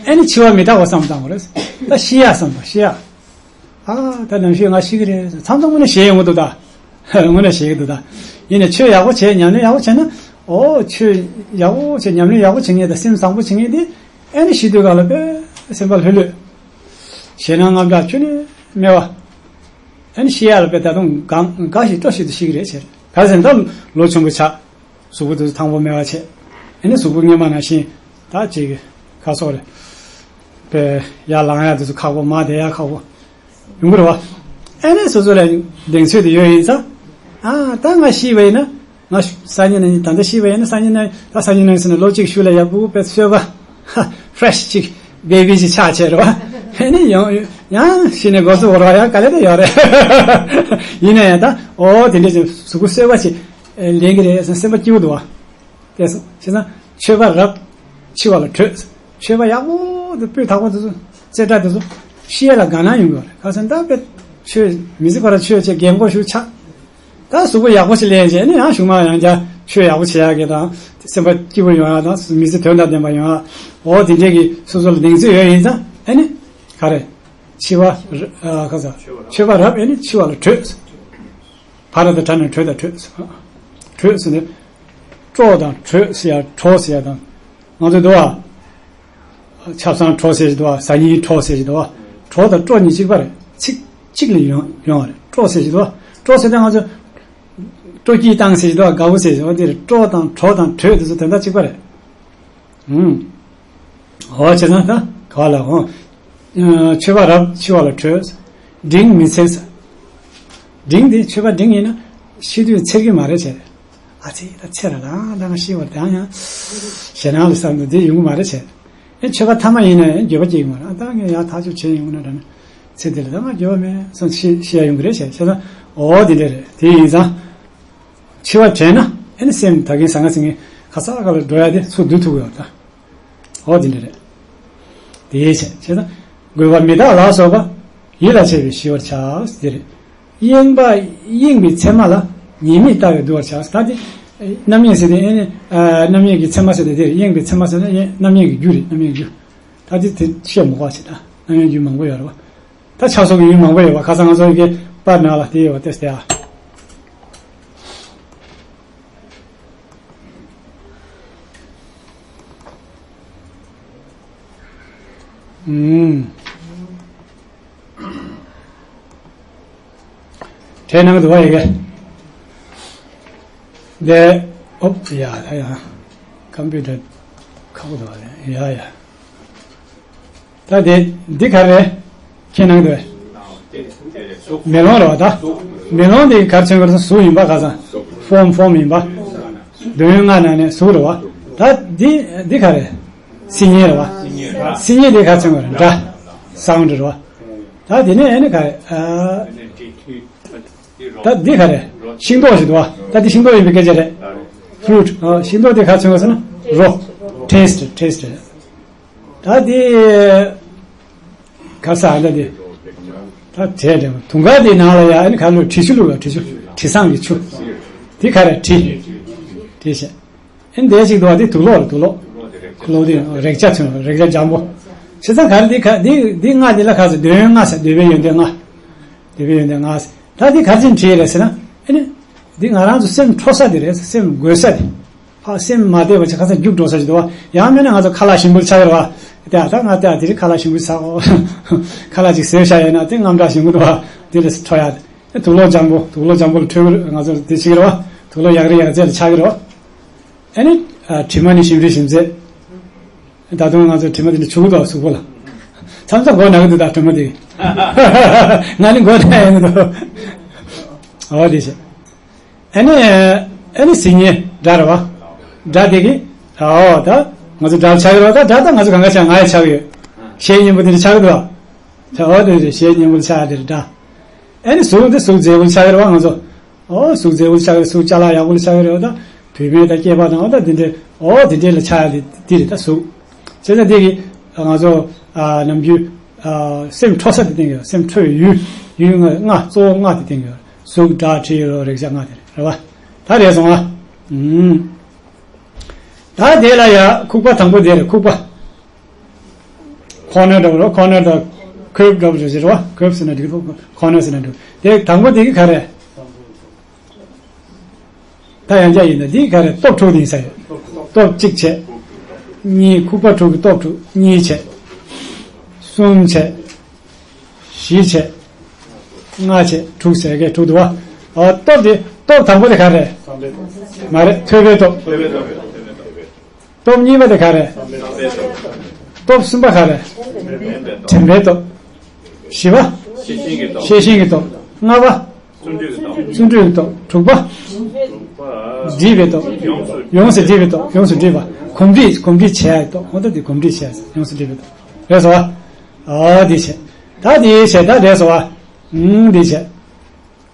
ཨ་ནི་འཆི་བ་མི་རྟག་པ་བསམ་བཏང་དགོས་རེད། ད་ཤི་ཡ་བསམ་པ་ཤི་ཡ། ཨ་ད་ནམ་ཞིག་ང་ཤི་གི་རེད། མཚམས་མཚམས་དངོས་གནས་ཞེད་ཡོང་གི་འདུག་ད། དངོས་གནས་ཞེད་ཀྱི་འདུག་ད། ཡིན་ནའི་ཆོས་ཡག་པོ་བྱས། ཉམས་ལེན་ཡག་པོ་བྱས་ན། ཨོ་ཆོས་ཡག་པོ་བྱས། ཉམས་ལེན་ཡག་པོ་བྱེད་མཁན་དང་སེམས་བཟང་པོ་བྱེད་མཁན་དེ། ཨ་ནི་ཤི་དུས་སྒང་ལ་དཔེ་སེམས་པ་ལྷོད་ལྷོད། ཞེད་སྣང་དངངས་སྐྲག་ཁྱོན་ནས་མེད་པ། ཨ་ནི་ཤི་ཡ་ལ་དཔེ་ད་དུང་དགའ་དགའ་ཞིག་སྤྲོ་ཞིག་ཏུ་ཤི་གི་རེད་ཟེར། ག་རེ་ཟེར་ན་ད་ལོ་ཆུང་ཀུ་ཆགས། གཟུགས་པོ་དེ་ཚོ་ཐང་པོ་མེད་པ་བྱས། ཨ་ནི་གཟུགས་པོ་སྔོན་མ་ནང་བཞིན་ད་ཅིག་ཁ་སོགས་རེད། དཔེ་ཡར་ལངས་ཡ་དེ་ཚོ་ཁག་པོ། མར་བསྡད་ཡ་ཁག་པོ་ཡོང་གི་རེད་བ། ཨ་ནི་སོ་སོ་ལ་གདེང་ཚོད་དེ་ཡོད་ཡིན་ཙང་། ཨ་ད་ང་ཤི་བ་ཡིན་ན། ང་སང་ཉིན་ནས་ད་ལྟ་ཤི་བ་ཡིན་ན། སང་ཉིན་ནས་ད་སང་ཉིན་ནས་ཟེར་ན་ལོ་གཅིག་ཤུལ་ལ་ཡག་པོ་དཔེ་གསོས་པ། ཧ་ཧྥེ་རེ་ཤི་ཅིག་བེ་བི་ཅིག་ཆགས་བྱས་རེད་བ། ཨ་ནི་ཡང་ཡང་ཤི་ནས་འགོ་ཚུགས་པ་རེད་བ། ཡང་དཀའ་ལས་ད་ཡོད་རེད། ཡིན་ན་ཡང་ད་ཨོ་དེ་འདྲས་ཅིག་གཟུགས་པོ་གསོས་པ་ཅིག་ལེན་གི་རེད་ཟེར་སེམས་པ་སྐྱིད་པོ་འདུག་བ། དེ་སོང་བྱས་ཙང་མཆོད་པ་རབ་འཆི་བ་ལ་བྲོད། མཆོད་པ་ཡག་པོ་དེ་སྤོས་དག་པོ་དེ་ཚོ། རྩེ་གྲ་དེ་ཚོ། ཤི་ཡ་ལ་དགའ་སྣང་ཡོང་གི་རེད། ག་ཟེར་ན་ད་དཔེ་ཆོས་མི་ཚེ་ཁོ་ར་ཆོས་བྱས། རྒན་གོག་ཞིག་ཆགས། ད་གཟུགས་པོ་ཡག་པོ་ཞིག་ལེན་བྱས་ནས་ཡང་གཞུག་མ་ཡང་བསྐྱར་ཆོས་ཡག་པོ་བྱེད་ཡག་གི་དང་། སེམས་པ་སྐྱིད་པོ་ཡོང་ཡག་དང་། མི་ཚེ་དོན་དང་ལྡན་པ་ཡོང་ཡག། འོ་དེ་འདྲས་ཀྱི་སོ་སོ་ལ་གདེང་ཚོད་ཡོད་ཡིན་ཙང་། ཨ་ནི་ག་རེ། འཆི་བ་ར་ཨ་ག་ཟེར། མཆོད་པ་རབ་ཨ་ནི་འཆི་བ་ལ་བྲོད། བ་ར་དང་བྲ་ན་བྲོ་དང་བྲོད། བྲོད་ཟེར་ནས། སྤྲོ་དང་བྲོད་ཟེར་ཡ། བྲོ་ཟེར་ཡ་དང་། ང་ཚོ་འདུག་བ། ཆབ་གསང་བྲོ་ཟེར་གྱི་འདུག་བ། གཟའ་ཉིན་བྲོ་ཟེར་གྱི་འདུག་བ། བྲོ་དང་སྤྲོ་གཉིས་གཅིག་པ་རེད། ཚིག་གཅིག་ལས་ཡོང་ཡོང་བ་རེད། སྤྲོ་ཟེར་གྱི་འདུག་བ། སྤྲོ་ཟེར་ཏེ་ང་ཚོ་སྤྲོ་སྐྱིད་བཏང་ཟེར་གྱི་འདུག་བ། དགའ་བོ་ཟེར་གྱི་འདུག་བ། དེ་རེད། སྤྲོ་དང་བྲོ་དང་བྲོད་དེ་ཚོ་དོན་དག་གཅིག་པ་རེད། ཨུམ། འོ་བྱས་ཙང་ད་ག་བ་ལ་འོ། མཆོད་པ་རབ་འཆི་བ་ལ་བྲོད། འབྲིང་མི་འཚེར་ཟེར། འབྲིང་དེ་མཆོད་པ་འབྲིང་ཡིན་ན་ཤི་དུས་འཚེར་གྱི་མ་རེད་བྱས། ཨ་ཙི་ད་འཚེར་ར་ལ་ད་ང་ཤི་བར་དང་ཡང་ཞེད་སྣང་ལ་བསམ་དུ་དེ་ཡོང་གི་མ་རེད་བྱས། ཨེ་མཆོད་པ་ཐ་མ་ཡིན་ན་ཡང་འགྱོད་པ་སྐྱེ་གི་མ་རེད། ཨ་ད་ངས་ཡར་ཐག་གཅོད་བྱས་ཡོང་ན་འདྲ་ན། ཚེ་འདི་ལ་ད་ང་འགྱོད་པ་མེད་བསམ་ཤི་ཤི་ཡ་ཡོང་གི་རེད་བྱས། བྱས་ཙང་འོ་དེ་འདྲ་རེད། དེ་ཡིན་ཙང་། འཆི་བ་དྲན་ན་ཨེ་ནི་སེམས་ད་གིན་ཟང་ངེ་ཟིང་ངེ་ག་ས་ག་ལ་འགྲོ་ཡ་དེ་ཚུར་བསྡུ་ཐུབ་ཀྱི་ཡོད་ད། འོ་དེ་འདྲ་རེད། དེའི་ཕྱིར་བྱས་ན། དགོས་པ་མི་རྟག་ལ་སོགས་པ། ཡིད་ལ་བྱེད་པས་ཞི་བར་བྱ། དེ་རེད། གཡེངས་པ་གཡེངས་པའི་མཚན་མ་ལ། ཉེས་དམིགས་ལྟ་བས་བསྡུ་བར་བྱ། ད་དེ། རྣམ་གཡེང་ཟེར་དེ་ཨེ་ནི། རྣམ་གཡེང་གི་མཚན་མ་ཟེར་དེ་དེ་རེད། གཡེངས་པའི་མཚན་མ་ཟེར་ན་གཡེང་རྣམ་གཡེང་གི་རྒྱུ་རེད། རྣམ་གཡེང་རྒྱུ། ད་དེ་དེ་བཤད་མི་དགོས་པ་ཞིག་ད། རྣམ་གཡེང་རྒྱུ་མང་པོ་ཡོད་རེད་བ། ད་ཆགས་སོགས་ཀྱི་ཡུལ་མང་པོ་ཡོད་པ། ཁ་སང་ང་ཚོ་གི་པར་ནང་ལ་དེ་ཡོད་པ་ཏེ་སྟེ་ཨ། ཨུམ། དེ་ནང་དུ་བ་ཡི་གེ། དེ། ཨོབ་ཡ་ད་ཡ། ཀམ་པུ་ཊར་ཁག་པོ་འདུག་བ་ལས་ཡ་ཡ། ད་དེ་འདི་ག་རེ། ཁྱེད་ནང་དུ། མེ་ལོང་རེད་བ་ད། མེ་ལོང་དེ་ག་རེ་མཚོན་གྱི་རེད་ཟེར་ན་གཟུགས་ཡིན་པ། ཁ་སང་ཕོམ་ཕོམ་ཡིན་པ། འདོད་ཡོན་ལྔ་ནང་ནས་གཟུགས་རེད་བ། ད་འདི་འདི་ག་རེ། སིལ་སྙན་རེད་བ། སིལ་སྙན་དེ་ག་རེ་མཚོན་གྱི་རེད། སྒྲ། སའུན་ཌི་རེད་བ། ད་དེ་ནས་ཨེ་ནི་ག་རེ། ཨ། ད་འདི་ག་རེ། ཤིང་ཏོག་ཞིག་འདུག་བ། ད་འདི་ཤིང་ཏོག་ཡིན་པའི་སྐད་ཆ་རེད། ཕུ་རུ་ཊི། ཨ། ཤིང་ཏོག་དེ་ག་རེ་མཚོན་གྱི་རེད་ཟེར་ན་རོ། ཊེ་སི་ཊི། ཊེ་སི་ཊི་རེད། ད་དེ་ག་ས་ཨ་ད་དེ། ད་དེ་དེ་དུང་དཀར་དེའི་ནང་ལ་ཡ་ཨ་ནི་ག་ལོ་དྲི་ཆུ་བླུགས་ཡ། དྲི་ཆུ། དྲི་བཟང་གི་ཆུ། དེ་ག་རེ། དྲི། དྲི་ཞེས། ཨ་ནི་དེ་ཞིག་འདུག་བ། དེ་དུག་སློག་རེད། དུག་སློག། དུག་སློག་དེ་རེག་བྱ་ཚོན། རེག་བྱ་འཇམ་པོ། བྱས་ཙང་ག་རེ་དེ་ག་དེ་དེ་ལྔ་དེ་ལ་ག་ཟེར། འདོད་ཡོན་ལྔ་ཟེར། འདོད་པའི་ཡོན་ཏན་ལྔ། འདོད་པའི་ཡོན་ཏན་ལྔ་ཟེར། ད་དེ་ག་རེ་བྱས་ནས་བྲིས་རེད་ཟེར་ན། ཨ་ནི་དེ་ང་རང་ཚོ་སེམས་འཕྲོ་ས་དེ་རེད། སེམས་འགོས་ས་དེ། ཕ་སེམས་མ་བདེ་བ་ཅིག་ཁ་སང་རྒྱུགས་འགྲོ་ས་ཞིག་འདུག་བ། ཡང་མིན་ན་ང་ཚོ་ཁ་ལག་ཞིམ་པོ་ཆགས་ཀྱི་རེད་བ། དེ་ད་ང་དེ་དེ་རིང་ཁ་ལག་ཞིམ་པོ་ཆགས་གོ། ཁ་ལག་ཅིག་བཟས་བཞག་ཡོད་ན་དེ་དངངས་སྐྲག་ཞིམ་པོ་འདུག་བ། དེ་ལས་འཕྲོ་ཡ། དེ་དུག་སློག་འཇམ་པོ། དུག་སློག་འཇམ་པོ་ལ་འཕྲོད་ཀྱི་རེད། ང་ཚོ་དེ་བྱེད་ཀྱི་རེད་བ། དུག་སློག་ཡག་རེད། ཡག་རྫས་ལ་ཆགས་ཀྱི་རེད་བ། ཨ་ནི། ཨ། དྲི་མ་ནི་ཞིམ་རིགས་ཞིམ་རྫས། ད་དུང་ང་ཚོ་དྲི་མ་དེ་འདྲ་བྱུག་གི་འདུག་གཟུགས་པོ་ལ། མཚམས་མཚམས་མགོ་ན་གི་འདུག་ད་དྲི་མ་དེ། ང་ནི་མགོ་ན་ཡོང་གི་འདུག་འོ་དེ་བྱས། ཨ་ནི། ཨ་ནི་སིལ་སྙན་སྒྲ་རེད་བ། སྒྲ་དེ་གི། འོ་ད། ང་ཚོ་སྒྲ་ལ་ཆགས་ཀྱི་རེད་བ། ད་སྒྲ་ད་ང་ཚོ་གང་ག་ཆགས། ང་ཡང་ཆགས་ཀྱི་ཡོད། གཞས་སྙན་པོ་དེ་འདྲ་ཆགས་ཀྱི་འདུག་ད་འོ་དེ་རེད། གཞས་སྙན་པོ་ལ་ཆགས་དེ་རེད་སྒྲ། ཨ་ནི་གཟུགས་འདི་གཟུགས་མཛེས་པོ་ལ་ཆགས་ཀྱི་རེད་བ་ང་ཚོ། ཨོ་གཟུགས་མཛེས་པོ་ལ་ཆགས་ཀྱི་རེད། གཟུགས་ཅ་ལག་ཡག་པོ་ལ་ཆགས་ཀྱི་རེད་བ། ད་བུད་མེད་དང་སྐྱེས་པ་དང་ཨོ་ད་དེ་འདྲས་ཨོ་དེ་འདྲས་ལ་ཆགས་ཡ་དེ་དེ་རེད་ད་གཟུགས། བྱས་ཙང་དེ་གི་ང་ཚོ་ཨ་ནམ་རྒྱུན་ཨ་སེམས་འཕྲོ་ས་དེ་བསྟན་གྱི་ཡོད། སེམས་འཕྲོ་བའི་ཡུལ། ཡུལ་ལྔ། ལྔ་གཙོ་བོ་ལྔ་དེ་བསྟན་གྱི་ཡོད། གཟུགས་སྒྲ་དྲི་རོ་རེག་བྱ་ལྔ་དེ་རེད་བ། ད་རེད་སོང་ཨ། ཨུམ། ད་དེ་ལ་ཡ་ཁུག་པ་དང་པོ་དེ་རེད། ཁུག་པ། ཁོག་སྣོད་འདྲ་བོ་རེད། ཁོག་སྣོད་དང་ ཁོབ་འདྲ་པོ་རེད་རེད་བ། ཁོབ་ཟེར་ན་འགྲིག་གི་རེད། ཁོ་ན་ཟེར་ན་འགྲིག་དེ་དང་པོ་དེ་གི་ག་རེད། ད་ཡང་བསྐྱར་ཡིན་ན་འདི་ག་རེ། སྟོབས་དྲུག་དེ་ཡིན་ས་ཡོད། སྟོབས་གཅིག་བྱས། གཉིས། ཁུག་པ་དྲུག་གི་སྟོབས་དྲུག་གཉིས་བྱས། གསུམ་བྱས། བཞི་བྱས། ལྔ་བྱས། དྲུག་ཟེར་གི་དྲུག་འདུག་བ། ཨོ། སྟོབས་དེ། སྟོབས་དང་པོ་དེ་ག་རེ། མ་རེད། ཐོས་པའི་སྟོབས། སྟོབས་གཉིས་པ་དེ་ག་རེ། སྟོབས་གསུམ་པ་ག་རེ། དྲན་པའི་སྟོབས། བཞི་པ། ཤེས་བཞིན་གྱི་སྟོབས། ལྔ་པ། བརྩོན་འགྲུས་ཀྱི་སྟོབས། དྲུག་པ། འདྲིས་པའི་སྟོབས། ཡོངས་སུ་འདྲིས་པའི་སྟོབས། ཡོངས་སུ་འདྲིས་པ། གོམས་འདྲིས། གོམས་འདྲིས་བྱས་སྟོབས། འོ་ད་དེ་གོམས་འདྲིས་བྱས། ཡོངས་སུ་འདྲིས་པའི་སྟོབས། རེད་སོ། ཨ་དེ་བྱས། ད་དེ་བྱས། ད་རེད་སོ། ཨ་དེ་བྱས།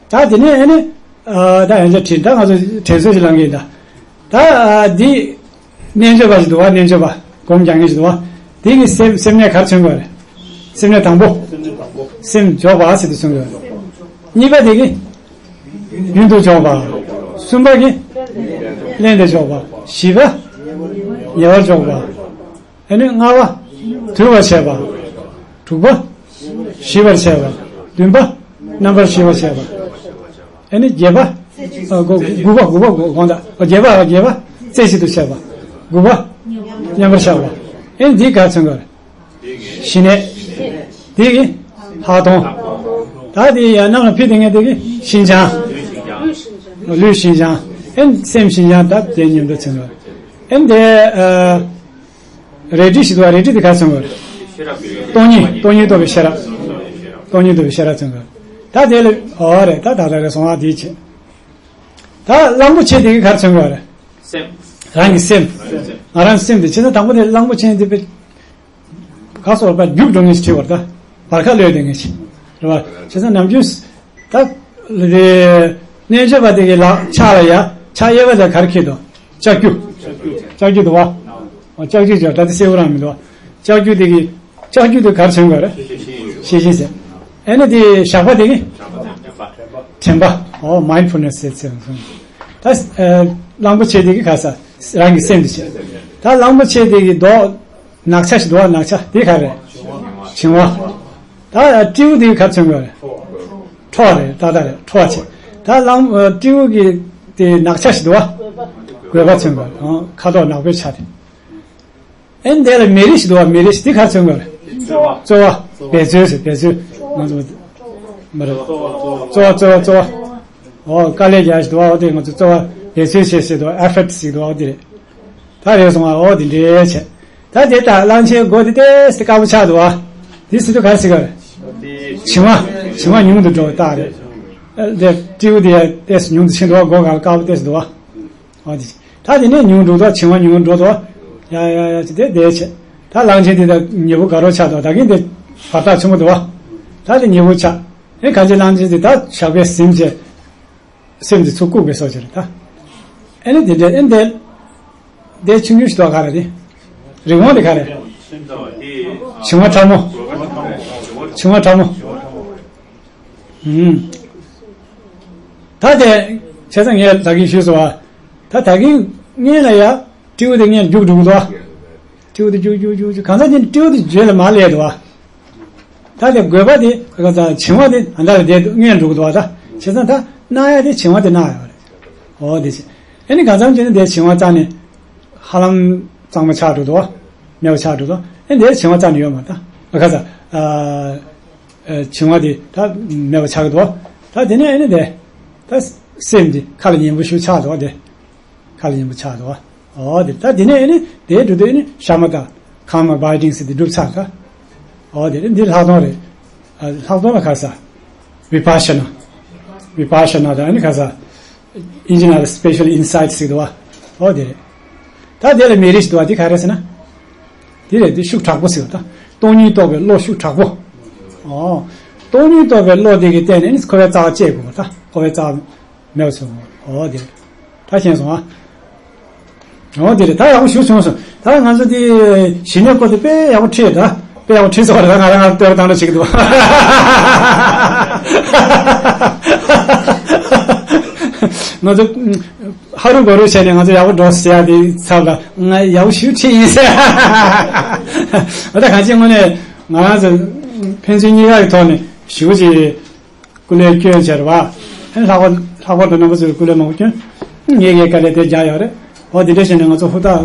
ད་དེ་ནས་ཨ་ནི། ཨ་ད་ཡང་བསྐྱར་དྲན། ད་ང་ཚོ་དྲན་གསོ་ཞིག་ལངས་གི་ཡིན་ད། ད་ཨ་འདི། རྣལ་འབྱོར་པ་ཞིག་འདུག་བ། རྣལ་འབྱོར་པ། སྒོམ་རྒྱག་མཁན་ཞིག་འདུག་བ། དེ་གི་སེམས། སེམས་ནས་ག་རེ་མཚོན་དགོས་རེད། སེམས་ནས་དང་པོ། སེམས་འཇོག་པ་ཟེར་དུ་མཚོན་དགོས་རེད། གཉིས་པ་དེ་གི་རྒྱུན་དུ་འཇོག་པ། གསུམ་པ་གི་ལྷན་དུ་འཇོག་པ། བཞི་པ་ཉེ་བར་འཇོག་པ། ཨ་ནི་ལྔ་པ་དུལ་བར་བྱེད་པ། དྲུག་པ་ཞི་བར་བྱེད་པ། བདུན་པ་རྣམ་པར་ཞི་བར་བྱེད་པ། ཨ་ནི་བརྒྱད་པ། ཨ་དགུ་དགུ་པ། དགུ་པ་དགུ་དགོངས་དག་བརྒྱད་པ། བརྒྱད་པ་རྩེ་གཅིག་ཏུ་བྱེད་པ། དགུ་པ་མཉམ་པར་བཞག་པ། ཨ་ནི་འདི་ག་མཚོན་དགོས་རེད། ཞི་གནས། འདི་གི་ལྷག་མཐོང་། ད་དེ་ཡང་རྣམ་ལ་ཕུལ་དེ་ངས་དེ་གི་ཞི་འཇམ། ལུས་ཞི་འཇམ། ཨ་ནི་སེམས་ཞི་འཇམ། ད་དེ་མཉམ་དུ་མཚོན་དགོས་རེད། ཨ་ནི་དེ་ཨ། རལ་གྲི་ཞིག་འདུག་བ། རལ་གྲི་དེ་ག་རེ་མཚོན་དགོས་རེད། སྟོང་ཉིད། སྟོང་ཉིད་རྟོགས་པའི་ཤེས་རབ། སྟོང་ཉིད་རྟོགས་པའི་ཤེས་རབ་མཚོན་དགོས་རེད། ད་དེ་ལ། འོ་རེད། ད་ད་ལྟ་རེད་སོང་བ། དེའི་ཆེད། ད་གླང་པོ་ཆེ་དེ་ག་རེ་མཚོན་དགོས་རེད། སེམས། རང་གི་སེམས། སེམས། ང་རང་སེམས་དེ། བྱས་ཙང་དང་པོ་དེ་གླང་པོ་ཆེ་དེ་དཔེ་ག་སོགས་པ་རྒྱུག་འགྲོ་ངེས་ཤིག་བྱེད་པར། ད་བར་ཁ་གློད་དེ་ངེས་ཤིག་རེད་བ། བྱས་ཙང་ནམ་རྒྱུན། ད་རེད། རྣལ་འབྱོར་པ་དེ་གི་ལག་ཕྱག་ལ་ཡ། ཕྱག་གཡས་པ་ལ་ག་རེ་འཁྱེར་འདུག་ལྕགས་ཀྱུ། ལྕགས་ཀྱུ་འདུག་བ། ཨོ་ལྕགས་ཀྱུ་ཅོ། ད་དེ་སེའུ་རང་མི་འདུག་བ། ལྕགས་ཀྱུ་དེ་གི། ལྕགས་ཀྱུ་དེ་ག་རེ་མཚོན་དགོས་རེད། ཤེས་བཞིན་ཟེར། ཨ་ནི་དེ་ཞགས་པ་དེ་གི། དྲན་པ། ཨོ་མའིན་ཌི་ཕུལ་ནེ་སི་ཟེར་ཚེ་སོང་། ད་ཨ་གླང་པོ་ཆེ་དེ་གི་ག་ས། རང་གི་སེམས་དེ་བྱས། ད་གླང་པོ་ཆེ་དེ་གི་མདོག་ནག་ཆ་ཞིག་འདུག་བ། ནག་ཆ་དེ་ག་རེ། བྱིང་བ། ད་སྤྲེའུ་དེ་ག་རེ་མཚོན་དགོས་རེད། ཁྲོ་བ་རེད། ད་ད་རེད། ཁྲོ་བ་ཆེ། ད་གླང་སྤྲེའུ་གི་དེ་ནག་ཆ་ཞིག་འདུག་བ། རྒོད་པ་མཚོན་དགོས་རེད། ཁ་དོག་ནག་པོའི་ཆ་དེ། ཨེ་འདི་ལ་མེ་རི་ཞིག་འདུག་བ། མེ་རི་ཞིག་དེ་ག་རེ་མཚོན་དགོས་རེད། རྩོལ་བ། འབད་རྩོལ་ཟེར། འབད་རྩོལ། ང་ཚོ་མ་རེད། རྩོལ་བ། རྩོལ་བ། རྩོལ་བ། ཨོ་དཀའ་ལས་རྒྱག་ཞིག་འདུག་བ། ཨོ་དེ་ང་ཚོ་རྩོལ་བ། འབད་རྩོལ་བྱེད་ཟེར་འདུག་བ། ཨེ་ཕེག་ཊི་ཟེར་འདུག་བ། ཨོ་དེ་རེད། ད་རེད་སོང་ཨ། འོ་དེ་འདྲའི་བྱས། ད་དེ་ལྟ་གླང་ཆེན་མགོ་དེ་ཏོག་ཙམ་དཀར་པོ་ཆགས་འདུག་ཨ། དེ་ཟེར་དུས་ག་རེ་ཟེར་ག་རེད། བྱིང་བ། བྱིང་བ་ཉུང་དུ་འགྲོ་བའི་རྟགས་རེད། ཨ་དེ་སྤྲེའུ་དེ་ཏོག་ཙམ་ཉུང་དུ་ཕྱིན་འདུག་ཨ། མགོ་ག་ལ་དཀར་པོ་ཏོག་ཙམ་འདུག་ཨ། འོ་དེ། ད་དེ་ནས་ཉུང་འགྲོ་འདུག་ཨ། བྱིང་བ་ཉུང་འགྲོ་འདུག་ཨ། ཡ་ཡ་ཡ་དེ་དེ་བྱས། ད་གླང་ཆེན་དེ་ད་ཉེ་པོ་དགའ་རོགས་ཆགས་འདུག་ད་གིན་དེ་བར་ཐག་ཆུང་པོ་འདུག་ཨ། ད་དེ་ཉེ་པོ་ཆགས། ཨེ་ག་ཅི་གླང་ཆེན་དེ་ད་ཞགས་པས་ཟིན་བྱས། སེམས་འདི་ཚུར་བཀུག་པའི་སོ་ཅིག་རེད་ད། ཨེ་ནི་དེ་འདྲ་ཨེ་འདྲ། དེ་ཆུང་ཆུང་ཞིག་འདུག་ག་རེ་རེད། རི་བོང་དེ་ག་རེ། བྱིང་བ་ཕྲ་མོ། བྱིང་བ་ཕྲ་མོ། ཨུམ། ད་དེ། བྱས་ཙང་ངས་ད་གིན་ཞུས་སོང་བ། ད་ད་གིན་སྔོན་ལ་ཡ། སྤྲེའུ་དེ་སྔོན་རྒྱུག་འགྲོ་གི་འདུག་བ། སྤྲེའུ་དེ་རྒྱུག་རྒྱུག་རྒྱུག་རྒྱུག་གང་ཟག་དེ་སྤྲེའུ་དེ་རྗེས་ལ་མར་སླེབས་འདུག་བ། ད་དེ་རྒོད་པ་དེ་ག་ཚ་བྱིང་བ་དེ་ཨ་མདའ་ལ་བསྡད་འདུག་སྔོན་འགྲོ་གི་འདུག་བ། ད་བྱས་ཙང་ད་སྣང་ཡ་དེ་བྱིང་བ་དེ་སྣང་ཡོད་རེད། འོ་དེ་བྱས། ཨེ་ནི་གང་འཚམ་བྱས་ནས་དེ་བྱིང་བ་རྩ་ནས་ཧ་ལམ་གཙང་མ་ཆགས་འགྲོ་འདུག་བ། མེད་པ་ཆགས་འགྲོ་འདུག་ཨེ་དེ་བྱིང་བ་རྩ་ནས་ཡོད་མ་རེད་ད། ཨ་ག་ཚ། ཨ་བྱིང་བ་དེ་ད་མེད་པ་ཆགས་འདུག་བ། ད་དེ་ནས་ཨེ་ནི་དེ། ད་སེམས་དེ་ཁ་ལ་ཉན་པོ་ཞིག་ཆགས་འདུག་བ་དེ། ཁ་ལ་ཉན་པོ་ཆགས་འདུག་བ། འོ་དེ་ད་དེ་ནས་ཨེ་ནི་དེའི་འགྲོ་དུས་ཨེ་ནི་ཤ་མ་དང་ཁ་མ་བྷའི་ཊིང་ཟེར་དེ་འགྲུབ་ཚར་ད། འོ་དེ་འདི་ལྷག་མཐོང་རེད། ཨ་ལྷག་མཐོང་ལ་ག་ས། བི་པ་ཤ་ན། བི་པ་ཤ་ན་དང་ཨེ་ནི་ག་ས། ཨིན་ཇི་ནང་ལ་སི་པེ་ཤལ་ཨིན་སའེ་ཊི་ཟེར་འདུག་བ། འོ་དེ་རེད། ད་དེ་ལ་མེ་རི་ཞིག་འདུག་བ། དེ་ག་རེ་ཟེར་ན། དེ་རེད། དེ་ཤུགས་དྲག་པོ་ཟེར་བ་ད། སྟོང་ཉིད་རྟོགས་པའི་བློ་ཤུགས་དྲག་པོ། ཨོ། སྟོང་ཉིད་རྟོགས་པའི་བློ་དེ་གི་སྟེང་ནས་ཨེ་ནི་འཁོར་བའི་རྩ་བ་བཅད་དགོས་པ་ད། འཁོར་བའི་རྩ་བ། མེད་པ་བཟོ་དགོས། འོ་དེ་རེད། ད་མཁྱེན་སོང་ཨ། འོ་དེ་རེད། ད་ཡག་པོ་ཞུ་བྱུང་སོང་། ད་ང་ཚོ་དེ་ཞི་གནས་སྐོར་དེ་དཔེ་ཡག་པོ་ཁྲིད་ད། དཔེ་ཡག་པོ་ཁྲིད་སོང་བ་རེད། ད་ང་རང་ང་རང་ལྟོས་བཏང་འདྲ་བྱེད་ཀྱི་འདུག་ང་ཚོ་ཧ་རུ་བ་རུ་བྱས་ནས་ང་ཚོ་ཡག་པོ་འགྲོ་ཟེར་ཡ་དེ་ཚབ་ལ་ང་ཡག་པོ་ཞུ་ཁྲིད་ཡིན་ཟེར། འོ་ད་གང་ཅི་དངོས་གནས་ང་རང་ཚོ། ཕན་ཚུན་གཉིས་ཀ་གི་ཐོག་ནས་ཞེ་པོ་ཅིག་སྐུ་ལས་བསྐྱོན་བྱས་རེད་བ། ཨ་ནི་ལྷག་པར་ལྷག་པར་དུ་རྣམ་པ་ཚོས་སྐུ་ལས་མང་པོ་བསྐྱོན། ངས་ངའི་དཀའ་ལས་དེ་རྒྱག་ཡོད་རེད། འོ་དེ་འདྲ་བྱས་ནས་ང་ཚོ་ཧུར་ཐག་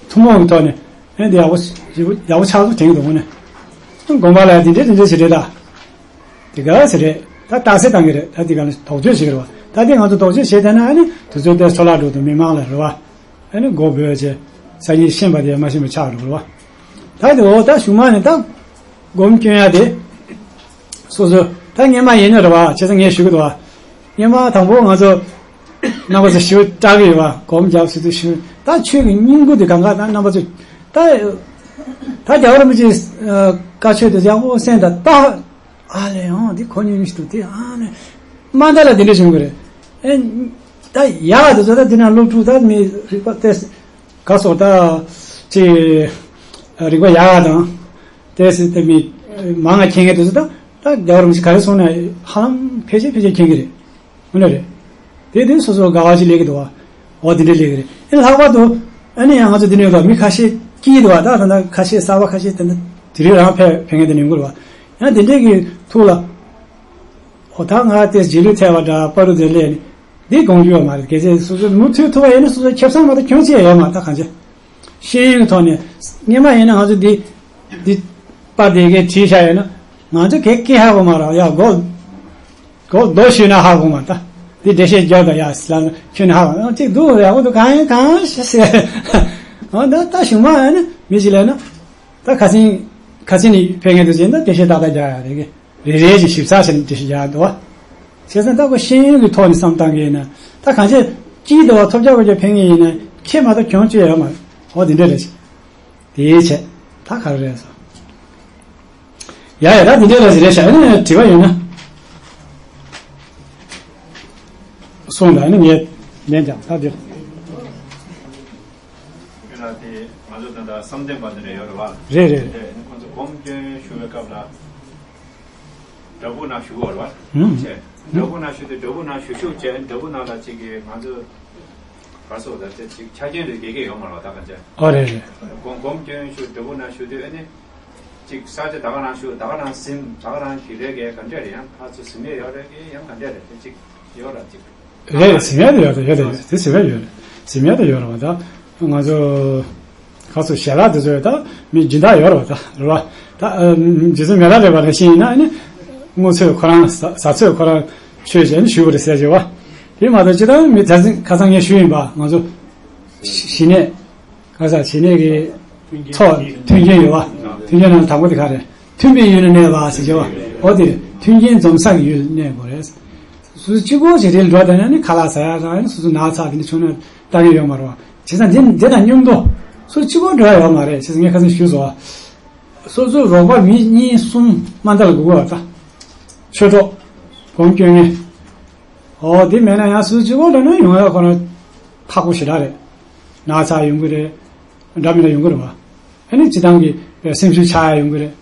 ཐུན་མོང་གི་ཐོག་ནས་ཨ་ནི་དེ་ཡག་པོ་ཞེ་པོ་ཡག་པོ་ཆགས་སོང་དྲན་གྱི་འདུག་དངོས་གནས། དགོན་པ་ལ་དེ་འདྲ་དེ་འདྲ་ཞིག་རེད་ད། དེ་ག་ཟེ་རེད། ད་རྟགས་གསལ་བཏང་གི་རེད། ད་དེ་ག་ལ་དོགས་གཅོད་བྱེད་ཀྱི་རེད་བ། ད་དེ་ང་ཚོ་དོགས་གཅོད་བྱེད་བསྡད་ན་ཨ་ནི་དུས་ཚོད་དེ་འཕྲོ་བརླག་འགྲོ་འདུག་མི་མང་ལ་རེད་བ། ཨ་ནི་མགོ་སྦོས་བྱས་སང་ཉིན་ཤེས་པ་དེ་མ་ཤེས་པ་ཆགས་འགྲོ་རེད་བ། ད་དེ་འོ་ད་གཞུག་མ་ནས་ད་སྒོམ་སྐྱོན་ཡ་དེ་སོ་སོ་ད་སྔས་མ་ཡིན་ནི་རེད་བ། བྱས་ཙང་ངས་ཞུ་གི་འདུག་བ། སྔས་མ་དང་པོ་ང་ཚོ་རྣམ་པ་ཚོ་ཞུ་སྐྲག་གི་ཡོད་བ། སྒོམ་རྒྱབ་ཟེར་དུས་ཞུ་ད་ཆོས་ཀྱི་སྙིང་པོ་དེ་གང་ག་ད་རྣམ་པ་ཚོ་ད་ད་རྒྱལ་བ་རིན་པོ་ཆེའི་བཀའ་ཆོས་དེ་ཡག་པོ་གསན་དང་ད། ཨ་ལས་ཨང་འདི་ཁོ་ཉུང་ཉུང་ཞིག་འདུག་དེ་ཨ་ནི། མ་མཐའ་ལ་དེ་འདྲ་བྱུང་གི་རེད། ཨེ། ད་ཡག་དེ་ཚོ་ད་དེ་ན་སློབ་ཕྲུག་ད་མི་རིག་པ་ཏེ། ག་སོགས་ད། ཅི། རིག་པ་ཡག་དང་། ཏེ་སི་ཏེ་མི། མང་ང་མཁྱེན་མཁན་དེ་ཚོ་ད། ད་རྒྱལ་བ་རིན་པོ་ཆེ་ག་རེ་གསུངས་ན་ཧ་ལམ་ཕལ་ཆེར་ཕལ་ཆེར་མཁྱེན་གི་རེད། ཧོ་ན་རེད། དེ་དུས་སོ་སོ་དགའ་བ་ཅིག་སླེབས་ཀྱི་འདུག་བ། འོ་དེ་འདྲ་སླེབས་ཀྱི་རེད། ཨེ་ལྷག་པར་དུ། ཨ་ནི་ཡང་ང་ཚོ་འདི་ནས་ཡོད་པ་མི་ཁ་ཤས་སྐྱིད་འདུག་བ། ད་ད་ད་ཁ་ཤས་གསར་པ་ཁ་ཤས་དེ་འདྲ་དེ་རིང་རང་ཕེབས་ཕེབས་མཁན་དེ་འདྲ་ཡོང་གི་རེད་བ། ཡང་དེ་འདྲས་ཀྱི་ཐུགས་ལ། འོ་ད་ང་དེ་རྗེས་ལུས་ཐེབས་པ་འདྲ་པ་རུ་དེ་སླེབས་ནས་འདི་དགོངས་རྒྱུ་ཡོད་མ་རེད། གལ་སྲིད་སོ་སོ་མུ་མཐུད་ཐུབ་པ་ཡིན་ན་སོ་སོ་ཁེ་བཟང་མ་གཏོགས་གྱོང་ཅི་ཡང་ཡོད་མ་རེད། ད་གང་ཅི། ཤེས་ཡོན་གྱི་ཐོག་ནས་སྔས་མ་ཡིན་ན་ང་ཚོ་འདི་འདི་པར་དེ་གའི་བྲིས་བཞག་ཡོད་ན་ང་ཚོ་གས་སྐད་ཧ་གོ་མ་རེད། ཡ་མགོ་མགོ་རྡོ་གཞུས་ན་ཧ་གོ་མ་རེད། ད་འདི་འགྲེལ་བཤད་རྒྱག་དང་ཡ་ལ་ཁྱོད་ནི་ཧ་གོ་ཅིག་འདུག་ཡག་པོ་འདུག་གང་ཡིན་གང་ཞེས་ཟེར། འོ་ད་ད་གཞུག་མ་ཡིན་ན་མི་ཞིག་ལས་ན་ད་ཁ་སང་ཁ་སང་ནས་ཕེབས་མཁན་དུ་བྱས་ན་འགྲེལ་བཤད་ཏག་ཏག་རྒྱག་ཡ་རེད་གི། རེ་རེ་བཞིན་ཞིབ་ཚགས་བྱས་ནས་འགྲེལ་བཤད་རྒྱག་འདུག་བ། བྱས་ཙང་ད་ཁོ་ཤེས་ཡོན་གྱི་ཐོག་ནས་བསམ་བཏང་གི་ཡིན་ན་ད་གང་ཅི་སྐྱིད་འདུག་བ། ཐོབ་རྒྱག་དགོས་རྒྱུ་ཕན་ངེས་ཡིན་ན་ཁྱེད་མ་གཏོགས་གྱོང་ཅི་ཡོད་མ་རེད། འོ་དེ་འདྲ་རེད། དེའི་ཆེད་ད་ག་རེ་རེད་སོ། ཡ་ཡ་ད་དེ་འདྲ་རེད་རེད་ཤག་ཨ་ནི་དྲི་བ་ཡོད་ན་གསུངས་དང་། ཨ་ནི་ངས་ལན་ཀྱང་ད་འདིར། ཁྱོད་ལ་དེ་ང་ཚོ་ད་ལྟ་བསམ་གཏན་པ་འདི་འདྲ་ཡོད་རེད་བ། རེད་རེད། དེ་ནི་ཁོང་ཚོ་སྒོམ་སྐྱོན་ཞུ་བའི་སྐབས་ལ་སྒྲ་སྦུག་ནང་ཞུ་དགོས་རེད་བ། ཨུམ། བྱས། སྒྲ་སྦུག་ནང་ཞུ་དུས་སྒྲ་སྦུག་ནང་ཞུ་ཞུ་བྱས་སྒྲ་སྦུག་ནང་ལ་ཅིག་གིས་ང་ཚོ་ག་སོགས་ད་ལྟ་ཅིག་ཆ་རྐྱེན་རེ་དགེ་དགེ་ཡོད་མ་རེད་བ། ད་ག་ཅེ། ཨོ་རེད་རེད། སྒོམ་སྒོམ་སྐྱོན་ཞུ་སྒྲ་སྦུག་ནང་ཞུ་དུས་ཨ་ནི། ཅིག་ས་ཆ་ད་ག་རང་ཞུ་ད་ག་རང་ཟིན་ད་ག་རང་གི་རེད་གས་ག་འདྲས་རེད། ཡང་ཁ་ཚོ་ཟིན་མེད་ཡོད་རེད་གས་ཡང་ག་འདྲས་རེད་དེ་ཅིག་ཡོད་ར་ཅིག་རེད། ཟིན་ཡ་དེ་ཡོད་རེད། ཡོད་རེད། དེ་ཟིན་ཡ་ཡོད་རེད། ཟིན་ཡ་དེ་ཡོད་རེད་བ། ད་ང་ཚོ་ཁ་ཚོ་ཞལ་ལག་དེ་ཚོ་ད་མི་སྦྱིན་བདག་ཡོད་རེད་བ། ད་རེད་བ། ད་རྗེ་བཙུན་མི་ལ་རས་པ་ལ་ཤེས་ཡིན་ན་ནི་སྔོ་ཚོད་ཁོ་རང་ཟ་ཟ་ཚོད་ཁོ་རང་ཆོས་བྱས་ནི་ཞུ་བ་རེད་ཟེར་གྱི་བ། དེ་མ་གཏོགས་ཅི་ད་མི་ད་ཁ་སང་ངས་ཞུས་ཡིན་པ། ང་ཚོ་ཞི་གནས། ག་ས་ཞི་གནས་ཀྱི་ཚོགས་མཐུན་རྐྱེན་ཡོད་བ། མཐུན་རྐྱེན་ནང་དང་པོ་དེ་ག་རེད། མཐུན་པའི་ཡུལ་ལ་གནས་པ་ཟེར་གྱི་བ། འོ་དེ་མཐུན་རྐྱེན་འཛོམས་ས་ཀྱི་ཡུལ་ལ་གནས་དགོས་རེད། སུ་གཅིག་པོ་ཞིག་དེ་འགྲོ་བསྡད་ན་ནི་ཁ་ལག་ཟ་ཡ་རང་ཡིན། སོ་སོ་ན་ཚ་དེ་འདྲ་བྱུང་ན་ལྟ་གི་ཡོད་མ་རེད་བ། བྱས་ཙང་འདི་འདི་དང་མཉམ་དུ་སུ་གཅིག་པོ་འགྲོ་ཡ་ཡོད་མ་རེད། བྱས་ཙང་ངས་ཁ་སང་ཞུས་སོང་བ། སོ་སོའི་རོགས་པ་མི་གཉིས་གསུམ་མ་འདྲ་ལ་དགོས་ཀྱི་བ། ད་ཆོས་གྲོགས་སྒོམ་སྐྱོན་མཁན། འོ་དེ་མེད་ན་ཡང་སུ་གཅིག་པོ་འགྲོ་ན་ཡོང་ཡ་ཁོ་ན་ཁག་པོ་ཞེ་དྲག་རེད། ན་ཚ་ཡོང་གི་རེད། འདྲ་མི་འདྲ་ཡོང་གི་རེད་བ། ཨ་ནི་སྤྱི་བཏང་གི་སེམས་ཤུགས་ཆག་ཡ་ཡོང་གི་རེད།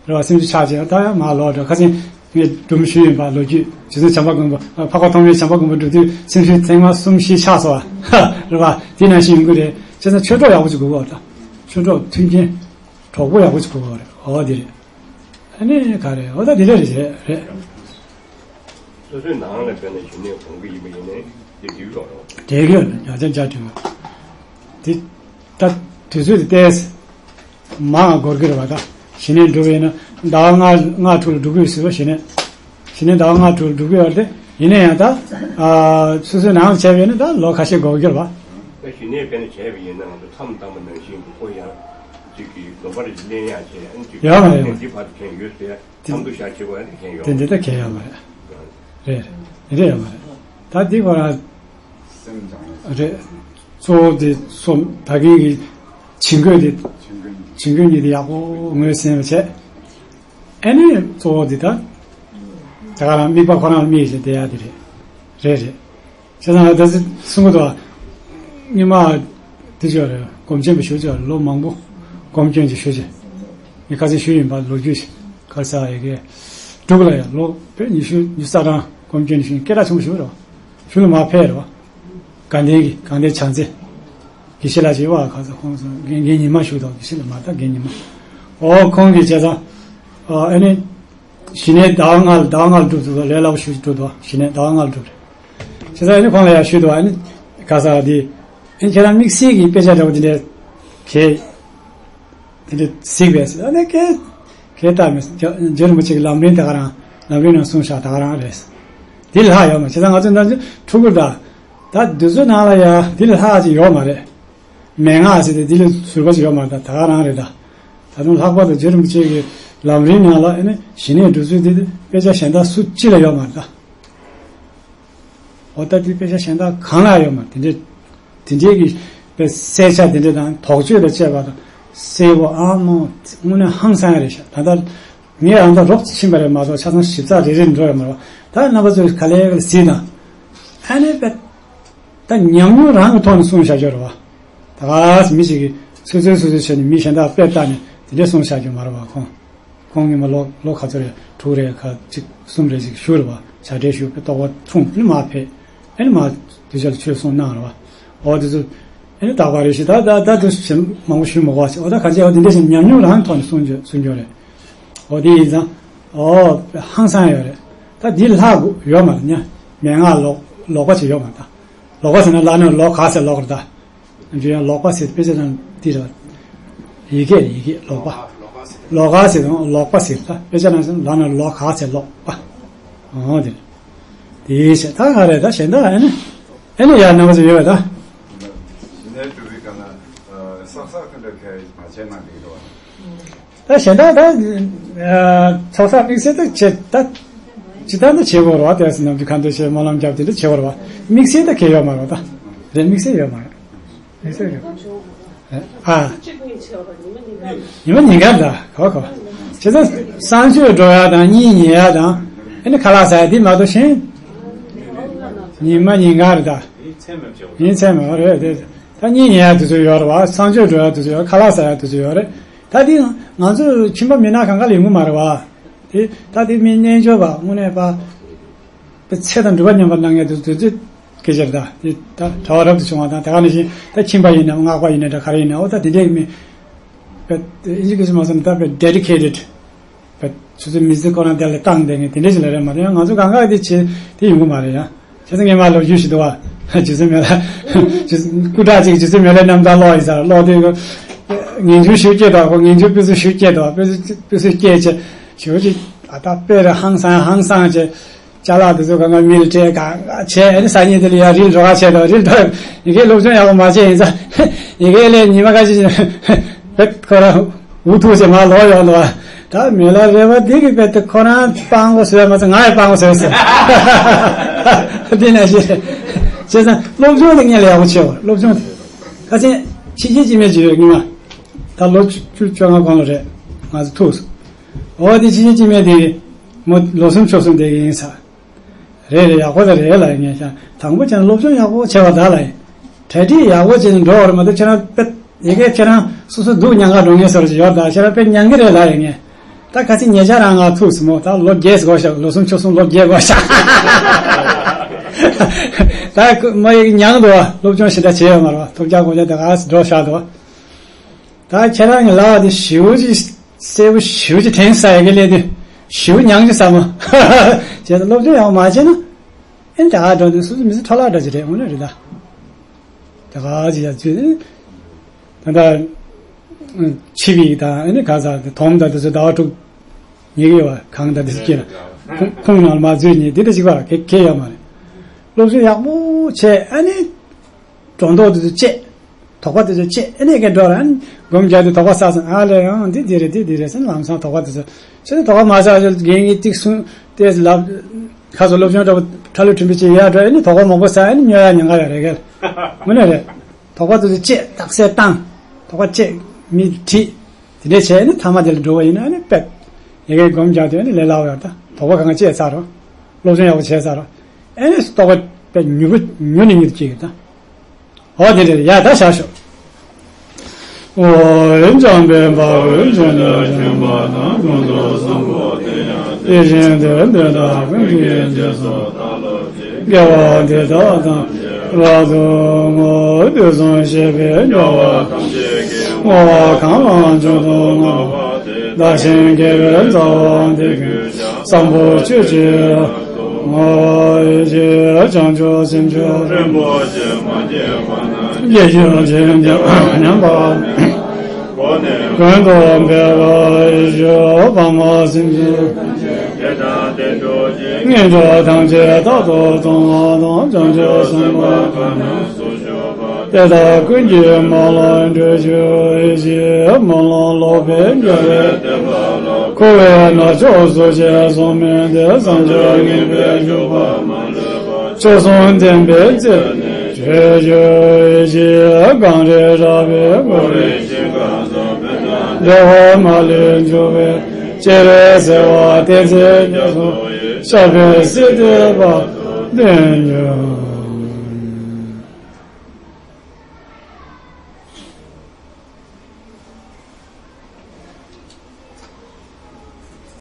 རེད་བ། སེམས་ཤུགས་ཆག་བྱས་ད་ཡང་མར་ལོག་འགྲོ། ཁ་སང་ངས་སྒྲུང་ཞུས་ཡིན་པ། ལོ་རྒྱུས་རྗེ་བཙུན་བྱམས་པ་མགོན་པོ་འཕགས་པ་ཐོགས་མེད་བྱམས་པ་མགོན་པོ་འགྲོ་དུས་སེམས་ཤུགས་ཐེངས་མ་གསུམ་བཞི་ཆག་སོང་བ། རེད་བ། དེ་ནང་བཞིན་ཡོང་གི་རེད། བྱས་ཙང་ཆོས་གྲོགས་ཡག་པོ་ཅིག་དགོས་ཀྱི་བ། ད་ཆོས་གྲོགས་མཐུན་རྐྱེན་གྲོགས་པོ་ཡག་པོ་ཅིག་དགོས་ཀྱི་རེད། འོ་དེ་རེད། ཨ་ནི་ག་རེ། འོ་ད་དེ་འདྲ་རེད། རེད་རེད། སོ་སོའི་ནང་ལ་དཔེར་ན་ཞི་གནས་སྒོམ་གྱི་ཡིན་པ་ཡིན་ནའི་དེ་འགྲིག་རོགས་རོགས། འགྲིག་ཡོད། ཡང་བསྐྱར་བསྐྱར་འགྲིག་ཡོད། དེ་ད་དུས་ཚོད་དེ་ཏོག་ཙམ་མང་བ་འགོར་གྱི་རེད་བ། ད་ཞི་གནས་སྒྲུབ་ཡིན་ན་ཟླ་བ་ལྔ་ལྔ་དྲུག་ལ་སྒྲུབ་ཀྱི་ཡོད་ཟེར་བ། ཞི་གནས་ཞི་གནས་ཟླ་བ་ལྔ་དྲུག་ལ་སྒྲུབ་ཀྱི་ཡོད་རེད་དེ། ཡིན་ན་ཡང་ད་ཨ་སོ་སོའི་ནང་ལ་བྱས་པ་ཡིན་ན་ད་ལོ་ཁ་ཤས་འགོར་གྱི་རེད་བ། ད་ཞི་གནས་དཔེར་ན་བྱས་པ་ཡིན་ན་ང་ཚོ་མཚམས་བཏང་བ་ནང་བཞིན་དུ་ཁོ་ཡང་ཅིག་གི་ལོ་པར་ལེན་ཡག་བྱས། ཨ་ནི་ཅིག་ཡོད་མ་རེད། དེ་འདི་བར་དུ་མཁན་ཡོད་ཟེར། དེ་མཚམས་འདུ་བཞག་བྱེད་དགོས་ཡ་དེ་མཁན་ཡོད། དེ་འདི་ལྟ་གལ་ཡོད་མ་རེད། རེད་རེད། དེ་འདྲ་ཡོད་མ་རེད། ད་འདི་བར་རེད། གཙོ་བོ་དེ་སོ་ད་གིན་གྱི་བྱིང་རྒོད་དེ་བྱིང་རྒོད་གཉིས་དེ་ཡག་པོ་ངོས་ཟིན་པ་བྱས། ཨ་ནི་གཙོ་བོ་དེ་ད་ད་ག་རང་དམིགས་པ་ཁོ་རང་ལ་དམིགས་བྱས་བསྡད་ཡ་དེ་རེད། རེད་རེད། བྱས་ཙང་ད་གསུང་གི་འདུག་ཉི་མ་དེ་ཅོག་རེད། སྒོམ་ཆེན་པོ་ཞུ་ཅོག་ལོ་མང་པོ་སྒོམ་སྐྱོན་ཅིག་ཞུ་ཅིག་ངས་ཁ་སང་ཞུས་ཡིན་པ། ལོ་རྒྱུས་ཤིག་ག་རེ་ཟེར་ཡ་གི་འབྲུག་ལ་ཡ་ལོ་བོད་ཉི་ཤུ་ཉི་ཤུ་རྩ་གྲངས་སྒོམ་སྐྱོན་ཞུ་སྐད་གྲགས་ཆེན་པོ་ཞིག་རེད་བ། གཞུང་ལ་མར་ཕེབས་རེད་བ། དགའ་ལྡན་གྱི་དགའ་ལྡན་བྱང་རྩེ་དགེ་བཤེས་ལགས་ཅིག་བ། ག་ཚོད་ཁོང་ཚོ་རྒན་རྒན་ཉི་མ་ཞུ་དང་། དགེ་བཤེས་ལགས་མ་ད་རྒན་ཉི་མ། ཨོ་ཁོང་གིས་བྱས་ཙང་ ཨ་ནི་གཞི་ནས་ཟླ་བ་ལྔ་ལ་ཟླ་བ་ལྔ་ལ་སྒྲུབ་ཐུབ་ལ་ལས་སླ་པོ་ཞུ་སྒྲུབ་ཐུབ། གཞི་ནས་ཟླ་བ་ལྔ་ལ་སྒྲུབ་རེད། བྱས་ཙང་ཨ་ནི་ཁོང་ལ་ཡང་ཞུས་འདུག་ཨ་ནི་ག་ས་འདི་ཨ་ནི་ཁྱེད་རང་དམིགས་བསལ་གྱི་དཔེ་ཆ་འདྲ་བོ་འདི་འདྲ་གས་འདི་འདྲ་གཟིགས་པས་ཟེར། ཨ་ནི་གས་གས་ལྟ་མེད། རྗེ་རིན་པོ་ཆེ་གི་ལམ་རིམ་དེ་ག་རང་ལམ་རིམ་ནང་གསུངས་བཞག་ད་ག་རང་རེད། འདི་ལྷག་ཡོད་མ་བྱས་ཙང་ང་ཚོས་ནམ་རྒྱུན་ཕྲུ་གུ་ད་ད་འདི་ཚོའི་ནང་ལ་ཡང་འདི་ལྷག་ཅིག་ཡོད་མ་རེད། མན་ངག་ཟེར་ཏེ་འདི་ལས་ཟུར་པ་ཞིག་ཡོད་མ་རེད། ད་ད་ག་རང་རེད། ད་ད་དུང་ལྷག་པར་དུ་རྗེ་རིན་པོ་ཆེ་གི་ལམ་རིམ་ནང་ལ་ཨ་ནི་ཞི་གནས་སྒྲུབ་ཚུལ་འདི་དཔེ་ཆ་གཞན་དག་སུ་གཅིག་ལ་ཡོད་མ་རེད། ད་འོ་ད་འདི་དཔེ་ཆ་གཞན་དག་གང་ལ་ཡོད་མ་རེད། དེ་འདྲའི་དེ་འདྲའི་གི་དཔེ་གསལ་ཆ་དེ་འདྲ་དང་དོགས་གཅོད་དང་བཅས་པ་དང་གསལ་པོ་ཨ་མོ་དངོས་གནས་ཧང་སང་རེད་ཤག་ད་ལྟ་ངས་ཨ་མདའ་རོབ་ཕྱིན་པ་རེད་མ་གཏོགས་ཆ་ཚང་ཞིབ་ཚགས་རེ་རེ་འགྲོ་ཡོད་མ་རེད་པ། ད་རྣམ་པ་ཚོས་ག་ལེ་ག་ལེ་གཟིགས་དང་། ཨ་ནི་དཔེ་ད་ཉམས་མྱོང་རང་གི་ཐོག་ནས་གསུངས་བཞག་རྒྱུ་རེད་པ། ད་ག་མི་ཞིག་གིས་སོ་སོའི་སོ་སོའི་ཆ་ནས་མི་གཞན་དག་དཔེ་བལྟས་ནས་དེ་འདྲས་གསུངས་བཞག་རྒྱུ་མ་རེད་པ། ཁོང་ཁོང་གཉིས་མ་ལོ་ལོ་ག་ཚོད་རེད། དྲུག་རེད་ག་གཅིག་གསུམ་རེད་ཅིག་བཞུགས་རེད་པ། བྱ་བྲལ་བཞུགས་པའི་རྟོགས་པ་འཁྲུངས་ཨ་ནི་མར་ཕེབས། ཨ་ནི་མར་གདུལ་བྱ་ལ་ཆོས་གསུངས་གནང་རེད་པ། འོ་དེ་ཚོ་ཨ་ནི་རྟག་པ་རེ་ཞིག་ད་ད་ད་དུ་ཞེ་མང་པོ་ཞུ་མི་དགོས་པ་ཞིག་འོ་ད་ག་ཅི་འོ་དེ་འདྲ་ཞིག་ཉམས་མྱོང་རང་ཐོག་ནས་གསུང་རྒྱུ་གསུང་རྒྱུ་རེད། འོ་དེ་ཡིན་ཙང་འོ་ཧང་སང་ཡོད་རེད། ད་འདི་ལྷག་ཡོད་མ་རེད་ཉ། མན་ངག་ལོག་ལོག་པ་ཞིག་ཡོད་མ་རེད། ད་ལོག་པ་ཟེར་ན་ལ་ནས་ལོག་ག་ཟེར་ལོག་རེད་ད། འཇུ་ཡང་ལོག་པ་ཟེར་དཔེ་ཆ་ནང་འདི་རེད། ཡི་གེ་རེད་ཡི་གེ་ལོག་པ། ལོག་ག་ཟེར་དང་ལོག་པ་ཟེར་ད་དཔེ་ཆ་ནང་ཟེར་ལ་ནས་ལོག་ག་ཟེར་ལོག་པ། འོ་དེ་རེད། དེའི་ཆེད་ད་ག་རེད་ད་གཞན་དག་ཨ་ནི་ཨ་ནི་ཡར་རྣམ་པ་ཚོ་ཡོད་པ་ད། ཞི་གནས་སྒྲུབ་པའི་སྐབས་ན་བསགས་བསགས་དེ་འདྲ་གས་མ་བྱས་ན་འགྲིག་རེད་པ། ད་གཞན་དག་ད་ཚོགས་བསགས་དམིགས་བསལ་ད་བྱེད་ད་ཇི་ལྟར་ན་བྱེད་དགོས་རེད་པ། དེ་ནམ་རྒྱུན་ཁ་འདོན་བྱེད་སྨོན་ལམ་རྒྱབ་དེ་འདྲ་བྱེད་དགོས་རེད་པ། དམིགས་བསལ་ད་གས་ཡོད་མ་རེད་པ། ད་རེད་དམིགས་བསལ་ཡོད་མ་རེད། དམིགས་བསལ་ཡོད། ཨ། ཉི་མ་ཉིན་གང་ད་གོ་གོ། བྱས་ཙང་གསང་སྤྱོད་འགྲོ་ཡག་དང་གཉིད་ཉལ་ཡག་དང་ཨ་ནི་ཁ་ལག་ཟ་ཡག་འདི་མ་གཏོགས་གཞན། ཉི་མ་ཉིན་གང་རེད་ད། ཉིན་མཚན་མེད་པ་རེད་དེ། ད་གཉིད་ཉལ་ཡག་དེ་ཚོ་ཡོད་རེད་པ། གསང་སྤྱོད་འགྲོ་ཡག་དེ་ཚོ་ཡོད། ཁ་ལག་ཟ་ཡག་དེ་ཚོ་ཡོད་རེད། ད་དེ་ང་ཚོ་ཁྱིམ་པ་མི་ནག་གང་ག་ལ་ཡོང་གི་མ་རེད་པ། དེ་ད་དེ་མི་རྣལ་འབྱོར་པ་དངོས་གནས་པ། པའི་ཚེ་དང་སྒྲུབ་པ་མཉམ་པར་གནང་མཁན་དེ་དེ་ཚོས་སྐད་ཆ་རེད་ད། དེ་ད་གྲྭ་པ་རབ་ཏུ་བྱུང་བ་དང་དེ་ག་ནང་བཞིན་ད་ཁྱིམ་པ་ཡིན་ནམ་སྔགས་པ་ཡིན་ནམ་འདྲ་ག་རེ་ཡིན་ནའང་འོ་ད་དེ་འདྲའི་མི། པའི་ཨིན་ཇི་སྐད་ཆ་མ་སོང་ན་ད་པའི་ཌེ་ཌི་ཀེ་ཊེཌ། པའི་ཆུ་ཚོད་མི་ཚེ་ཁོ་རང་དེ་ལ་བཏང་བསྡད་མཁན་དེ་འདྲ་ཞིག་ལ་རེད་མ་གཏོགས་ཡང་ང་ཚོ་གང་ག་དེ་བྱེད་དེ་ཡོང་གི་མ་རེད་ཡ། བྱས་ཙང་ངས་མར་ལོ་རྒྱུས་ཤིག་འདུག་བ། རྗེ་བཙུན་མི་ལ། རྗེ་བཙུན་སྐུ་དྲག་ཅིག་རྗེ་བཙུན་མི་ལའི་རྣམ་ཐར་ཀློག་ཡིན་ས་ཀློག་དུས་ངེས་འབྱུང་ཞིག་སྐྱེས་འདུག་ཁོ་ངེས་འབྱུང་སྤུས་ཚད་ཞིག་སྐྱེས་འདུག་སྤུས་ཚད་སྤུས་ཚད་སྐྱེས་བྱས་ཞེ་པོ་ཅིག་ཨ་ད་དཔེ་རེད་ཧང་སང་ཧང་སང་བྱས། ཅ་ལག་དེ་ཚོ་གང་ག་མི་ལ་སྤྲད་གང་ག་བྱས་ཨ་ནི་སང་ཉིན་དེ་ལ་ཡར་རིལ་འགྲོ་ག་བྱས་འདུག་རིལ་འགྲོ་ཡི་གེ་སློབ་སྦྱོང་ཡག་པོ་མ་བྱས་ཡིན་ཙང་ཡི་གེ་ལས་ཉི་མ་ཁ་ཅིག་བེད་ཁོ་རང་འུ་ཐུག་བྱས་མར་ལོག་ཡོང་འདུག་ད་མི་ལ་རེ་བ་འདི་གི་བེད་དེ་ཁོ་རང་སྤང་གོ་བཟོས་མ་ཚད་ང་ཡང་སྤང་གོ་བཟོས་ཟེར། འདི་ནང་བཞིན་བྱས་ཙང་སློབ་སྦྱོང་དེ་ངས་ལ་ཡག་པོ་བྱས་བ་སློབ་སྦྱོང་དེ་ཁ་སང་ཕྱི་རྒྱལ་སྤྱི་མེད་ཅིག་ཡོད་ངེས་མ། ད་ལོ་བཅུ་བཅོ་ལྔ་གོང་ལ་རེད་ང་ཚོ་ཐུག་སོང་། འོ་དེ་ཕྱི་རྒྱལ་སྤྱི་མེད་དེ་མོ་ལོ་གསུམ་ཕྱོགས་གསུམ་བསྡད་ཀྱི་ཡིན་ས། རེད་རེད་ཡག་པོ་ད་རེད་ལ་ཡིན་ངས་ཤ་དང་པོ་ཁྱེད་རང་སློབ་སྦྱོང་ཡག་པོ་བྱས་པ་ད་ལ་ཡིན། གྲ་སྒྲིག་ཡག་པོ་བྱས་ནས་འགྲོ་བར་མ་གཏོགས་ཁྱེད་རང་དཔེ་ཡི་གེ་ཁྱེད་རང་སོ་སོ་སྡུག་མྱངས་ག་འགྲོ་ངེས་སོར་ཞིག་ཡོད་ད་ཁྱེད་རང་དཔེ་མྱངས་གི་རེད་ལ་ཡིན་ངས། ད་ག་ཚོད་ཉེ་ཆར་རང་ང་ཐུག་སོང་མོ་ད་ལོ་བརྒྱད་འགོར་ཤག་ལོ་གསུམ་ཕྱོགས་གསུམ་ལོ་བརྒྱད་འགོར་ཤག་ད་མ་ཡིག་མྱངས་འདུག་བ་སློབ་སྦྱོང་ཞེ་དྲག་བྱས་ཡོད་མ་རེད་བ་ཐོབ་རྒྱག་གོ་རྒྱག་ད་ག་འགྲོ་ཤག་འདུག་བ། ད་ཁྱེད་རང་གི་ལག་དེ་ཞེ་པོ་ཅིག་གསལ་པོ་ཞེ་པོ་ཅིག་དྲན་ས་ཡ་གི་ལས་དེ་ཞེ་པོ་མྱངས་ཀྱི་ས་མ། བྱས་ཙང་སློབ་སྦྱོང་ཡག་པོ་མ་བྱས་ན་ཨེ་ད་ག་འགྲོ་དུས་སོ་སོ་མི་ཚེ་འཕྲོ་བརླག་འདྲ་ཅིག་རེད་དངོས་གནས་རེད་ད། ད་ག་ཅིག་ཡ་ཚུལ་ད་ད་ཕྱི་པིག་དང་ཨེ་ནི་ག་ས་དོམ་དང་དེ་ཚོ་ཟླ་བ་དྲུག་ཉལ་གི་ཡོད་བ་གང་དང་དེ་ཚོ་སྐྱེས་ལ་ཁུང་ཁུང་ནང་ལ་མ་འཛུལ་ཉལ་འདི་འདྲ་ཅིག་བ་གེ་གེ་ཡོད་མ་རེད། སློབ་སྦྱོང་ཡག་པོ་བྱས་ཨེ་ནི་སྒྲོ་འདོགས་དེ་ཚོ་བཅད། དོགས་པ་དེ་ཚོ་བཅད་ཨེ་ནས་ཀྱི་འགྲོ་ར་ཨ་ནི་སྒོམ་རྒྱག་དུས་དོགས་པ་བསགས་སོང་ཨ་ལས་ཡང་འདི་འདི་རེད་འདི་འདི་རེད་ཟེར་ལམ་སང་དོགས་པ་དེ་ཚོ་ཚེ་དོགས་པ་མ་བསགས་ཞོར་རྒན་གྱིས་ཏིག་གསུང་སྟེ་ལབ་ཁ་སོ་སློབ་སྦྱོང་འདྲ་པོ་ཁྲ་ལོ་གྲིམ་པའི་ཅིག་ཡར་འགྲོ་ཨེ་ནི་དོགས་པ་མང་པོ་བསགས་ཨེ་ནི་སྨྱོ་ཡ་ཉེན་ཁ་ཡོད་རེད་གལ་དངོས་གནས་རེད། དོགས་པ་དེ་ཚོ་བཅད་རྟགས་གསལ་བཏང་དོགས་པ་བཅད་མི་བྲིས་དེ་འདྲས་བྱས་ཨེ་ནི་ཐ་མ་དེ་ལ་འགྲོ་བ་ཡིན་ན་ཨེ་ནི་པད་ཡ་གའི་སྒོམ་རྒྱག་དུས་ཨེ་ནི་ལས་སླ་བོ་ཡོད་ད་དོགས་པ་གང་ག་བཅད་ཚར་རོ་སློབ་སྦྱོང་ཡག་པོ་བྱས་ཚར་རོ་ཨེ་ནི་དོགས་པ་པད་མྱུར་པོ་མྱུར་ནས་མྱུར་དུ་སྐྱེ་གི་ད། འོ་དེ་རེད་ཡ་ད་བཞག་ཤོག་ཨོ་ཡིན་ཙམ་པའི་འབའ་འོད་ཅན་དུ་ཞིང་པ་དང་ཀུན་ཏུ་བཟང་པོ་དེ་ཡང་དེ་བཞིན་དུ་འདི་དག་ཀུན་གྱི་རྗེས་སུ་བདག་སློབ་ཅིང་། དགེ་བ་འདི་དག་ཐམས་ཅད་ རབ་ཏུ་བསྔོ། དུས་གསུམ་གཤེགས་པའི་སྐྱོབ་པ་ཐམས་ཅད་ཀྱི། བསྔོ་བ་གང་ལ་འཇུག་ཏུ་བསྔགས་པ། བདག་གཞན་དགེ་བའི་རྩ་བ་འདི་ཀུན་ཀྱང་། བཟང་པོ་སྤྱོད་ཕྱིར་བསྔོ་བར་བགྱི། བྱང་ཆུབ་སེམས་མཆོག་རིན་པོ་ཆེ་མ་སྐྱེས་པ་ན། སྐྱེ་གྱུར་ཅིག་ཀྱང་ཉམས་པ། ཀུན་ཏུ་འཕེལ་བར་ཤོག། འཕགས་མ་སེམས་ཅན་ཐམས་ཅད་ཀྱི། ངན་སོང་ཐམས་ཅད་རྟག་ཏུ་སྟོང་བ་དང་། བྱང་ཆུབ་སེམས་དཔའ་ཐམས་ཅད་དེ་དག་ཀུན་གྱི་མ་ལུས་འགྲུབ་གྱུར་ཅིག། སྨོན་ལམ་ལོག་པའི་རྒྱལ་བའི་བསྟན་པ་ལ། འཁོར་བའི་མནར་གཅོད་གཟུགས་ཅན་སོགས་མེད་དེ། བསམ་བྱ་ངན་པའི་ཕྱོགས་པ་མ་ལུས་པ། མཆོག་གསུམ་ལྡན་པའི་རྩེ་ནས་བྱོན་གྱུར་ཅིག། གངས་རི་ར་བས་བསྐོར་བའི་ཞིང་ཁམས་སུ། བོད་དང་འདོད་པ་མ་ལུས་འབྱུང་བའི་སྤྱན་རས་གཟིགས་དབང་བསྟན་འཛིན་རྒྱ་མཚོ་ཡི། ཞབས་པད་སྲིད་མཐའི་བར་དུ་བརྟན་གྱུར།